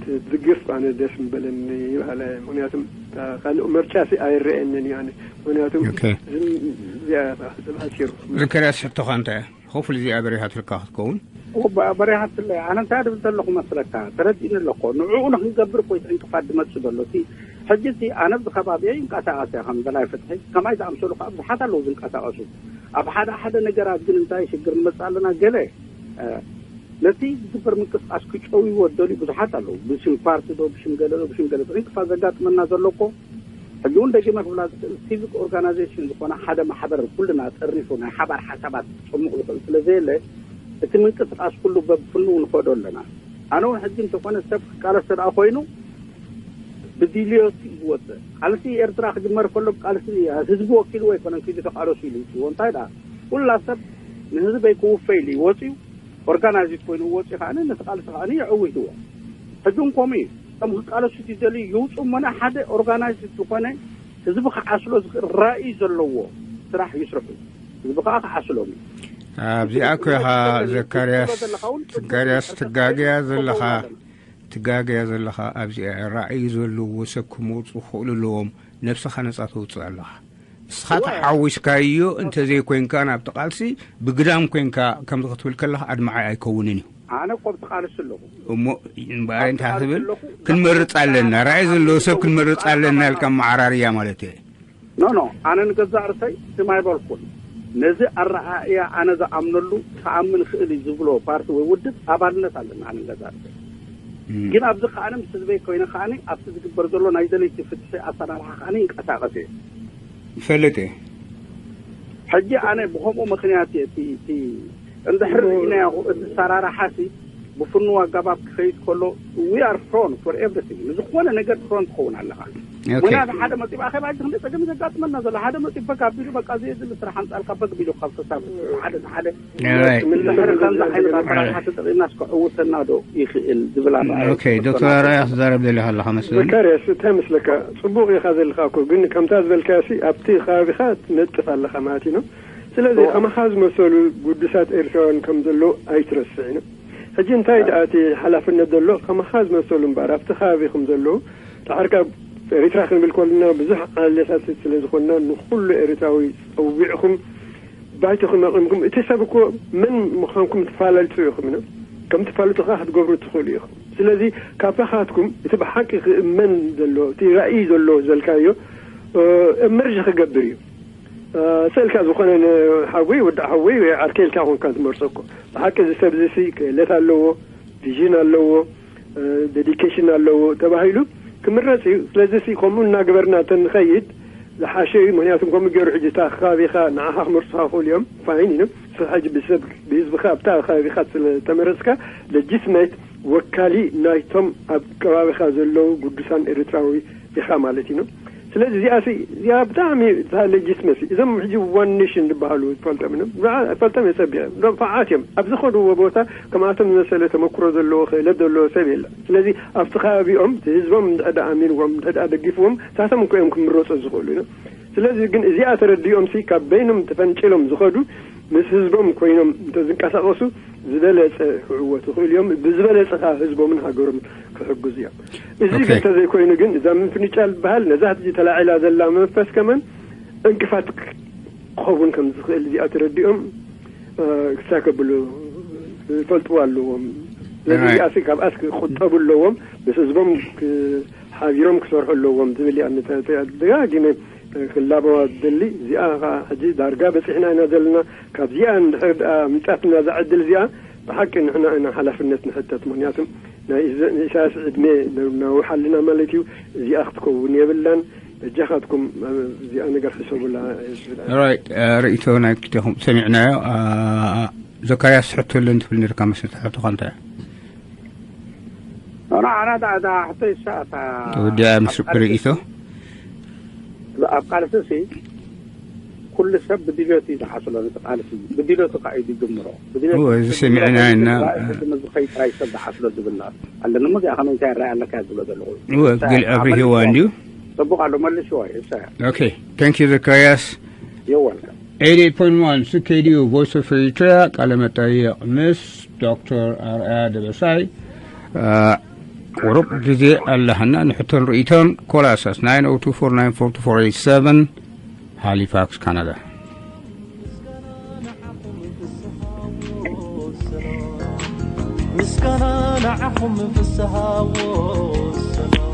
ትድግፍ ኣነ ደስ ምበለኒ ይበሃለ። ምክንያቱም እታ ካልእ ምርጫ ሲ ኣይረአየንን እዩ ኣነ። ምክንያቱም ኦኬ። ዝም-፣ እዚኣ እያ እታ ብሓፂሩ። ዘካርያስ፣ ሕቶኻ እንታይ እያ? ሆፕሊ እዚኣ በሪሃትልካ ክትከውን። እወ፣ በ-፣ በሪሃትለይ። ኣነ እንታይ ድብል ዘለኹ መስለካ? ተረዲእኒ ኣለኮ። ንዕኡ ንክንገብር እኮ እዩ ዕንቅፋት ዝመጽእ ዘሎ። እቲ ሕጂ እቲ ኣነ ኣብዚ ከባቢየ ይንቀሳቐስ እየ፣ ከም ደላይ ፍትሒ፣ ከማይ ዝኣምሰሉ ከዓ ብዙሓት ኣለዉ ዝንቀሳቐሱ። ኣብ ሓደ ሓደ ነገራት ግን እንታይ ሽግር ንመጽእ ኣለና? ገለ፣ እ፣ ነቲ ዝግበር ምንቅስቃስ ክጨውይዎ ዝደልዩ ብዙሓት ኣለዉ። ብሽም ፓርቲ ዶ፣ ብሽም ገለ ዶ፣ ብሽም ገለ ዶ። ዕንቅፋት ዘጋጥመና ዘሎ እኮ ሕጂ እውን ደጊመ ክብላ ዝኽእል፣ ሲቪክ ኦርጋናይዜሽን ዝኾነ ሓደ ማሕበር ኩልና ጠርኒፉ ናይ ሓባር ሓሳባት ክጸሙቕ ዝኽእል ስለ ዘየለ፣ እቲ ምንቅስቃስ ኩሉ በብፍንው ንኸዶ ኣለና። ኣነ እውን ሕጂ እንተኾነ ሰብ ክቃለስ ተደኣ ኮይኑ ብድልዮት እዩ ዝወፅእ። ቃልሲ ኤርትራ ክጅመር ከሎ ቃልሲ ህዝቢ ወኪልዎ ኣይኮነን፣ ኪዱ ተቃለሱ ኢሉ ይፅዎ። እንታይ ደኣ ኩላ ሰብ ንህዝበይ ክውፈ ኢሉ እዩ ወፅዩ። ኦርጋናይዝድ ኮይኑ ወፂኡ ከዓኒ ነቲ ቃልሲ ከዓኒ የዕዊትዎ። ሕጂ እውን ከምኡ እዩ። እቶም ክቃለሱ ዝደልዩ ይውፁ እሞና ሓደ ኦርጋናይዝድ ዝኾነ ህዝቢ ክዓስሎ ዝኽእል ራእይ ዘለዎ ስራሕ ይስርሑ። ህዝቢ ከዓ ክዓስሎም እዩ። ኣብዚኣ እኮ ኢኻ ዘካርያስ፣ ዘካርያስ ትጋገያ ዘለኻ፣ ትጋገያ ዘለኻ ኣብዚኣ። ራእይ ዘለዎ ሰብ ክመፁ ክኽእሉ ኣለዎም። ነብስኻ ነፃ ተውፅእ ኣለኻ። ንስኻ ተሓዊስካዮ እንተዘይኮይንካ ናብቲ ቃልሲ ብግዳም ኮንካ ከምዚ ክትብል ከለኻ ኣድማዓይ ኣይከውንን እዩ። ኣነ እኮ ኣብቲ ቃልሲ ኣለኹ። እሞ እምበኣር ኣብቲ እንታይ ቃልሲ ትብል? ኣለኹ። ክንመርፅ ኣለና። ራእይ ዘለዎ ሰብ ክንመርፅ ኣለና ኢልካ መዓራርያ ማለት እየ። ኖ፣ ኖ፣ ኣነ ንገዛእ ርእሰይ ስም ኣይበልኩን። ነዚ ኣረኣእያ ኣነ ዝኣምነሉ ክኣምን ክእል እዩ ዝብሎ ፓርቲ ወይ ውድብ ኣባልነት ኣለና። ኣነ ንገዛእ ርእሰይ እም። ግን ኣብዚ ከኣነ ምስ ህዝበይ ኮይነ ከኣኒ ኣብቲ ዝግበር ዘሎ ናይ ደለይቲ ፍትሒ ኣሰራርሓ ከኣኒ ይንቀሳቐስ እየ። ይፈልጥ እየ። ሕጂ ኣነ ብኸምኡ ምኽንያት እየ እቲ፣ እቲ እንድሕር ርኢናዮ እቲ ኣሰራርሓ ሲ ብፍኑው ኣገባብ ክኸይድ ከሎ፣ we are front for everything። ንዝኾነ ነገር ፍሮንት ትኸውን ኣለኻ። ኦኬ። ምክንያቱ ሓደ መፂኡ ኣኼባ ሕጂ ክንደይ ፀገም ዘጋጥመና ዘሎ፣ ሓደ መፂኡ በግ ኣቢሉ በቃ ዘየድሊ ስራሕ ኣምፃልካ በግ ቢሉ ካብ ተሳብ ሓደ ሓደ ኦራይት። ምልሕር ከምዚ ዓይነት ኣሰራርሓ ተጠቒምናስ ክዕውተና ዶ ይኽእል ዝብል ኣረኣእያ ኦኬ፣ ዶክተር ኣራያ ክዛረብ ደሊኻ ኣለኻ መስለኒ። ዘካርያስ፣ እንታይ መስለካ? ጽቡቕ ኢኻ ዘለኻ እኮ፣ ግን ከምታ ዝበልካዮ ሲ ኣብቲ ከባቢኻ ትነጥፍ ኣለኻ ማለት እዩ፣ ነው? ስለዚ እዋ። ከማኻ ዝመሰሉ ግዱሳት ኤርትራውያን ከም ዘለዉ ኣይትረስዕ፣ ነው? ሕጂ እንታይ ደኣ እቲ ሓላፍነት ዘሎ ከማኻ ዝመሰሉ እምበኣር ኣብቲ ከባቢኹም ዘለዉ፣ ደሓር ካብ ኤርትራ ክንብል ከለና ብዙሕ ዓሌታት ስለ ዝኾንና ንኹሉ ኤርትራዊ ጸዊዕኹም ባይቶኹም ኣቕሪብኩም፣ እቲ ሰብ እኮ መን ምዃንኩም ትፋለጡ ኢኹም፣ ነው? ከም ትፋልጡ ከኣ ክትገብሩ ትኽእሉ ኢኹም። ስለዚ ካብ ናኻትኩም እቲ ብሓቂ ክእመን ዘሎ፣ እቲ ራእይ ዘሎ ዘልካዮ፣ እ፣ እመርጅ ክገብር እዩ። እ፣ ስእልካ ዝኾነ ንሓወይ፣ ወዲ ሓወይ ወይ ዓርከይ ኢልካ ኮንካ ትመርጾ እኮ። ብሓቂ እዚ ሰብ እዚ ሲ ክእለት ኣለዎ፣ ቪዥን ኣለዎ፣ እ፣ ዴዲኬሽን ኣለዎ ተባሂሉ ክምረጽ እዩ። ስለዚ ሲ ከምኡ እናገበርና እንተንኸይድ ዝሓሸ እዩ። ምኽንያቱም ከምኡ ገይሩ ሕጂ እታ ከባቢኻ ንዓኻ ክመርጹኻ ክኽእሉ እዮም። ፋይን እዩ። ንስኻ ሕጂ ብሰብ፣ ብህዝብኻ ኣብታ ከባቢኻ ስለ ተመረጽካ ለጂትሜት ወካሊ ናይቶም ኣብ ከባቢኻ ዘለዉ ግዱሳን ኤርትራዊ ኢኻ ማለት እዩ። ስለዚ እዚኣ ሲ፣ እዚኣ ብጣዕሚ እታ ለጂትመሲ፣ እዞም ሕጂ ዋን ኔሽን ዝበሃሉ ትፈልጦም እዮም። ብዓ-፣ ፈልጦም እየ ጸቢቐ። ንፉዓት እዮም። ኣብ ዝኸድዎ ቦታ ከምኣቶም ዝመሰለ ተመክሮ ዘለዎ፣ ክእለት ዘለዎ ሰብ የለን። ስለዚ ኣብቲ ከባቢኦም፣ እቲ ህዝቦም እንድሕር ደኣ ኣሚንዎም፣ እንድሕር ደኣ ደጊፍዎም፣ ንሳቶም እኮ እዮም ክምረጹ ዝኽእሉ፣ ነው? ስለዚ ግን እዚኣ ተረዲኦም ሲ ካብ በይኖም ተፈንጭሎም ዝኸዱ ምስ ህዝቦም ኮይኖም እንተዝንቀሳቐሱ ዝበለጸ ክዕወቱ ይኽእሉ እዮም። ብዝበለጸ ከኣ ህዝቦምን ሃገሮምን ክሕግዙ እዮም። እዚ ኦኬ። ግን እንተዘይኮይኑ ግን እዛ ምፍንጫል ዝበሃል ነዛ ሕጂ ተላዒላ ዘላ መንፈስ ከመን ዕንቅፋት ክኸውን ከም ዝኽእል እዚኣ ተረዲኦም፣ እ፣ ክሳይ ከብሉ ክፈልጥዎ ኣለዎም። ስለዚ ራይት። እዚኣ ሲ ካብኣስ ክቁጠቡ ኣለዎም። ምስ ህዝቦም ክ-፣ ሓቢሮም ክሰርሑ ኣለዎም ዝብል እያ። ነተ-፣ ተ-፣ ደጋጊመ ክላበዋ ዝደሊ እዚኣ ኸዓ ሕጂ ዳርጋ በፂሕና ኢና ዘለና። ካብዚኣ እንድሕር ደኣ ምጻትና እዛ ዕድል እዚኣ ብሓቂ ንሕና ኢና ሓላፍነት ንሕተት። ምኽንያቱም ናይ ኢዘ-፣ ንኢሳያስ ዕድሜ ነናውሕ ኣለና ማለት እዩ። እዚኣ ክትከውን የብላን። በጃኻትኩም እዚኣ ነገር ሕሰቡላ ዝብል ኣነ። ራይት፣ እ፣ ርእይቶ ናይ ክልቴኹም ሰሚዕናዮ። እ፣ ዘካርያስ ሕቶ ኣሎ እንትብል ነርካ መስለቲ ሕቶኻ እንታይ? ኖ፣ ኖ፣ ኣነ እታ፣ እታ ሕቶ ይሳ፣ እታ ወዲያ ኣብ ምስ ቃልሲ ርእይቶ? ኣብ ቃልሲ ሲ ኩሉ ሰብ ብድልዮት እዩ ዝዓስሎ፣ ነቲ ቃልሲ ብድልዮቱ ከዓ እዩ ዝጅምሮ። ብድልዮቱ እወ፣ እዚ ዝጅምሮ ሰሚዕና ኮይኑ ኢና። ራእይ ቅድሚ ዝኸይድ ጥራይ ሰብ ዝዓስሎ ዝብል ኣለኒ። እሞ እዚኣ ከመይ እንታይ ራእይ ኣለካ እየ ዝብሎ ዘለኹ። እወ፣ እንታይ ግን ኣብ ኣፍሪሂዋ መልስዎ? እንድዩ። ጽቡቕ ኣሎ፣ መልስዎ እዩ፣ እሳ። ኦኬ፣ ታንክ ዩ ዘካርያስ። You're welcome። eighty-eight point one C K D U Voice of Eritrea፣ ቃለ መጠይቕ ምስ ዶክተር ኣርኣያ ደበሳይ። ቁሩብ ግዜ ኣለሃና ንሕቶን ርእይቶን። Call us at nine oh two four nine four two four eight seven, ሃሊፋክስ ካናዳ። ምስጋና ንዓኹም ፍስሃ ወሰላም።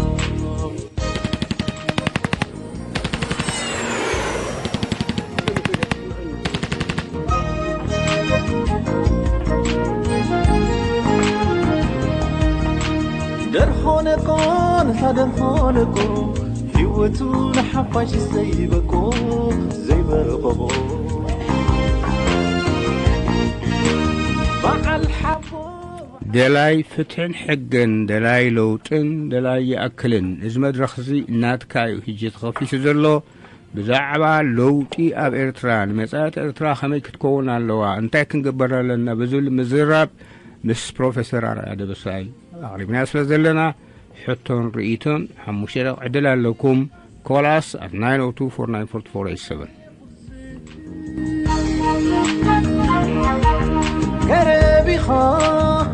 ደርሆ ነቆ፣ ነታ ደርሆ ነቆ፣ ህይወቱ ንሓፋሽ ዘይበቆ፣ ዘይበቆ። በዓል ሓቦ። ደላይ ፍትሕን ሕግን፣ ደላይ ለውጥን፣ ደላይ ይኣክልን። እዚ መድረኽ እዚ ናትካ እዩ ሕጂ ተኸፊቱ ዘሎ። ብዛዕባ ለውጢ ኣብ ኤርትራ፣ ንመጻኢት ኤርትራ ከመይ ክትከውን ኣለዋ፣ እንታይ ክንግበር ኣለና ብዝብል ምዝራብ ምስ ፕሮፌሰር ኣርኣያ ደበሳይ ኣቕሪብናዮ ስለ ዘለና፣ ሕቶን ርእይቶን ሓሙሽተ ደቂቕ ዕድል ኣለኩም። Call us at nine oh two four nine four two four eight seven. ገረብ ኢኻ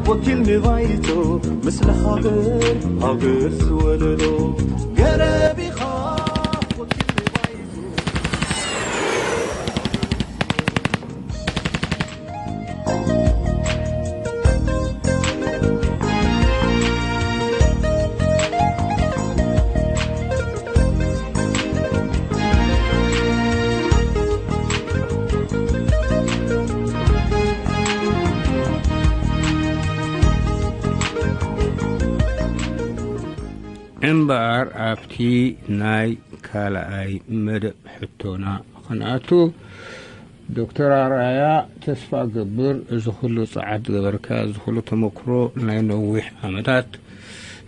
ወኪል ንባይቶ፣ ምስለ ሃገር፣ ሃገር ዝወለዶ። ገረብ ኢኻ ወኪል ንባይቶ። እምበኣር ኣብቲ ናይ ካልኣይ መደብ ሕቶና ኸንኣቱ፣ ዶክተር ኣርኣያ፣ ተስፋ እገብር እዚ ኩሉ ጸዓት ዝገበርካ፣ እዚ ኩሉ ተመክሮ ናይ ነዊሕ ዓመታት፣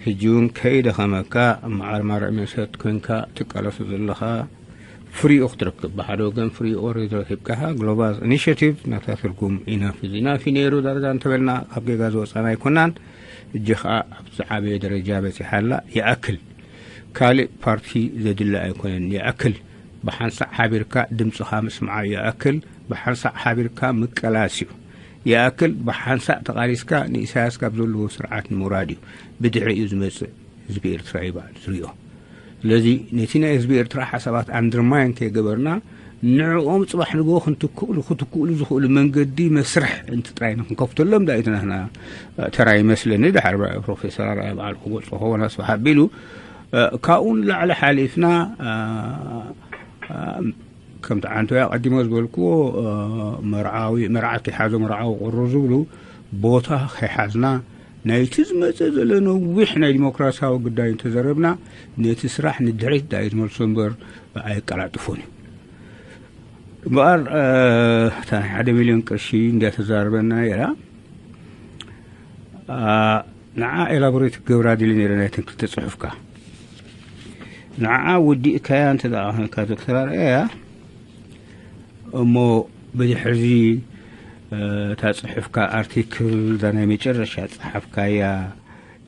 ሕጂ እውን ከይደኸመካ፣ መዓር ማርዕ መሰት ኮንካ ትቃለሶ ዘለኻ ፍሪኡ ክትረክብ፣ ብሓደ ወገን ፍሪኡ ኦሬዲ ረኪብካኻ፣ ግሎባል ኢኒሽቲቭ ናታ ትርጉም ኢናፍ ኢዝ ኢናፍ እዩ ነይሩ ዳርጋ እንተበልና ካብ ጌጋ ዝወጻና ኣይኮናን። እጂ ኸኣ ኣብ ዝዓበየ ደረጃ በጺሓ ኣላ። ይኣክል ካልእ ፓርቲ ዘድሊ ኣይኮነን። ይኣክል ብሓንሳእ ሓቢርካ ድምጽኻ ምስማዕ እዩ። ይኣክል ብሓንሳእ ሓቢርካ ምቀላስ እዩ። ይኣክል ብሓንሳእ ተቓሊስካ ንኢሳያስ ካብ ዘለዎ ስርዓት ንምውራድ እዩ። ብድሕሪኡ ዝመጽእ ህዝቢ ኤርትራ እዩ ባዕሉ ዝሪኦ። ስለዚ ነቲ ናይ ህዝቢ ኤርትራ ሓሳባት ኣንደርማይን ከይገበርና፣ ንዕኦም ጽባሕ ንግሆ ክንትክእሉ፣ ክትክእሉ ዝኽእሉ መንገዲ መስርሕ እንት ጥራይ ንክንከፍተሎም ዳኢትና ንሕና ተራ ይመስለኒ። ድሓር ፕሮፌሰር ኣርኣያ በዓሉ ክገልጾ ክኸውን ኣስፍሕ ኣቢሉ፣ ካብኡ ንላዕሊ ሓሊፍና፣ ከምቲ ዓንተወይ ኣቐዲሞ ዝበልክዎ፣ መርዓዊ፣ መርዓት ከይሓዞ መርዓዊ ቁሩ ዝብሉ፣ ቦታ ከይሓዝና፣ ናይቲ ዝመጸ ዘሎ ነዊሕ ናይ ዲሞክራሲያዊ ጉዳይ እንተዘረብና፣ ነቲ ስራሕ ንድሕሪት ዳዩ ዝመልሶ እምበር ኣየቀላጥፎን እዩ። እምበኣር፣ እታ ናይ ሓደ ሚልዮን ቅርሺ እንድያ ተዛርበና ነይራ። ንዓ ኤላቦሬት ክገብራ ድልየ ነይረ ናይተን ክልተ ጽሑፍካ። ንዓ ወዲእካያ እንተ ደኣ ኾንካ ዶክተር ኣርኣያ፣ እሞ ብድሕርዚ፣ እታ ጽሑፍካ ኣርቲክል፣ እዛ ናይ መጨረሻ ጸሓፍካያ፣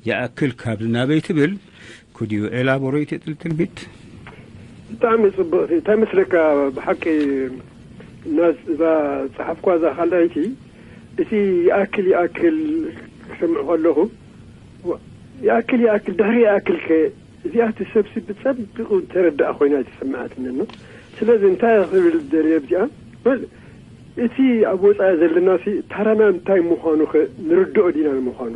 ይኣክል ካብዚ ናበይ ትብል፣ could you elaborate a little bit? ብጣዕሚ ጽብቕቲ። እንታይ መስለካ፣ ብሓቂ፣ እና እዛ ጸሓፍኳ እዛ ካልኣይቲ፣ እቲ ይኣክል፣ ይኣክል ክሰምዕ ከለኹ፣ ወ-፣ ይኣክል፣ ይኣክል፣ ድሕሪ ይኣክል ከ፣ እዚኣ እቲ ሰብሲ ብጸቢቑ ተረዳኣ ኮይና ኣይተሰምዓትንን። ስለዚ እንታይ ክብል ደልየ ኣብዚኣ፣ በል፣ እቲ ኣብ ወጻኢ ዘለናሲ ታራና እንታይ ምዃኑ ከ ንርድኦ ዲና ንምዃኑ?